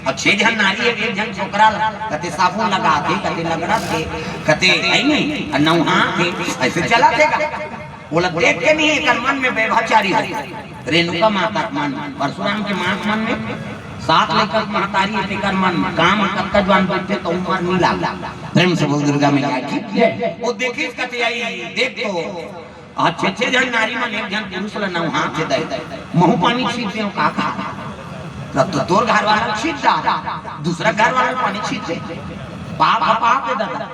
अब छह झन नारी हे, एक झन छोकरा ला, कते साबुन लगाथे, कते लगड़थे, कते है नहीं, अउ नहाथे, ऐसे चलथे गा। ओला देख के नहीं, एकर मन में व्यभिचारी हो। रेणुका माता के मन, परशुराम के माँ के मन में, सात लइका के महतारी हे, तेकर मन में, काम कतका जवान बैठे तो उमर नहीं लाग। प्रेम से बोल दुर्गा मैया की। वो देखिस कते आई, देख तो आज छह छह झन नारी मन एक झन पुरुष ला नहाथे दई, महू पानी छींच देव का कहा। तब तो तोर घर वाला छींच डार, दूसरा घर वाला पानी छींच दे, पाप ह पाप हे दादा।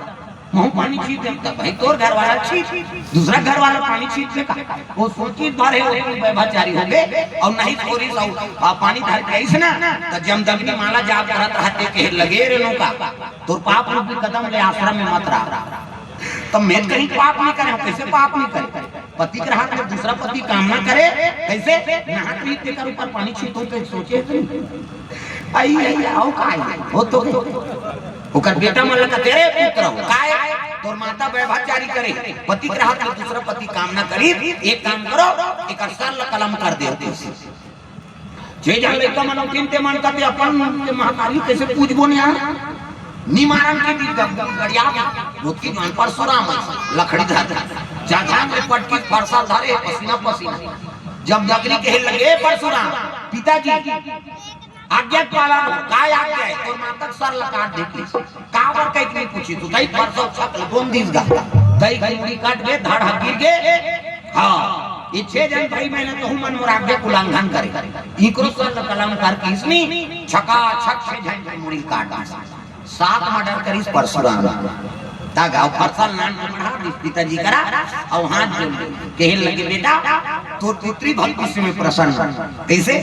महू पानी छींच देव, तब भाई तोर घर वाला छींच, दूसरा घर वाला पानी छींच दे का। वो सोचिस भर हे, वो व्यभिचारी हो गे, अउ नहीं छोड़िस, अउ पानी धर के आइस ना, त जमदग्नि माला जाप करत रहथे, कहे लगे रेणुका, तोर पाप रूपी कदम ले आश्रम में मत रहा। त मैं कहीं पाप नहीं करे, कैसे पाप नहीं करे? पति के रहत ले दूसरा पति काम ना करे, कैसे? नहात रही तेकर ऊपर पानी छींचहूं तो सोचे तो नहीं। आई, आई, आओ का आई? हो तो, हो तो। ओकर बेटा मन ला कथे, "रे पुत्र हो, काय? तोर माता व्यभिचारी करे, पति के रहत ले दूसरा पति काम ना करी, एक काम करो, एकर सर ला कलम कर दे।" छह झन लइका मन उठिन ते मन कथे, "अपन के महतारी कैसे पूजबो ने यार?" निमारन के बीच गड़िया धोती जवान परशुराम है, लकड़ी धर, जाजान में पटकी फरसा धरे, पसीना पसीना। जमदग्नि कहे लगे, "परशुराम, पिताजी, आज्ञा पालन हो, काय आज्ञा है?" तोर माता के सर ला काट देती। काबर कहिके नहीं पूछिस, तो दई परसों छक ल बोन दिस गा। दई के मुड़ी कट गे, धड़ ह गिर गे। हाँ, ये छह झन भाई मन तहू मन मोर आज्ञा के उल्लंघन करे। इकरो सर ल कलम कर किसनी, छका छक छह झन के मुड़ी काट दिस। सात मर्डर करिस परशुराम। ता गाँव फरसा ल नान के बढ़ा दिस पिताजी करा, अउ हाथ जोड़ ले। कहे लगे, "बेटा, तोर पुत्री भविष्य में प्रसन्न।" कैसे?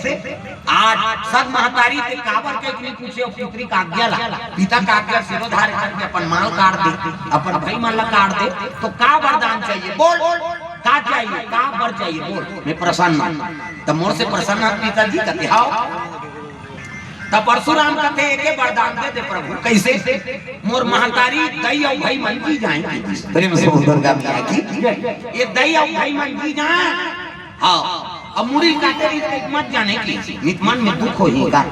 आज सब महतारी ते काबर कहिके नहीं पूछे, अउ पुत्री के आज्ञा ला, पिता के आज्ञा सिरोधार्य करके अपन माँ ल काट दे, अपन भाई मन ला काट दे, तो का वरदान चाहिए? बोल। का चाहिए, का बर चाहिए बोल, मैं प्रसन्न हूँ। त मोर से प्रसन्न हस पिताजी? कथे हव। त परशुराम कथे, एके वरदान दे दे प्रभु। कइसे? मोर महतारी, दई अउ भई मन जी जाए। प्रेम से बोल दुर्गा मैया की। ये दई अउ भई मन जी जाए। हाँ, अब मुड़ी काटे रही त मत जाने की, नित मन में दुख होही का।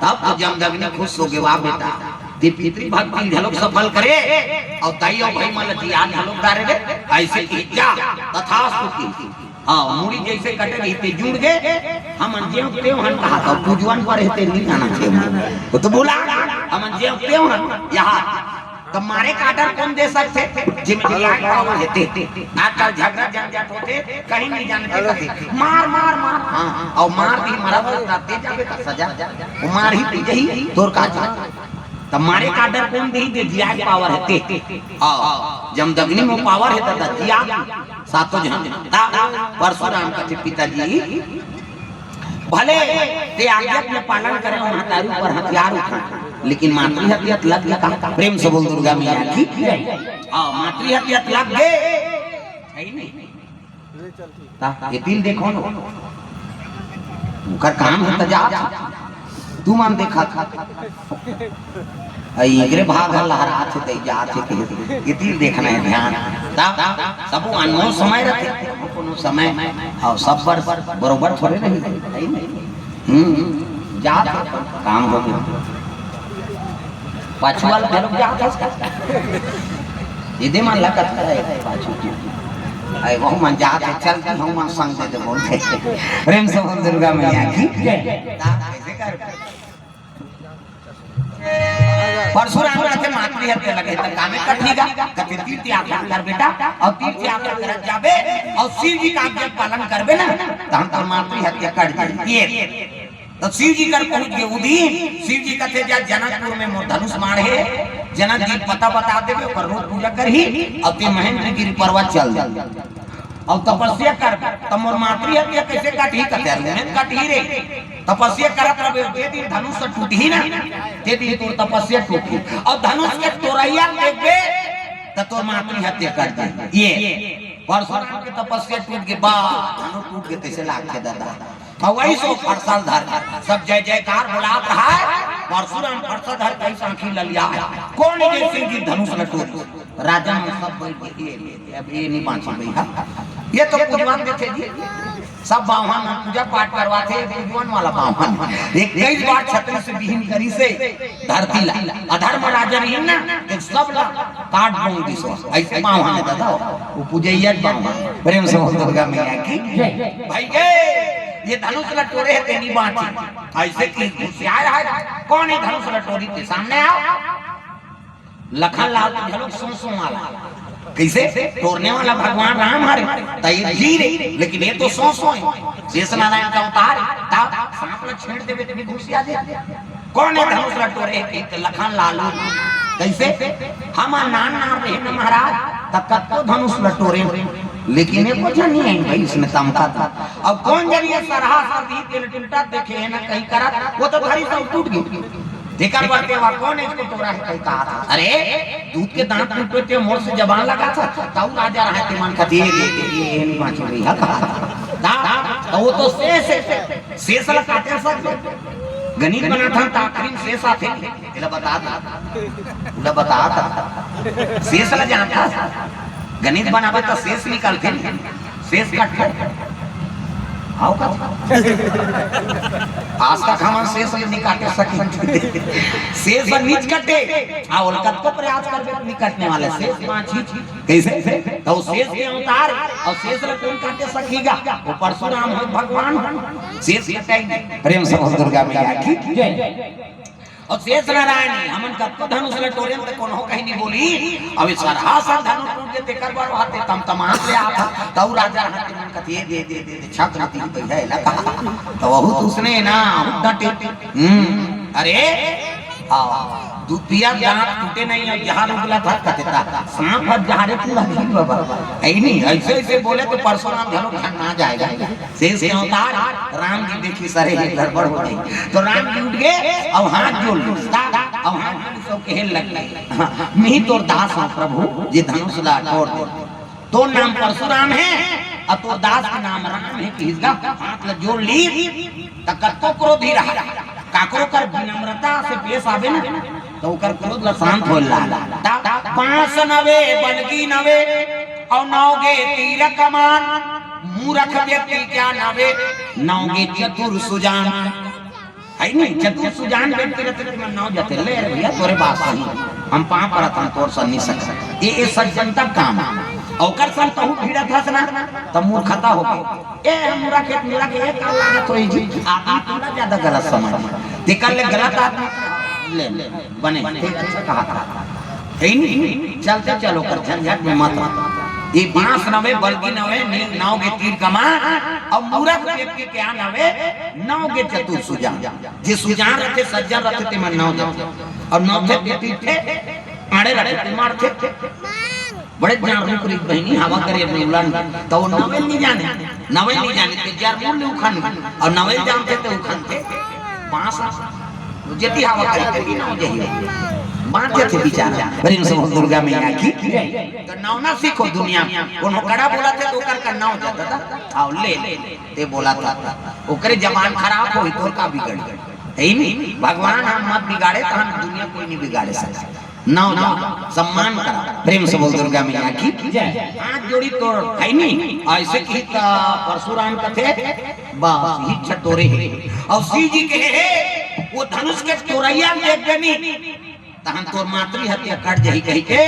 तब तो जमदग्नि खुश होगे, वाह बेटा, ते पितृ भक्ति घलोक सफल करे, अउ दई अउ भई मन ल जियान घलोक डारे रे, अइसे कि जा, तथास्तु की। हाँ, मुड़ी जइसे कटे रही ते जुड़ गे, हमन जेव तेव हन कहा था, पूजवन पर रहते नहीं जाना चाहिए। वो तो बोला, हमन जेव तेव हन, यहाँ। त मारे के order कोन दे सकथे? जेमे रियायत पावर हे ते। आजकल झगड़ा झंझट होथे, कहीं नहीं जाने ते कथे, "मार, मार, मार।" हाँ, अउ मार दी, मरा बता दे जाबे त सजा। वो मार ही पी जही, तोर का जाए। त मारे के order कोन देही? जे जियाय पावर हे ते। हाँ, जमदग्नि में पावर हे त जिया सातों जन। त परशुराम कथे, पिताजी, भले ते आज्ञा के पालन करे, महतारी पर हथियार उठा, लेकिन मातृ हत्या त लग गे का। प्रेम से बोल दुर्गा मैया की। हाँ, मातृ हत्या त लग गे। सही नहीं? ता, ये दिल देखो ना, ओकर काम हे त जा, तुमन देखा था। अई एकरे भाग ह लहरात हे, तई जात हे, कहे, ये तीर देखना हे ध्यान। तब सबो अनमोल समय रथे, कोनो समय अउ सब बर बरोबर थोड़े रही, है नहीं? हम्म, जात हे, काम हो गया। पाछू वाला घलोक जात हे। ये दे मन लगत हे, पाछू की। अरे, वो मन जात हे, चल की हम मन संग दे दे बोल के। प्रेम से बोल दुर्गा मैया की। ता कैसे कर? परशुराम कथे मातृ हत्या लगे, त कामे कटही गा, कथे तीर्थ यात्रा कर बेटा, अउ तीर्थ यात्रा करत जाबे, अउ शिव जी का आज्ञा पालन करबे ना, त हम तोर मातृ हत्या कर दे। ये, त शिव जी कर पहुंच गे उदीन, शिव जी कथे जा जनकपुर में मोर धनुष बाण हे, जनक जी पता बता देबे, ओकर रोज पूजा करही, अउ ते महेंद्रगिरी पर्वत चल दे। अउ तपस्या कर, त मोर मातृ हत्या कैसे कटही? कथे, "अरे, उन्हें कटही रे। तपस्या करत रहे, जे दिन धनुष टूटही ना, ते दिन तोर तपस्या टूटही। अउ धनुष के तोरइया देखबे, त तोर मातृ हत्या कर दे।" ये, परशुराम के तपस्या टूट गे, बा, धनुष टूट गे, तइसे लागथे दादा। अउ वही सो फरसा ल धर, सब जय जयकार बोलात रहा है, परशुराम फरसा धर कई सांखी ललिया है। कोन जय सिंह जी धनुष ल टूट? राजा मन सब बैठ गे, "ये, अब ये नहीं बांचे भैया।" ये तो पूजवन देथे जी, सब बाम्हन मन पूजा पाठ करवाथे, पूजवन वाला बाम्हन। इक्कीस बार छतरी से बिहीन करिसे धरती ला। अधर्म राजा रहिन ना, तो सब ला काट बोंग दिसो। अइसे बाम्हन हे दादा, वो पूजैया बाम्हन। प्रेम से बोल दुर्गा मैया की। भाई गे, ये धनुष ला टोरे हे, ते नहीं बांचे। अइसे कि होशियार हे, कोन हे धनुष ला टोरी? ते सामने आओ। लखन लाल तो घलोक सो सो वाला। कइसे? टोरने वाला भगवान राम हरे, त ये धीर हे, लेकिन ये तो सो सो हे। शेष नारायण का अवतार हे, त सांप ला छेड़ देबे त भी घुसिया जाय। कोन हे धनुष ला टोरे? एक लखन लालू। कइसे? हम नान नान रहे न महाराज, त कतको धनुष ला टोरे, लेकिन एको झन नहीं हे भाई, इसने तमका था। अब कोन जरिए सरहा सर दी तेल टूटा देखे हे ना कहीं करा, वो तो धरी सब टूट गई। जेकर बर तेवा कोन इसको टोरा हे कही कहा था। अरे, दूध के दांत टूटे ते मोर से जबान लगा था, ताऊ राजा रहा ते मन कथे, "ये, ये, ये, ये नहीं बांचे रही है," कहा था। ना, तो वो तो शेष हे, शेष ला काटे सक। गणित बनाथन त आखिरी में शेष आथे। एला बता दा, एला बता दा। शेष ला जानता, गणित बनाबे त शेष निकलथे। शेष कट कर। आओ का? आज तक हमन शेष ल नहीं काटे सके। शेष ल नीच कटे। आ, ओला कतको प्रयास करबे त नहीं कटने वाला। शेष बांचही। कइसे? त वो शेष के अवतार, अउ शेष ल कोन काटे सकेगा? वो परशुराम हो, भगवान हो। शेष कटाई नहीं। प्रेम से बोल दुर्गा मैया की। अउ शेष नारायण, हमन कतको धनुष ल टोरेन त कोनो कहीं नहीं बोली। अब ये सरहा सर धनुष टूट गे तेकर बर आथे, तमतमात ले आथे, तऊ राजा रहते मन कथे, "दे, दे, दे, दे, छक नती भैया," एला कहा। त वहू तो उसने ना, डटे। हम्म, अरे, हाँ, दुतिया दांत टूटे नहीं, अब जहाँ रुकला था, कथे ता, सांप अब जहाँ रे तू लगी बाबा। ऐ नहीं, अइसे, अइसे बोले त परशुराम घलो घन ना जाएगा। शेष के अवतार राम जी देखी सरे ही गड़बड़ हो गई। त राम जी उठ गे, अब हाथ जोड़ लो। अब हाथ जोड़ सब कहे लग गए, "हाँ, मैं ही तोर दास हूँ प्रभु, ये धनुष ला तोड़ दे। तोर नाम परशुराम हे, अब तोर दास के नाम राम हे किहिस गा, हाथ ल जोड़ ली, त कतको क्रोधी रहा, काकरो कर विनम्रता से पेश आबे ना, त ओकर क्रोध ल शांत होए ला। त बांस नवे, बलगी नवे, अउ नव गे तीर कमान, मूरख व्यक्ति क्या नवे, नव गे चतुर सुजान। हे नहीं, चतुर सुजान व्यक्ति रथे, तेमन नव जथे, ले रे भैया, तोरे बात सही, हम पांव परत हन तोर सन नहीं सकत। ये, ये सज्जनता काम। ओकर सन कहूं भिड़त हस ना, त मूर्खता होगे। ए, हम मूरख हे, मूरख हे, ए का लागत होही जी? आदमी थोड़ा ज्यादा गलत समझ। तेकर ले गलत आदमी ले, बने, ठीक, अच्छा कहा था। हे नहीं, चलते चलो कर झंझट में मत रह। ये बांस नवे, बलगी नवे, नी-, नव गे तीर कमान, अउ मूरख व्यक्ति क्या नवे, नव गे चतुर सुजान। जे सुजान रथे, सज्जन रथे, तेमन नव जथे। अउ नव थे, तीर थे, आड़े रथे, ते मारथे। बड़े जान रुख रिख बहिनी, हवा करे अपने उलन, त वो नवे नहीं जाने, नवे नहीं जाने, ते जर मूल उखन, अउ नवे जानथे ते उखनथे, बांस, जेती हवा करे, तेती नव जही, बांच जथे बिचारा। प्रेम से बोल दुर्गा मैया की। त नव ना सीखो दुनिया में, कोनो कड़ा बोलथे त ओकर का नव जाता था, आओ ले, ते बोलथे, ओकरे जबान खराब होही, तोर का बिगड़, हे नहीं, भगवान हम मत बिगाड़े, त हम दुनिया कोई नहीं बिगाड़े सकता। नव जा, सम्मान करा। प्रेम से बोल दुर्गा मैया की। जय। हाथ जोड़ी तोर, हे नहीं, अइसे किहिस त परशुराम कथे, बस, इही छटोरे हे। अउ शिव जी कहे हे, वो धनुष के टोरइया ल देख देनी, तहन तोर मातृ हत्या कट जही कहिके,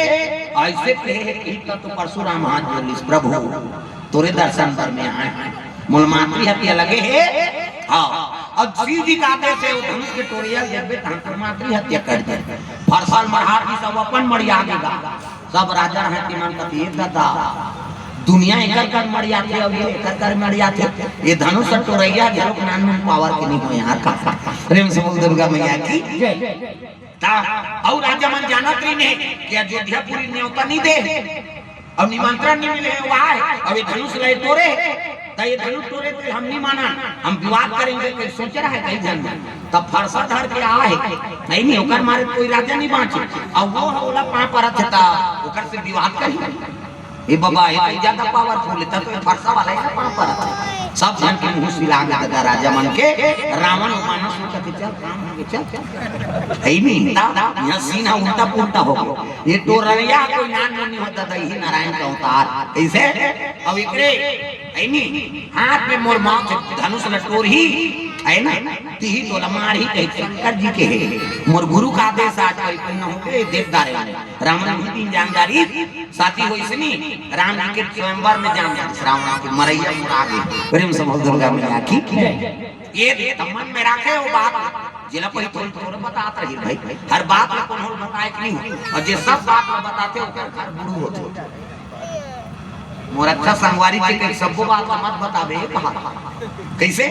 अइसे कहे हे किहिस त परशुराम हाथ जोड़ लिस, प्रभु, तोरे दर्शन बर में आए हंव। मोला मातृ हत्या लगे हे। हाँ, अब शिव जी का आदेश हे, वो धनुष के टोरइया ल देखबे, तहन तोर मातृ हत्या कर दे। फरसा ल मढ़ार दिस, सब अपन मड़िया गे गा। सब राजा हे, तेमन कथे, "ए दादा, दुनिया एकर कर मड़ियाथे, अउ ये एकर कर मड़ियाथे।" ये धनुष टोरइया घलोक नानमुन पावर के नहीं हो यार का। प्रेम से बोल दुर्गा मैया की। जय। त अउ राजा मन जानत रहिन हे कि अयोध्यापुरी नेवता नहीं दे, अउ निमंत्रण नहीं मिले हे, वो आए, अउ ये धनुष ल टोरे, त ये धनुष टोरे त हम नहीं मानन, हम विवाद करेंगे, कहीं सोच रहा है कहीं जन। त फरसा धर के आए हे, नहीं, नहीं, ओकर मारे कोई राजा नहीं बांचे, अउ वो ह ओला पांव परत हे, त ओकर से विवाद करी। ए बाबा, ए तो ज्यादा powerful हे, त तो फरसा वाला हे ना पांव परत हे। सब झन के मुंह सिला के ददा राजा मन के, रावण मानस में कथे, "चल, काम हो गे, चल, चल।" हे नहीं, त इहां scene ह उल्टा पुल्टा हो गे। ये टोरइया कोई नानमुन नहीं होता, ददा, इही नारायण का अवतार। कइसे? अउ एकरे, हे नहीं, हाथ में मोर मां के धनुष ल टोरही, हे ना? तिही तोला मारही कहिके शंकर जी कहे हे। मोर गुरु का आदेश आज परिपूर्ण हो गे, देख डारे। रावण भी दिन जान डारिस, साथी हो इसनी, राम जी के स्वयंवर में जान डारिस, रावण के मरइया मुड़ा गे। प्रेम से बोल दुर्गा मैया की। ये त मन में राखे वो बात, जेला पहिली थोड़ा थोड़ा बतात रही भाई, हर बात में कोनो बताए के नहीं हो, अउ जे सब बात में बताथे, ओकर घर बुरू होथे। मोर अच्छा संगवारी के कहीं सब्बो बात ला मत बताबे, ये कहा। कइसे?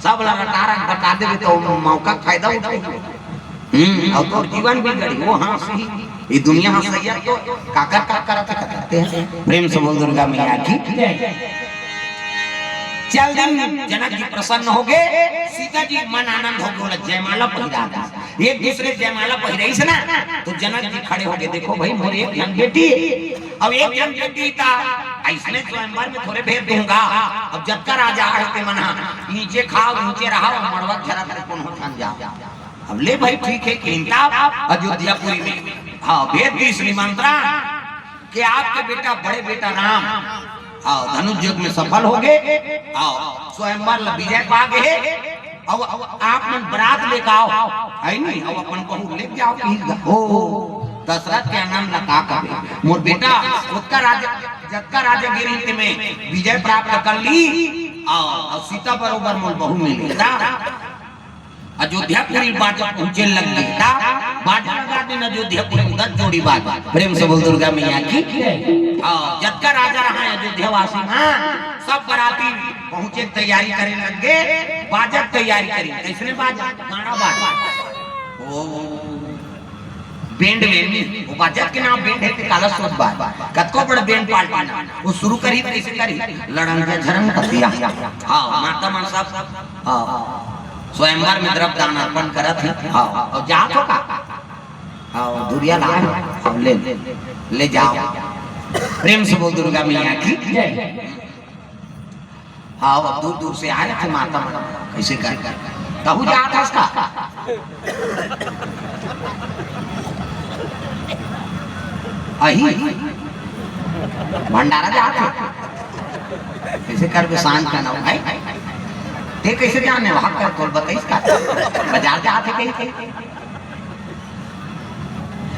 सब ला रटा रट बता देबे त मौका के फायदा उठाही। हम्म, अउ तोर जीवन बिगड़ही, वो हांसही। ये दुनिया हांसइया तो काकर का करत हे, करते हैं। प्रेम से बोल दुर्गा मैया की। चल दिन जनक जी प्रसन्न हो गे, सीता जी मन आनंद हो गे, ओला जयमाला पहिरा दी। एक दूसरे जयमाला पहिराइस ना, त जनक जी खड़े हो गे, "देखो भाई, मोर एक झन बेटी, अउ एक झन बेटी त अइसने स्वयंवर में थोरे भेज दूंगा। अब जतका राजा हे ते मन ह, नीचे खाव, नीचे रहाव, मड़वा झरत हे, कोनो ठन जाव।" अब ले भाई, ठीक हे, किंता अयोध्यापुरी में, हाँ, भेज दिस निमंत्रण। कि आपके बेटा, बड़े बेटा राम, हाँ, धनुष युद्ध में सफल हो गे, हाँ, स्वयंवर ल विजय पा गे हे, अउ आप मन बरात लेके आव, हे नहीं, अउ अपन बहू लेके जाव, कही हो, दशरथ के आनंद ला का कहे, मोर बेटा, ओतका राजा, जतका राजा गिरी ते में विजय प्राप्त कर ली, अउ, अउ सीता बरोबर मोर बहू मिली, ना? अयोध्यापुरी बाजा पहुंचे लग गे। त बाजा लगा दिन अयोध्यापुरी में दस जोड़ी बाजा। प्रेम से बोल दुर्गा मैया की। हाँ, जतका राजा रहा अयोध्यावासी, हाँ, सब बराती पहुंचे के तैयारी करे लग गे। बाजा के तैयारी करी। कइसने बाजा? गाना बाजा। ओ, band में नहीं, वो बाजा के नाम band हे, ते काला सोच बात। कतको बड़ा band party ना, वो शुरू करी, कइसे करी? लड़न के झरन कतिया। हाँ, माता मन सब, हाँ, स्वयंवर में द्रव्य दान अर्पण करत हे। हाँ, अउ जात हो का? हाँ, धुरिया ला, हाँ, ले, ले जाव। प्रेम से बोल दुर्गा मैया की। जय। हाँ, वो दूर दूर से आए थे माता मन, कैसे कर, कहूँ जात हस का? अही भंडारा जात हे। कैसे कर, बिसान का नाम है? ते कैसे जाने, वहाँ कर तोल बताइस का? बाजार जात हे कहीं, कहीं।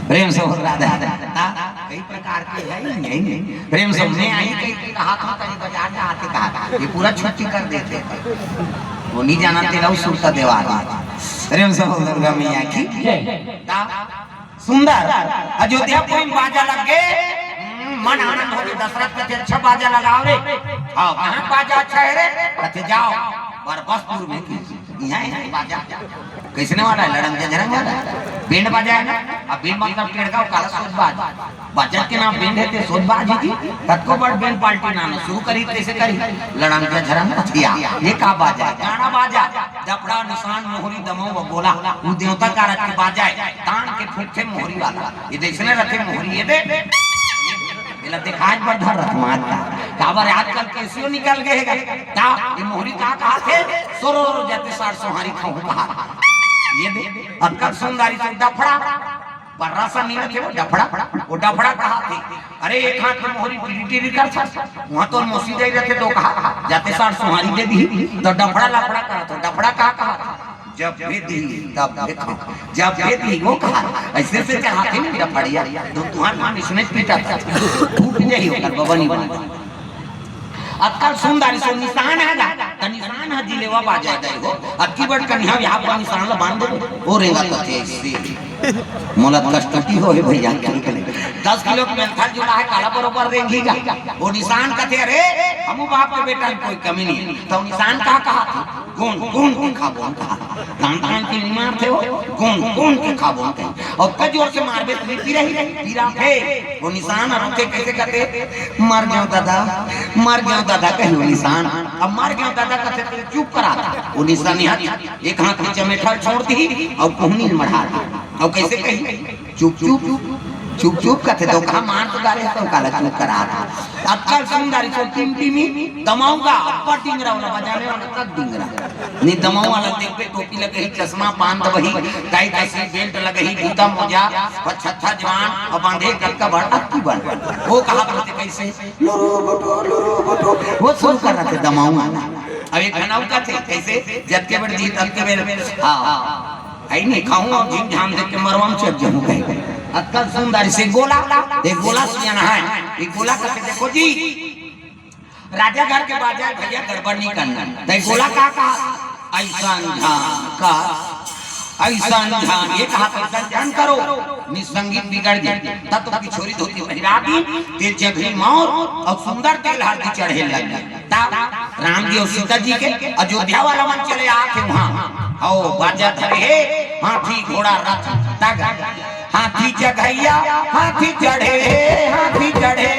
प्रेम से बोल, राधा राधा। कई प्रकार के है, नहीं, नहीं। प्रेम से मैं आई कहीं कहा था, कहीं बाजार जात हे कहा। ये पूरा छुट्टी कर देते। वो नहीं जाना, तेरा उस सुरता देवा दे। प्रेम से बोल, दुर्गा मैया की। ता सुंदर अयोध्यापुरी में बाजा लग गे। हम्म, मन आनंद हो गे। दशरथ कथे, "अच्छा बाजा लगाव रे।" "हाँ, कहाँ बाजा अच्छा है रे?" कथे, "जाव बरबसपुर में की, इहाँ है बाजा।" कैसने वाला है? लड़ंग झरंग वाला है। बैंड बाजा है ना? अब बैंड मतलब टेढ़ का, वो काला सोज बाज। बाजा के नाम बैंड है, ते सोज बाज ही थी। कतको बड़ बैंड पार्टी ना, ना शुरू करी, कैसे करी? लड़ंग झरंग कथिया। ये का बाजा है? गाना बाजा। डफड़ा, निशान, मोहरी, दमऊ व गोला, उ देवता कारज के बाजा हे, तान के फूंकथे मोहरी वाला। ये दे अइसने रथे मोहरी, ये दे, एला देखाय बर धर रथ मात का। काबर आजकल केसियो निकल गे हे गा। ता ये मोहरी का कहाथे? सोरो जाते सार सोहारी खाहूं कहा। ये दे, अतका सुंदर अइसे डफड़ा, पर्रा सा मिलत हे वो डफड़ा, वो डफड़ा कहाथे। अरे एक हाथ में मोहरी टिरी टिरी करथे, वहाँ तो मौसी दे रथे तो कहा, जाते सार सोहारी दे दी, तो डफड़ा लफड़ा कहाथे, डफड़ा का कहाथे? जब भेदी, तब देखो, जब भेदी, वो कहा, अइसे से कहाथे नहीं डफड़िया, तो तुम्हार मन इसने पीटा था, फूट जाही ओकर बबनी बन। अतका सुंदर सो निशान हे गा, त निशान ह जिलेवा बाजा दे हो। अतकी बड़ कनिहा यहाँ पर निशान ल बांध दे, वो रेंगा तो थे इससे। मोला कष्टती हो हे भैया, क्या करे? दस किलो के मेंथल जुला हे, काला बरोबर रेंगी गा। वो निशान कथे, "अरे, हमू बाप के बेटा में कोई कमी नहीं।" तो निशान का कहा था? "गोंद, गोंद के खाबो," कहा। कान कान के नहीं मारते हो, "गोंद, गोंद के खाबो," कहे। और कई जोर से मारबे तो भी पीरा ही, पीरा थे। वो निशान ह रोथे, कैसे कथे, "मर गयो दादा, मर गयो दादा," कहे वो निशान। अब "मर गयो दादा" कथे तो चुप करा था। वो निशान ह एक हाथ में चमेठा छोड़ दी और कोहनी में मढ़ा दी। और कैसे कही, "चुप चुप, चुप चुप," कथे तो कहा, "मार तो डारे तो काला चुप करा था।" अतका सुंदर सो टिमटिमी दमऊ गा, अब्बड़ डिंगरा वाला बजाने वाला तक डिंगरा। नहीं दमऊ वाला देखबे, टोपी लगही, चश्मा, पान दबही, टाई कसी, बेल्ट लगही, जूता मोजा, पछत्था जवान, और बांधे कतका बड़, अतकी बड़। वो कहा करथे कैसे, "लुरु बुटु, लुरु बुटु," वो शुरू कर रथे दमऊ वाला। अब एक घनऊ का थे, कैसे, "जतके बेर दी, ततके बेर," हाँ, हाँ। है नहीं, खाऊं और झीम झाम देख के मरवा में चढ़ जाऊं कहीं। अतका सुंदर से गोला, ये गोला सियाना है, ये गोला करके देखो जी, राजा घर के बाजा हे भैया, गड़बड़ नहीं करना। तै गोला का कहा? "अइसन झन का, अइसन झन, ये कहा अइसन झन करो, नहीं संगीत बिगड़ जाए।" तब तो किछोरी धोती पहिरा दी, तेल चघरी मौर और सुंदर तेल हल्दी चढ़े लग गए। तब राम जी और सीता जी के अयोध्या वाला मन चले आथे वहाँ, "आओ बाजा धरे हे, हाथी घोड़ा रथ तग।" हाथी चघैया, हाथी चढ़े, हाथी चढ़े,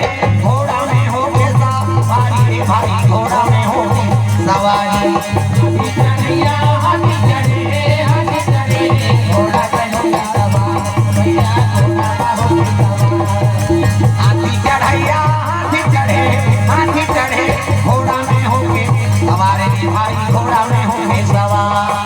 घोड़ा में होके सवारी रे भाई, घोड़ा में होके सवारी। हाथी चढ़ैया, हाथी चढ़े, हाथी चढ़े, घोड़ा में होके सवार, भैया घोड़ा में होके सवार। हाथी चढ़ैया, हाथी चढ़े, हाथी चढ़े, घोड़ा में होके सवार रे भाई, घोड़ा में होके सवार।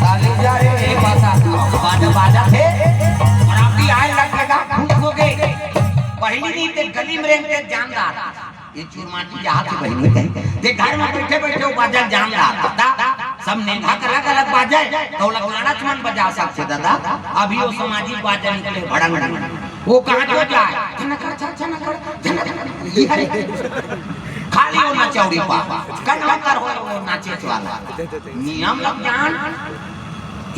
ताली जा रे, बाजा, बाजा, बाजा थे। और आप भी आए लग लगा, खुश हो गए। पहली नहीं ते गली में रेंगते जानदार। ये चूरमाटी जहाँ की बहिनी कही। ते घर में बैठे बैठे वो बाजा जानदार। दा, सब नेंधा अलग अलग बाजा है, तो लग लड़त मन बजा सकते दादा। अभी वो सामाजिक बाजा निकले, भड़ंग भड़ंग। वो कहाँ जो जाए, झनकर छा, झनकर, झनकर। ये हरे। खाली वो नचौड़ी पा, कन लंकर हो वो नाचे वाला। नियम लग जान,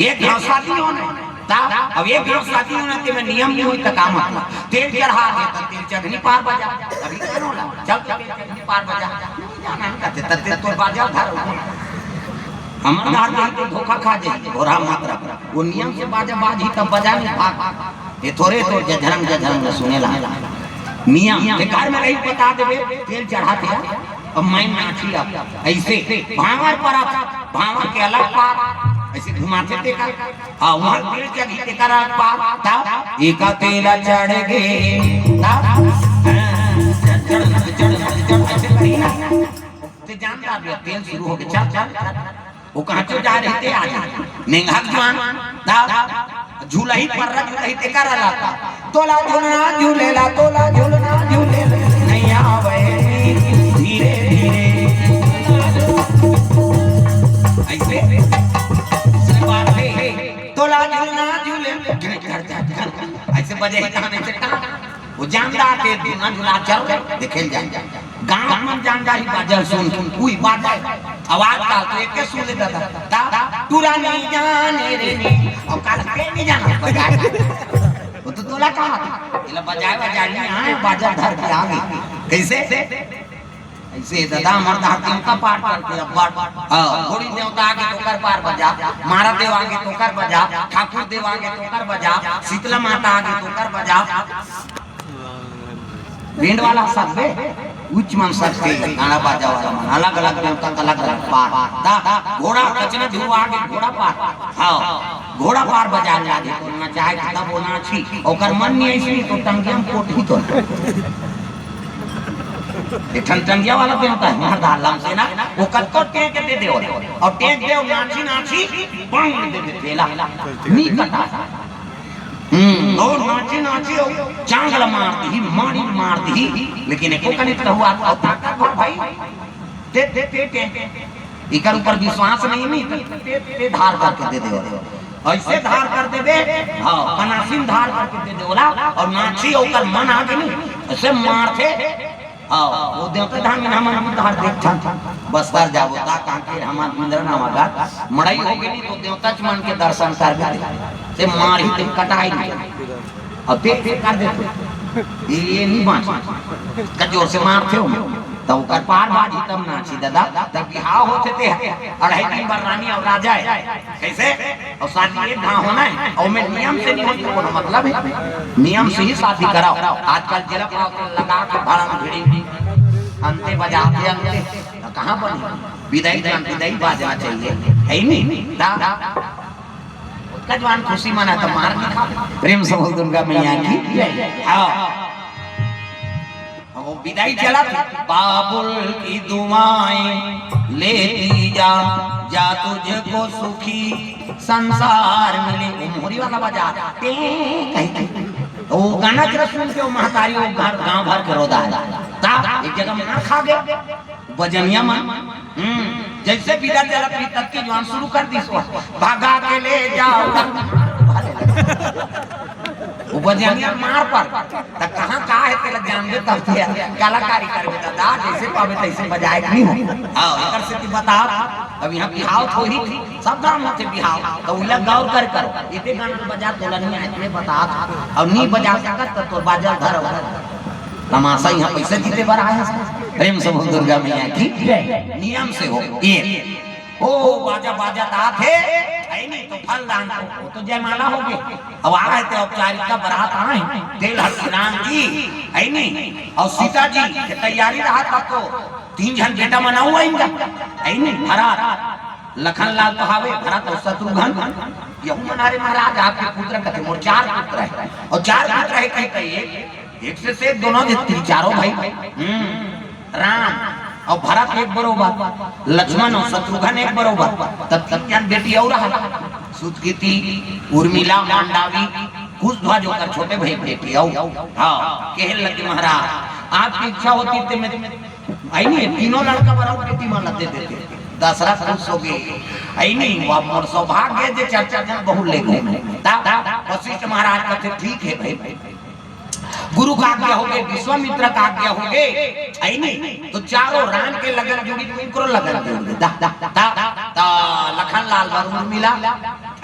एक घाव शादी होने, ता, अब एक घाव शादी होने ते में नियम नहीं होई त का मतलब? तेल चढ़ा दे त तेल चढ़नी पार बजा, अभी क्या होला? चल तो तेल चढ़नी पार बजा, नहीं जाना है, कहते, त तेल तो बाजा उधार हो। हमर दार दाई तो धोखा खा जाही, घोड़ा मात्र। वो नियम से बाजा बाजही तब बजा नहीं भाग। ये थोरे तो जझरंग जझरंग ल सुने ला। नियम, ये घर में रही बता देबे, तेल चढ़ा दिया, अब मैं नाची अब। ऐसे भांवर पर आप, भांवर के अलग पार, ऐसे घुमाते तेकर। हाँ, वहाँ तेल चढ़ी तेकर अलग पार, तब एका तेला चढ़ गे, तब, हाँ, चढ़, चढ़, चढ़, चढ़, ऐसे करी ना। ते जान जा बे, तेल शुरू हो गए, चल, चल, चल। वो कहाँ चो जा रहे थे आज? नेंगहक जुआन, दा, झूलही पर रख रही ते कर रहा था। तोला झूलना झूलेला, तोला झूलना झूलेला, नहीं आवे धीरे धीरे। ऐसे, ऐसे बात है, तोला झूलना झूले, ऐसे बजे ही कहाँ नहीं सकता। वो जानदार के दूना जुला चल देखे जाए। गांव मन जानदार ही बाजल सुन, उही बाजल। आवाज का तो एक के सुन लेता था। ता, टूरा नहीं जाने रे नहीं। और काल के नहीं जाना बजाए। वो तो तोला कहा था। इला बजाए बजाए नहीं आए, बाजल धर के आ गई। कैसे? ऐसे दादा, हमर दार देवता पार करके अब्बड़। हाँ, घोड़ी देवता आगे तो कर पार बजा, मारा देव आगे तो कर बजा, ठाकुर देव आगे तो कर बजा, शीतला माता आगे तो कर बजा। बैंड वाला सब बे, उच्च मन सब के गाना बाजा वाला मन, अलग-अलग देवता का अलग-अलग पार। दा, घोड़ा कचना धुआ आगे घोड़ा पार। हाँ, घोड़ा पार बजा लागे, तो नचाए के तब वो नाची, ओकर मन नहीं ऐसी तो टंगिया में कोठी तो। ये ठन टंगिया वाला देवता है, मर्दा लम से ना, वो कतको टेक दे दे और, और टेक दे और नाची नाची, बंग दे दे ठेला, नी कटा। हम्म, और नाची नाची और चांगल मार दी, मारी मार दी, लेकिन एको कनित कहू आप, आप ताकत भर भाई, दे, दे, दे, दे। इकर ऊपर विश्वास नहीं, नहीं, ते, ते, ते धार करके दे दे। ऐसे धार कर दे दे, हाँ, कनासिन धार करके दे दे बोला, और नाची ओकर मन आ गई, ऐसे मारथे, हाँ, वो देवता धाम में हमन भी धार देखथन। बस्तर जाबो, ता कहाँ के हमार बिंद्रा नाम आगा, मड़ई हो गई, तो देवता च मन के दर्शन कर दे, से मार ही ते कटाई नहीं। अब देख, देख कर देते। ये, ये नहीं बांच। का जोर से मारथे हो। तब ओकर पार बाजी तब नाची दादा। तब बिहाव होथे ते अढ़ाई दिन बर रानी और राजा है। कैसे? और शादी एक घाव होना है। और मैं नियम से नहीं होती, कोनो मतलब है? नियम से ही शादी कराओ। आजकल जेला पाओ तेला लगा के भाड़ा में भिड़ी। अंते बजाते अंते। तो कहाँ बनी? विदाई जान, विदाई बाजना चाहिए। है ही नहीं। दा, ओतका जवान खुशी मना त मार नहीं खा। प्रेम से बोल दुर्गा मैया की। हाँ। अब वो विदाई चला था। बाबुल की दुआएं लेती जा, जा तुझको सुखी संसार मिले। वो मोहरी वाला बजा। टे, कहीं, कहीं। तो वो गाना जरा सुन के वो महतारी वो घर, गांव भर के रोदा है। ता एक जगह मार खा गया। बजनिया मन, हम्म, जैसे विदा चलत रही, तब की जवान शुरू कर दी सो, भगा के ले जाओ। वो बजनिया मार पर, त कहाँ का है, तेला जानबे तब ते कलाकारी करबे त दा, जैसे पावे तैसे बजाए के नहीं हो। हाँ, एकर से तू बता, अब यहाँ बिहाव थोड़ी थी, सब गांव में थे बिहाव, तो उला गौर कर करो, एते गाना बजा तोला नहीं आए, मैं बता, और नहीं बजा सकत तो तोर बाजल धर। तमाशा यहाँ पैसा जीते बर आए हैं। प्रेम से बोल दुर्गा मैया की। नियम से हो। ये। ओ, बाजा, बाजा तात हे। ऐ नहीं तो फल दान को। वो तो जयमाला हो गई। अब आ गए थे औपचारिकता, बारात आए। तेल हल्दी राम जी। ऐ नहीं। और सीता जी के तैयारी रहा था तो तीन झन बेटा मनाऊ आएंगे। ऐ नहीं। भरत। लखन लाल कहावे, भरत और शत्रुघ्न, यहू मनारे महाराज आपके पुत्र कथे, मोर चार पुत्र है। और चार पुत्र है कह कही, एक, एक से, से दोनों जे तीन चारों भाई। हम्म, राम और भरत एक बरोबर, लक्ष्मण और शत्रुघ्न एक बरोबर, तब तीन जन बेटी और रहा। सुतकीति, उर्मिला, मांडावी, कुशध्वज ओकर छोटे भाई बेटी और। हाँ, कहे लगे महाराज, आपकी इच्छा होती तो मैं आई नहीं, तीनों लड़का बराबर बेटी माला दे देते। दशरथ खुश हो गए। आई नहीं, वो मोर सौभाग्य जे चार चार जन बहू ले गए। ता, ता, वशिष्ठ महाराज कहते, "ठीक है भाई, गुरु का आज्ञा हो गए, विश्वामित्र का आज्ञा हो गए।" आई नहीं, तो चारों राम के लगन जुड़ी, तो इनकरो लगन जुड़ गई। ता, ता, ता, ता, लखन लाल बर उर्मिला।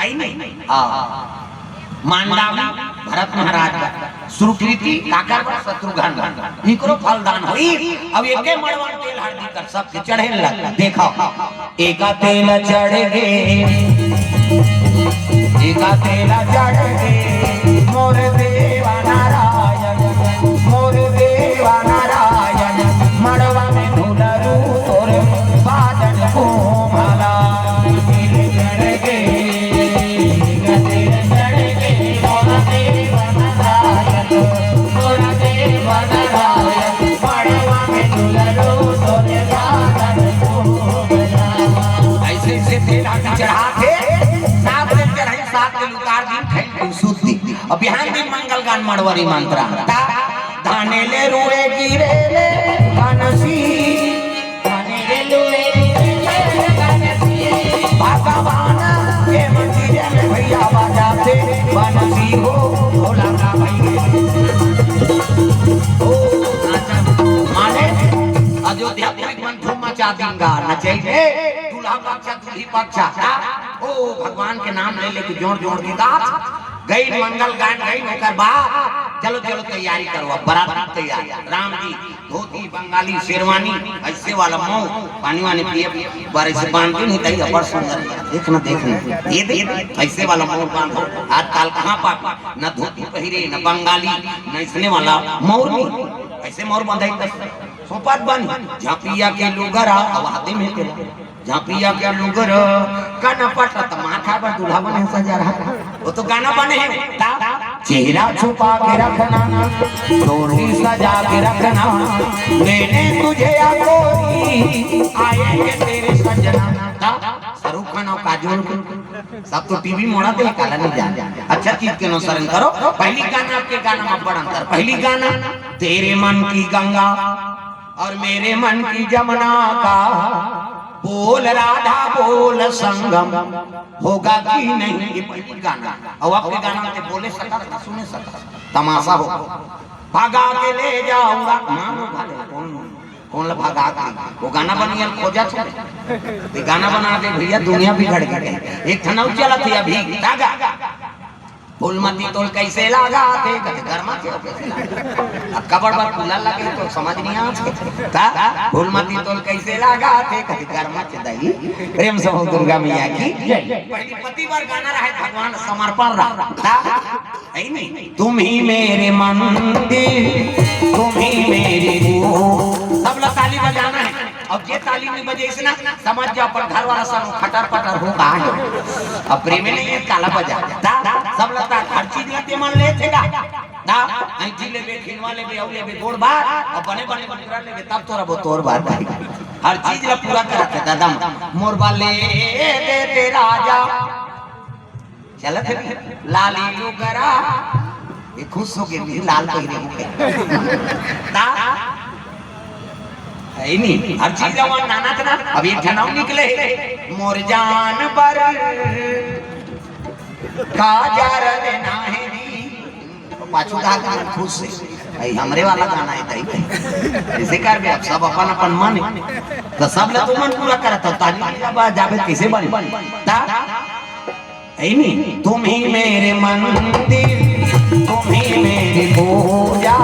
आई नहीं, हाँ। मांडावी, भरत महाराज का, सुकृति, काकर बर, शत्रुघ्न, इकरो फलदान होई। अब एके मड़वा तेल हल्दी कर सबके चढ़े लग, देखो। एका तेल चढ़ गे, एका तेल चढ़ गे, मोर देवा नारायण, मोर देवा नारायण, मड़वा में ढोलरू तोर बाजन को भला। तेल चढ़ गे, एका तेल चढ़ गे, मोर देवा नारायण, मोर देवा नारायण, मड़वा में ढोलरू तोर बाजन को भला। अइसे, अइसे तेल आदि चढ़ाथे, सात दिन चढ़ाई, सात दिन उतार दिन, खाई दिन, सूत दिन। अउ बिहान दिन मंगल गान मड़वरी मंत्र। ता, धाने ले रुए गिरे ले, कानसी। धाने ले रुए गिरे ले, कानसी। भगवान के मंदिर में भैया बजाथे, बनसी हो, भोला का भैया। ओ, माने, अयोध्या में मन धूम मचा देंगा, नचइबे, दूल्हा पक्ष, दूल्ही पक्ष, ता, ओ, भगवान के नाम ले लेके जोर जोर के गात, गई मंगल गान गई, ओकर बाद चलो, चलो, तैयारी करो, अब बारात की तैयारी। राम जी, धोती, बंगाली, शेरवानी, अइसे वाला मऊ, पानी वानी पिए, बारिश से बांध के नहीं तई, अब्बड़ सुंदर। देख ना, देख ना, ये देख, अइसे वाला मऊ बांधो। आजकल कहाँ पाबे, न धोती पहिरे, न बंगाली, न अइसने वाला मऊ नहीं। अइसे मऊ बांधे तो सोपत बन, झांपिया के लुगरा, अब हाथे में तेरा। झांपिया के लुगर, कनपट त माथा पर दूल्हा बने सजा रहा। वो तो गाना बने है, ता? चेहरा छुपा के रखना, डोली सजा के रखना, मैंने तुझे या कोई आएंगे तेरे सजना। ता? शाहरुख खान अउ काजोल के, सब तो टीवी मोड़ा दे, काला नहीं जान। अच्छा चीज के अनुसरण करो। पहली गाना, अब के गाना में बड़ा अंतर। पहली गाना, तेरे मन की गंगा और मेरे मन की जमुना का बोल राधा बोल संगम होगा कि नहीं, ये पहली गाना। अउ अब के गाना में बोले सकत, सुने सकत, तमाशा हो। भगा के ले जाऊंगा, मानो भले, कौन, कौन ला भगा के? वो गाना बनिया खोजत हे। ये गाना बना दे भैया, दुनिया बिगड़ गई। एक ठन अउ चलत हे अभी, ताजा। फूलमती तोल कइसे लागथे, कथे गरमाथे, कइसे लागथे? अब कबड़ बर फूला लगे तो समझ नहीं आथे। का? फूलमती तोल कइसे लागथे, कथे गरमाथे दई। प्रेम से हो दुर्गा मैया की। पहली पति बर गाना रहे, भगवान समर्पण रहा। का? है नहीं? तुम ही मेरे मंदिर, तुम ही मेरी वो। सब लोग ताली बजाना है। अब जे ताली नहीं बजे, इसने समझ जा, अपन घर वाला सब खटर पटर हो कहा है। अब प्रेम नहीं है, ताला बजा। ता, सब लता, हर चीज ला ते मन ले थे का? ता, ऐठी लेबे, खिनवा लेबे, अउ लेबे, गोड़ बार, अब बने बने बकरा लेबे, तब तोरा वो तोर बार भाई। हर चीज ला पूरा करत हे दादा। मोर बाले दे दे राजा। चलत हे लाली लुगरा। ये खुश हो गए, भी लाल पहिरे हो गए। ता? है नहीं, हर चीज जवान नाना तना, अब एक ठन अउ निकले हे। मोर जान बर काजर लेना है नी। पाछू गा के खुश हे। भाई, हमरे वाला गाना है, ताई। जैसे कर बे, अब सब अपन अपन मन हे। तो सब ला तो मन पूरा करत हो, ताली बजा, जाबे कैसे बन? ता? है नी? तुम ही मेरे मंदिर, तुम ही मेरी पूजा,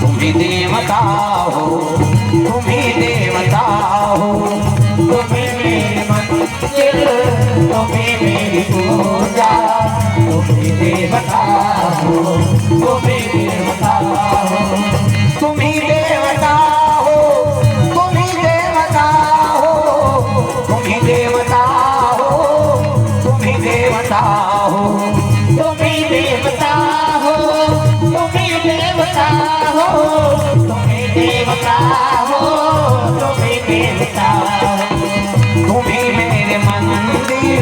तुम ही देवता हो, तुम ही देवता हो, तुम ही मेरे मंदिर, तुम ही मेरी पूजा, तुम ही देवता हो, तुम ही देवता हो, तुम ही देवता हो, तुम ही देवता हो, तुम ही देवता हो, तुम ही देवता हो, तुम ही देवता हो, तुम ही देवता हो, तुम ही देवता हो, तुम ही देवता हो। तुम ही मेरे मंदिर,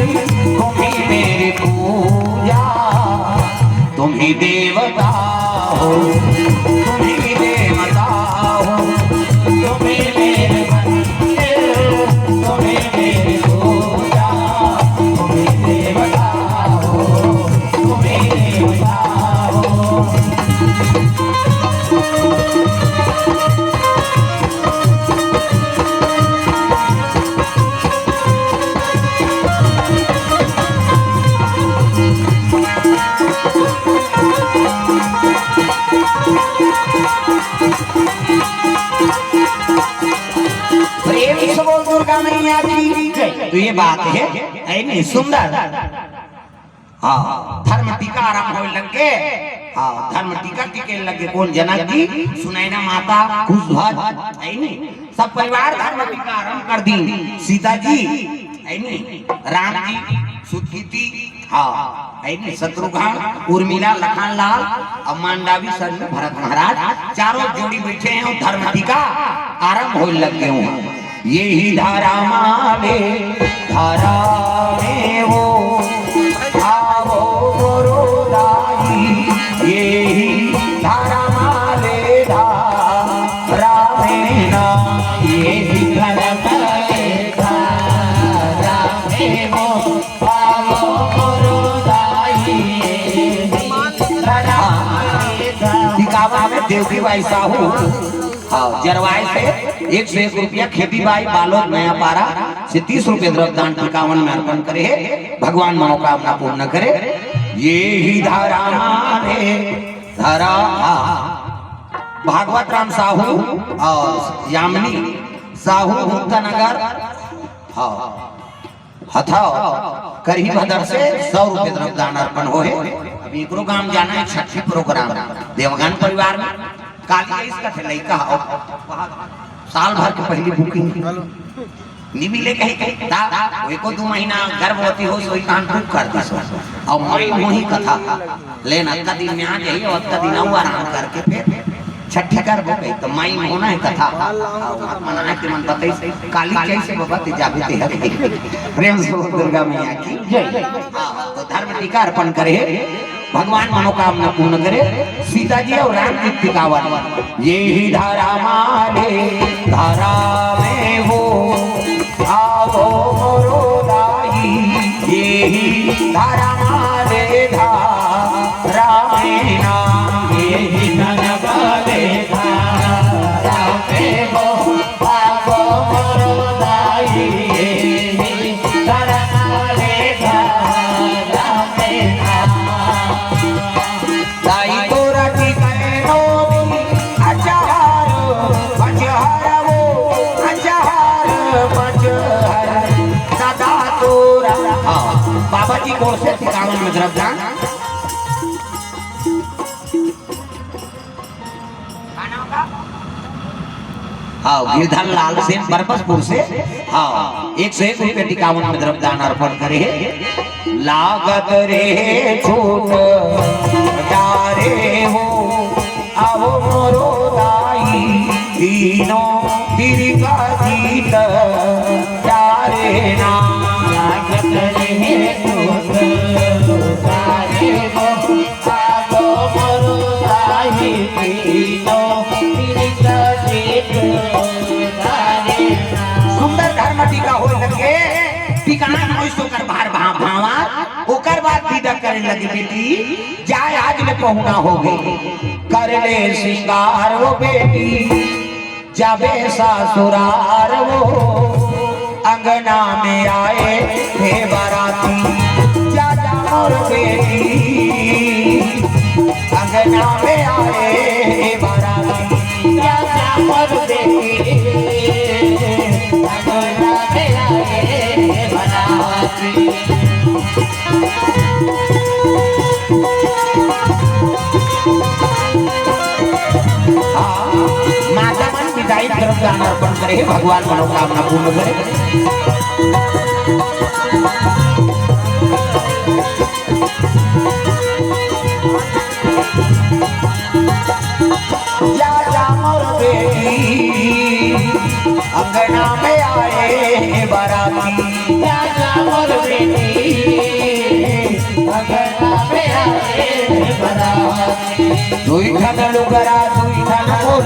तुम ही मेरी पूजा, तुम ही देवता हो, तुम ही देवता हो, तुम ही मेरे मंदिर, तुम ही मेरी पूजा, तुम ही देवता हो, तुम ही देवता हो। की जय। तो ये बात हे, है नहीं सुंदर। हाँ, धर्म टीका आरंभ होए लग गे। हाँ, धर्म टीका टिके लग गे। कोन? जनक जी, सुनैना माता, कुशध्वज, है नहीं, सब परिवार धर्म टीका आरंभ कर दी। सीता जी, है नहीं, राम जी, सुतकीती, हाँ, है नहीं, शत्रुघ्न, उर्मिला, लखन लाल, अउ मांडवी संग भरत महाराज, चारों जोड़ी बैठे हैं अउ धर्म टीका आरंभ होए लग गे हे। एही धरा म ले, धरा म वो, आवो मोरो दाई, एही धरा म ले, धरा म ना, एही धरा म ले, धरा म वो, आवो मोरो दाई, एही धरा म ले, धरा। टिकावन में देवकी बाई साहू हाँ, जरवाए से एक सौ एक रुपया खेती बाई बालोद नयापारा से तीस रुपया द्रव्य दान टिकावन में अर्पण करे हे। भगवान मनोकामना पूर्ण करे। एही धरा म ले, धरा, हाँ, भागवत राम साहू अउ यामिनी साहू गुप्ता नगर, हाँ, हथौं करही भदर से सौ रुपये द्रव्य दान अर्पण होहे। अब एकरो गांव जाना हे, छट्ठी प्रोग्राम देवगन परिवार में। काली आइस कथे लइका हो, साल भर के पहिली बुकिंग नी मिले कही, कही दा, वो एको दू महीना गर्भवती होइस, वही कहां बुक कर दिस। अउ माई मोही कथा लेन अतका दिन में आ जाही, अउ अतका दिन अउ आराम करके फेर छट्ठी करबो कही, त माई मोहना हे कथा। अउ मत मना के मन बतइस, काली कइसे बबा ते जाबे ते हर। प्रेम से बोल दुर्गा मैया की जय। हाँ, तो धर्म टीका अर्पण करे हे, भगवान मनोकामना पूर्ण करे। सीता जी अउ राम जी टिकावन, एही धरा म ले, धरा म वो, आवो मोरो दाई, एही धरा म ले, धरा म ना, एही धरा म ले, धरा म वो, आवो मोरो दाई, एही धरा म ले, धरा म ना। दाई तोरा टिकैनो भी अचार, मचहर वो, अचार, मचहर, सदा तोरा। हाँ, बाबा जी गोड़ से टिकावन में द्रव्य दान। हाँ, गिरधर लाल से परबतपुर से, हाँ, एक सौ एक रुपये टिकावन में द्रव्य दान अर्पण करे हे। लागत रहे चोट डारे हो, आवो मोरो दाई, तीनों तीर का जीत डारे ना। लागत रहे चोट डारे हो, सुंदर धर्म टीका होए लगे, टिकाना होइस ओकर भार भा-, भांवर, ओकर बाद विदा करे लगे, बेटी, जाय आज ले पहुना होगे, कर ले सिंगार वो बेटी, जाबे ससुरार वो, अंगना में आए हे बाराती, जा जा मोर बेटी, अंगना में आए हे बाराती, जा जा मोर बेटी, अंगना में आए हे बाराती। हाँ, माता मन विदाई तरफ दान अर्पण करे हे, भगवान मनोकामना पूर्ण करे। जा जा मोर बेटी, अंगना में आए बाराती। जा जा मोर बेटी, अंगना में आए बाराती। दुई ठन लुगरा, दुई ठन मोर